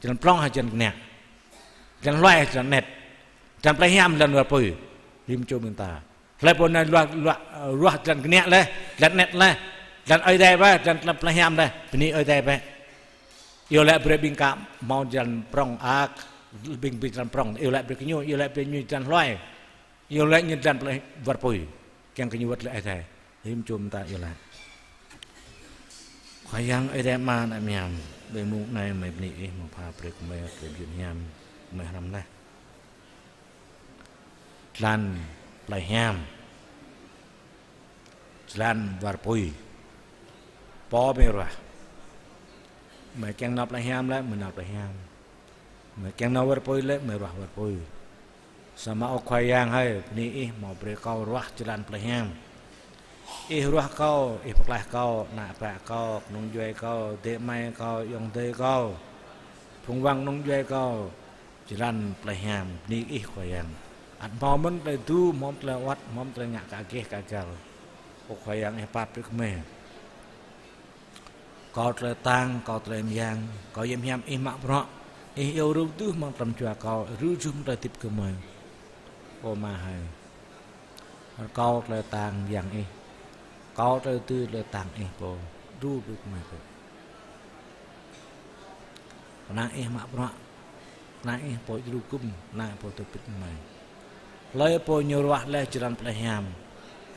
Jơlan prŏng hă jơlan kơnă? Jơlan hluai hă jơlan anet? Jơlan plei hiam, jơlan war apui. Rĭm čô ƀing ta. Hlơi pô anai ruah, ruah, ruah jơlan kơnă lĕ, jơlan anet lĕ, jơlan Ơi Adai bĕ, jơlan plei hiam lĕ, bơni Ơi Adai bĕ. Iâu laĭ brơi ƀing gơmơi hmâo jơlan prŏng, a, ƀing, ƀing jơlan prŏng, iâu laĭ brơi kơ ñu, iâu laĭ brơi ñu jơlan hluai. Iâu laĭ ñu jơlan plei war apui. Kiăng kơ ñu wơ̆t glaĭ Ơi Adai. Rĭm čô ƀing ta iâu laĭ. Khua Yang Ơi Adai Ama ană mơyang, ƀơi mông anai mơi bơni Ih mơ̆ng pha brơi kơ mơi tơlơi bơni hiam, mơi hrăm laih. Jơlan plei hiam, jơlan war apui, pô mơi ruah. Mơi kiăng nao plei hiam lĕ, mơi nao plei hiam. Mơi kiăng nao war apui lĕ, mơi ruah war apui. Samơ̆ ơ Khua Yang hơi, bơni Ih hmâo brơi kâo ruah jơlan plei hiam. Ih ruah kâo, Ih pơklaih kâo, ană bă kâo, kơnung djuai kâo, adơi amai kâo, ayŏng adơi kâo, phung wang kơnung djuai kâo, jơlan plei hiam, bơni Ih Khua Yang. Ăt hmâo mơ̆n tơlơi tŭ, hmâo mơ̆n tơlơi wơ̆t, hmâo mơ̆n tơlơi ngă kơ gêh kơ găl. Ơ Khua Yang, Ih pap brơi kơ mơi. Kâo tơlơi tang, kâo tơlơi mơyang, kâo yem hiam Ih mă bruă, Ih iâu rơu tơ̆ mơ̆ng tơlơi jua kâo, rơu jum tơlơi hơdip kơ mơi. Ơ Ama hơi, kâo tơlơi tang mơyang Ih, kâo tơlơi tŭ tơlơi tang Ih pô, rơu brơi kơ mơi pô. Kơnang Ih mă bruă, kơnang Ih pô djru gŭm, kơnang Ih pô tơpit mơi. Hlơi pô ñu ruah laih jơlan plei hiam,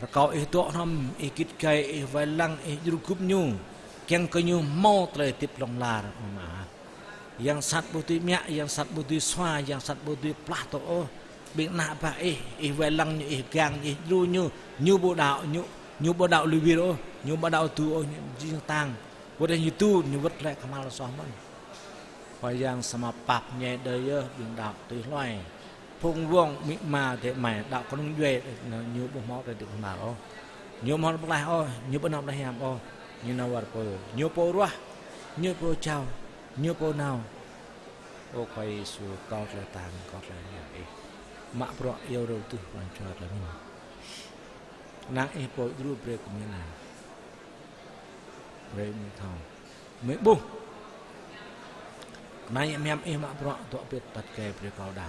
rơkâo Ih dŏ hrŏm, Ih git gai, Ih wai lăng, Ih djru gŭm ñu, kiăng kơ ñu hmâo tơlơi hơdip hlŏng lar, ơ Ama. Yang sat ƀu dưi mă, yang sat ƀu dưi sua, yang sat ƀu dưi plah tŏ ôh. Ƀing ană bă Ih, Ih wai lăng ñu, Ih gang ñu, Ih djru ñu, ñu ƀu đaŏ, ñu, ñu ƀu đaŏ lui wir ôh, ñu ƀu đaŏ tŭ ôh, ñu jing tang. Wơ̆t ñu tŭ, ñu wơ̆t lĕ kơhma̱l soh mơ̆n. Khua Yang, samơ̆ pap ñai đơi yơh ƀing đaŏ tui hluai. Phung wang amĭ ama adơi amai đaŏ kơnung djuai, ñu ƀu hmâo tơlơi hơdip hlŏng lar ôh. Ñu ƀu hmâo pơklaih ôh, ñu ƀu nao plei hiam ôh, ñu nao war apui. Ñu pô ruah, ñu pô jao, ñu pô nao. Ơ Khua Yêsu, kâo tơlơi tang, kâo tơlơi mơyang Ih. Mă bruă iâu rơu tơ̆ pran jua tơlơi mơ̆n. Kơnang Ih pô djru brơi kơ mơi anai. Brơi mơi thâo, mơi ƀuh. Kơnang yem hiam Ih mă bruă, dŏ pĭt tăt gai brơi kâo đa.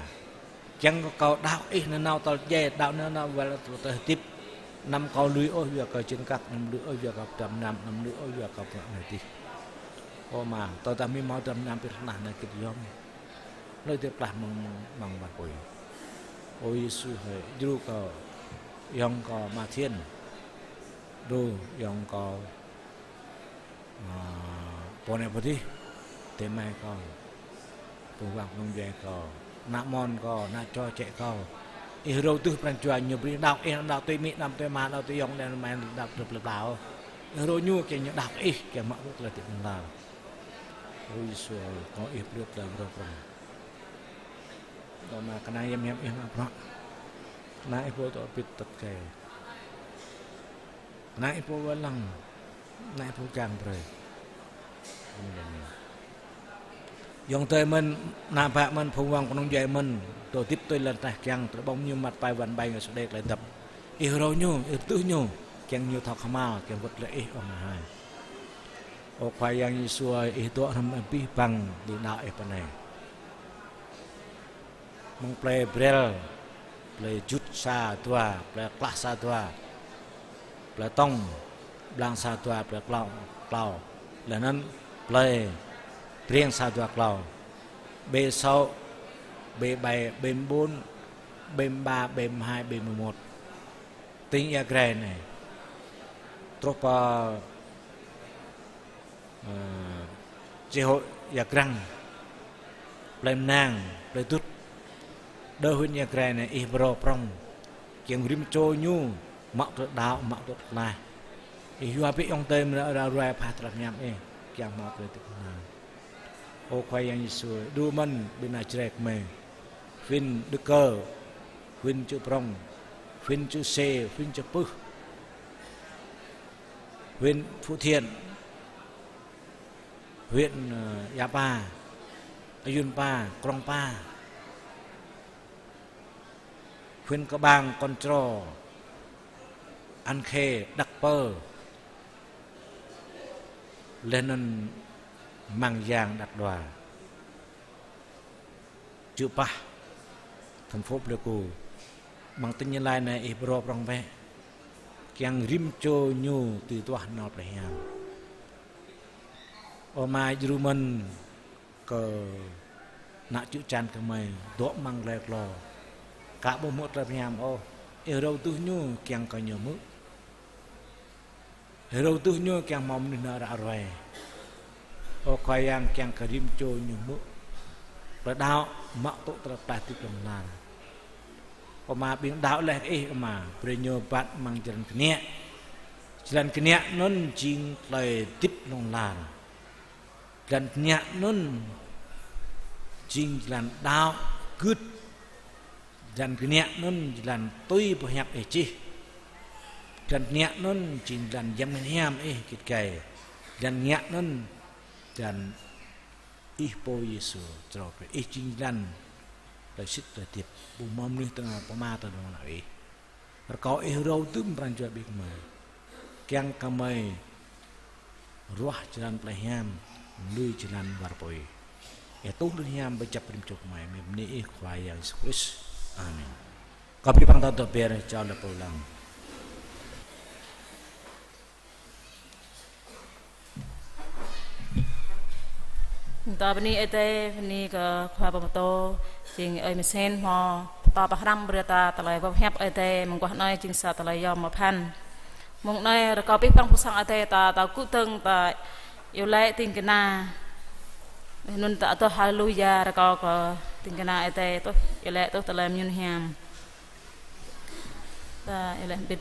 Kiăng kơ kâo đaŏ Ih nanao tơl djai, đaŏ nanao wơ̆t tơl hơdip. Anăm kâo lui ôh yua kơ čin kăk, anăm lui ôh yua kơ pơdrăm mơnam, anăm lui ôh yua kơ bruă anai dih. Ơ Ama, tơdah mơi hmâo pơdrăm mơnam pĭt hơnah anai git yom. Hlơi dêh plah mơ̆ng, mơ̆ng war apui. Ơ Yêsu hơi, djru kâo, ayŏng kâo Ama Thiên. Djru ayŏng kâo, ơ, pô anai pô adih, adơi amai kâo, phung wang kơnung djuai kâo, ană mơ̆n kâo, ană čô čĕ kâo. Ih rơu tơ̆ pran jua ñu brơi đaŏ Ih, đaŏ tui amĭ, đaŏ tui ama, đaŏ tui ayŏng, đaŏ tui plơi pla ôh. Ih rơu ñu kiăng ñu đaŏ Ih, kiăng mă bruă tơlơi hơdip hlŏng lar. Ơ Yêsu, kâo Ih brơi tơlơi rơ̆ prong. Ơ Ama, kơnang yem hiam Ih mă bruă. Kơnang Ih pô dŏ pĭt tăt gai. Kơnang Ih pô wai lăng. Kơnang Ih pô kiăng brơi. Ayŏng adơi mơ̆n, ană bă mơ̆n, phung wang kơnung djuai mơ̆n, dŏ hơdip tui lŏn tơnah kiăng, tơlơi ƀơ̆ng mơñum măt pai wăn ƀai ngă sô đê tơlơi dăp. Ih rơu ñu, Ih rơtuh ñu, kiăng ñu thâo kơhma̱l, kiăng wơ̆t glaĭ Ih, ơ Ama hơi. Ơ Khua Yang Yêsu ơi, Ih dŏ hrŏm abih bang ƀing đaŏ Ih pơ anai. Mơ̆ng plei Brel, plei Jut sa dua, plei Klah sa dua, plei Tŏng, Blang sa dua, plei Klâo, Klâo. Laih anŭn plei Briêng sa dua Klâo. B sáu, B bảy, B bốn, B ba, B hai, B mười một. Tỉnh Ia Grai anai. Truh pơ, ơ, chi hội Ia Grăng, plei Mnang, plei Dŭt. Đơ huyện Ia Grai anai Ih pơrô prŏng. Kiăng rĭm čô ñu, mă tơlơi đaŏ, mă tơlơi pơklaih. Ih yua brơi ayŏng adơi mơ̆n ra ruai pha tơlơi hiam Ih, kiăng mă tơlơi hơdip hlŏng lar. Ơ Khua Yang Yêsu, djru mơ̆n ƀing ană Jrai kơ mơi. Huyện Đức Cơ, huyện Chư Prông, huyện Chư Sê, huyện Chư Pưh, huyện Phú Thiện, huyện, ơ, Ia Pa, Ayun Pa, Krông Pa, huyện Cơ Bang, Kon Trô, An Khê, Đăk Pơ, laih anŭn Mang Yang, Đăk Đoa. Chư Păh, thành phố Pleiku, amăng tỉnh Gia Lai anai Ih pơrô prŏng bĕ. Kiăng rĭm čô ñu tui duah nao plei hiam. Ơ Ama, djru mơ̆n kơ ană čư̆ čan kơ mơi, dŏ amăng glai klô. Ka ƀu hmư̆ tơlơi hiam ôh, Ih rơtuh ñu kiăng kơ ñu hmư̆. Hrơi tơdơi ñu kiăng hmâo mơnuih nao ră ruai. Ơ Khua Yang, kiăng kơ rĭm čô ñu hmư̆ tơlơi đaŏ, mă tŭ tơlơi pơklaih hơdip hlŏng lar. Pơma ƀing đaŏ laih kơ Ih, Ama, brơi ñu rơbat amăng jơlan kơnê̆. Jơlan kơnê̆ anŭn jing tơlơi hơdip hlŏng lar. Jơlan kơnê̆ anŭn jing jơlan đaŏ gưt. Jơlan kơnê̆ anŭn jơlan tui boh hiăp Ih čih. Jơlan kơnê̆ anŭn jing jơlan Yang Bơngăt Hiam Ih git gai. Jơlan kơnê̆ anŭn jơlan Ih pô Yêsu, črâo kơ Ih jing jơlan tơlơi sĭt tơlơi hơdip. Ƀu hmâo mơnuih tơngan pơma tơlơi nao Ih. Rơkâo Ih râo dŭm pran jua ƀing gơmơi. Kiăng kơ gơmơi ruah jơlan plei hiam, lui jơlan war pui. Ih tuh lŏn hiam pơjăp rĭm čô gơmơi, mơ̆ng anăn Ih Khua Yang Yêsu Krist. Amen. Kâo pi păng ta dŏ ber čar lĕ pô lăng. Ta bơni Ơi Adai, bơni kơ Khua pơtô, jing Ơi Mơsen hmâo pơtô pơhrăm brơi ta tơlơi pơhiăp Ơi Adai mơguah anai jing sa tơlơi yom mơphăn. Mơ̆ng anai rơkâo abih bang pơsăng Ơi Adai ta, ta kơtang ta iâu laĭ ding kơna. Anŭn ta adoh haleluya rơkâo kơ ding kơna Ơi Adai tuh iâu laĭ tuh tơlơi mơñum hiam. Ta iâu laĭ hơbĭt.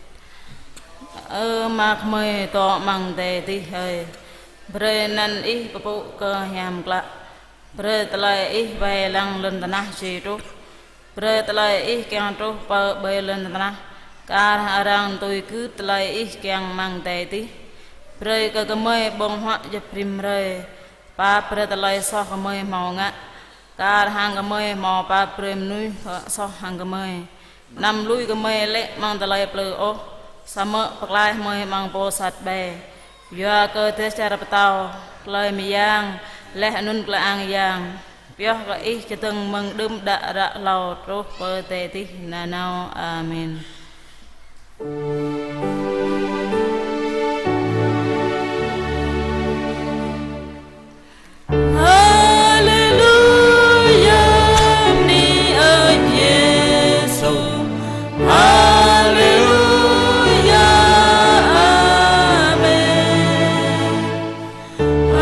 Ơ Ama gơmơi dŏ amăng adai adih hơi. Brơi anăn Ih pơpŭ kơ hiam klă. Brơi tơlơi Ih wai lăng lŏn tơnah či truh. Brơi tơlơi Ih kiăng truh pơ ƀơi lŏn tơnah. Kar hăng arăng tui gưt tơlơi Ih kiăng amăng adai adih. Brơi kơ gơmơi ƀơ̆ng huă djŏp rĭm hrơi. Pap brơi tơlơi soh gơmơi hmâo ngă. Kar hăng gơmơi hmâo pap brơi mơnuih soh hăng gơmơi. Anăm lui gơmơi lê̆ amăng tơlơi plư ôh, samơ̆ pơklaih gơmơi amăng pô sat ƀai. Yua kơ dêh čar pơtao, tơlơi mơyang, laih anŭn tơlơi ang yang, pioh kơ Ih čơdơ̆ng mơ̆ng đưm đă ră hlâo truh pơ adai adih nanao. Amen. Haleluya, bơni Ơi Yêsu. Haleluya, amen.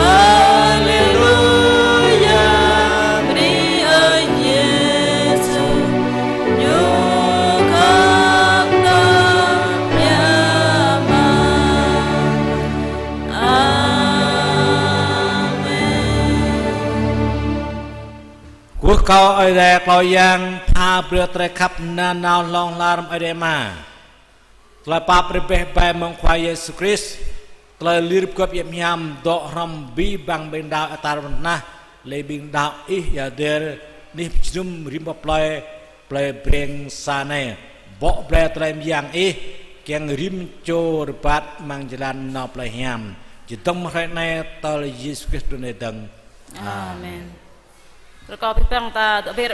Haleluya, bơni Ơi Yêsu. Ñu khăp tơbiă mă. Amen. Kơkuh kâo Ơi Adai Khua Yang pha brơi tơlơi khăp nanao hlŏng lar mơ̆ng Ơi Adai Ama, tơlơi pap rơbeh ƀai mơ̆ng Khua Yêsu Krist, tơlơi lir pơgop hiam dŏ hrŏm abih bang ƀing đaŏ tar ƀơi lŏn tơnah, lĕ ƀing đaŏ Ih yua dêr anih pơjơnum rĭm boh plơi, plơi Breng sa anai, bŏ brơi tơlơi mơyang Ih, kiăng rĭm čô rơbat amăng jơlan nao plei hiam. Čơdơ̆ng mơ̆ng hrơi anai tơl Yêsu Krist trŭn rai dơ̆ng. Amen. Rơkâo abih bang ta dŏ ber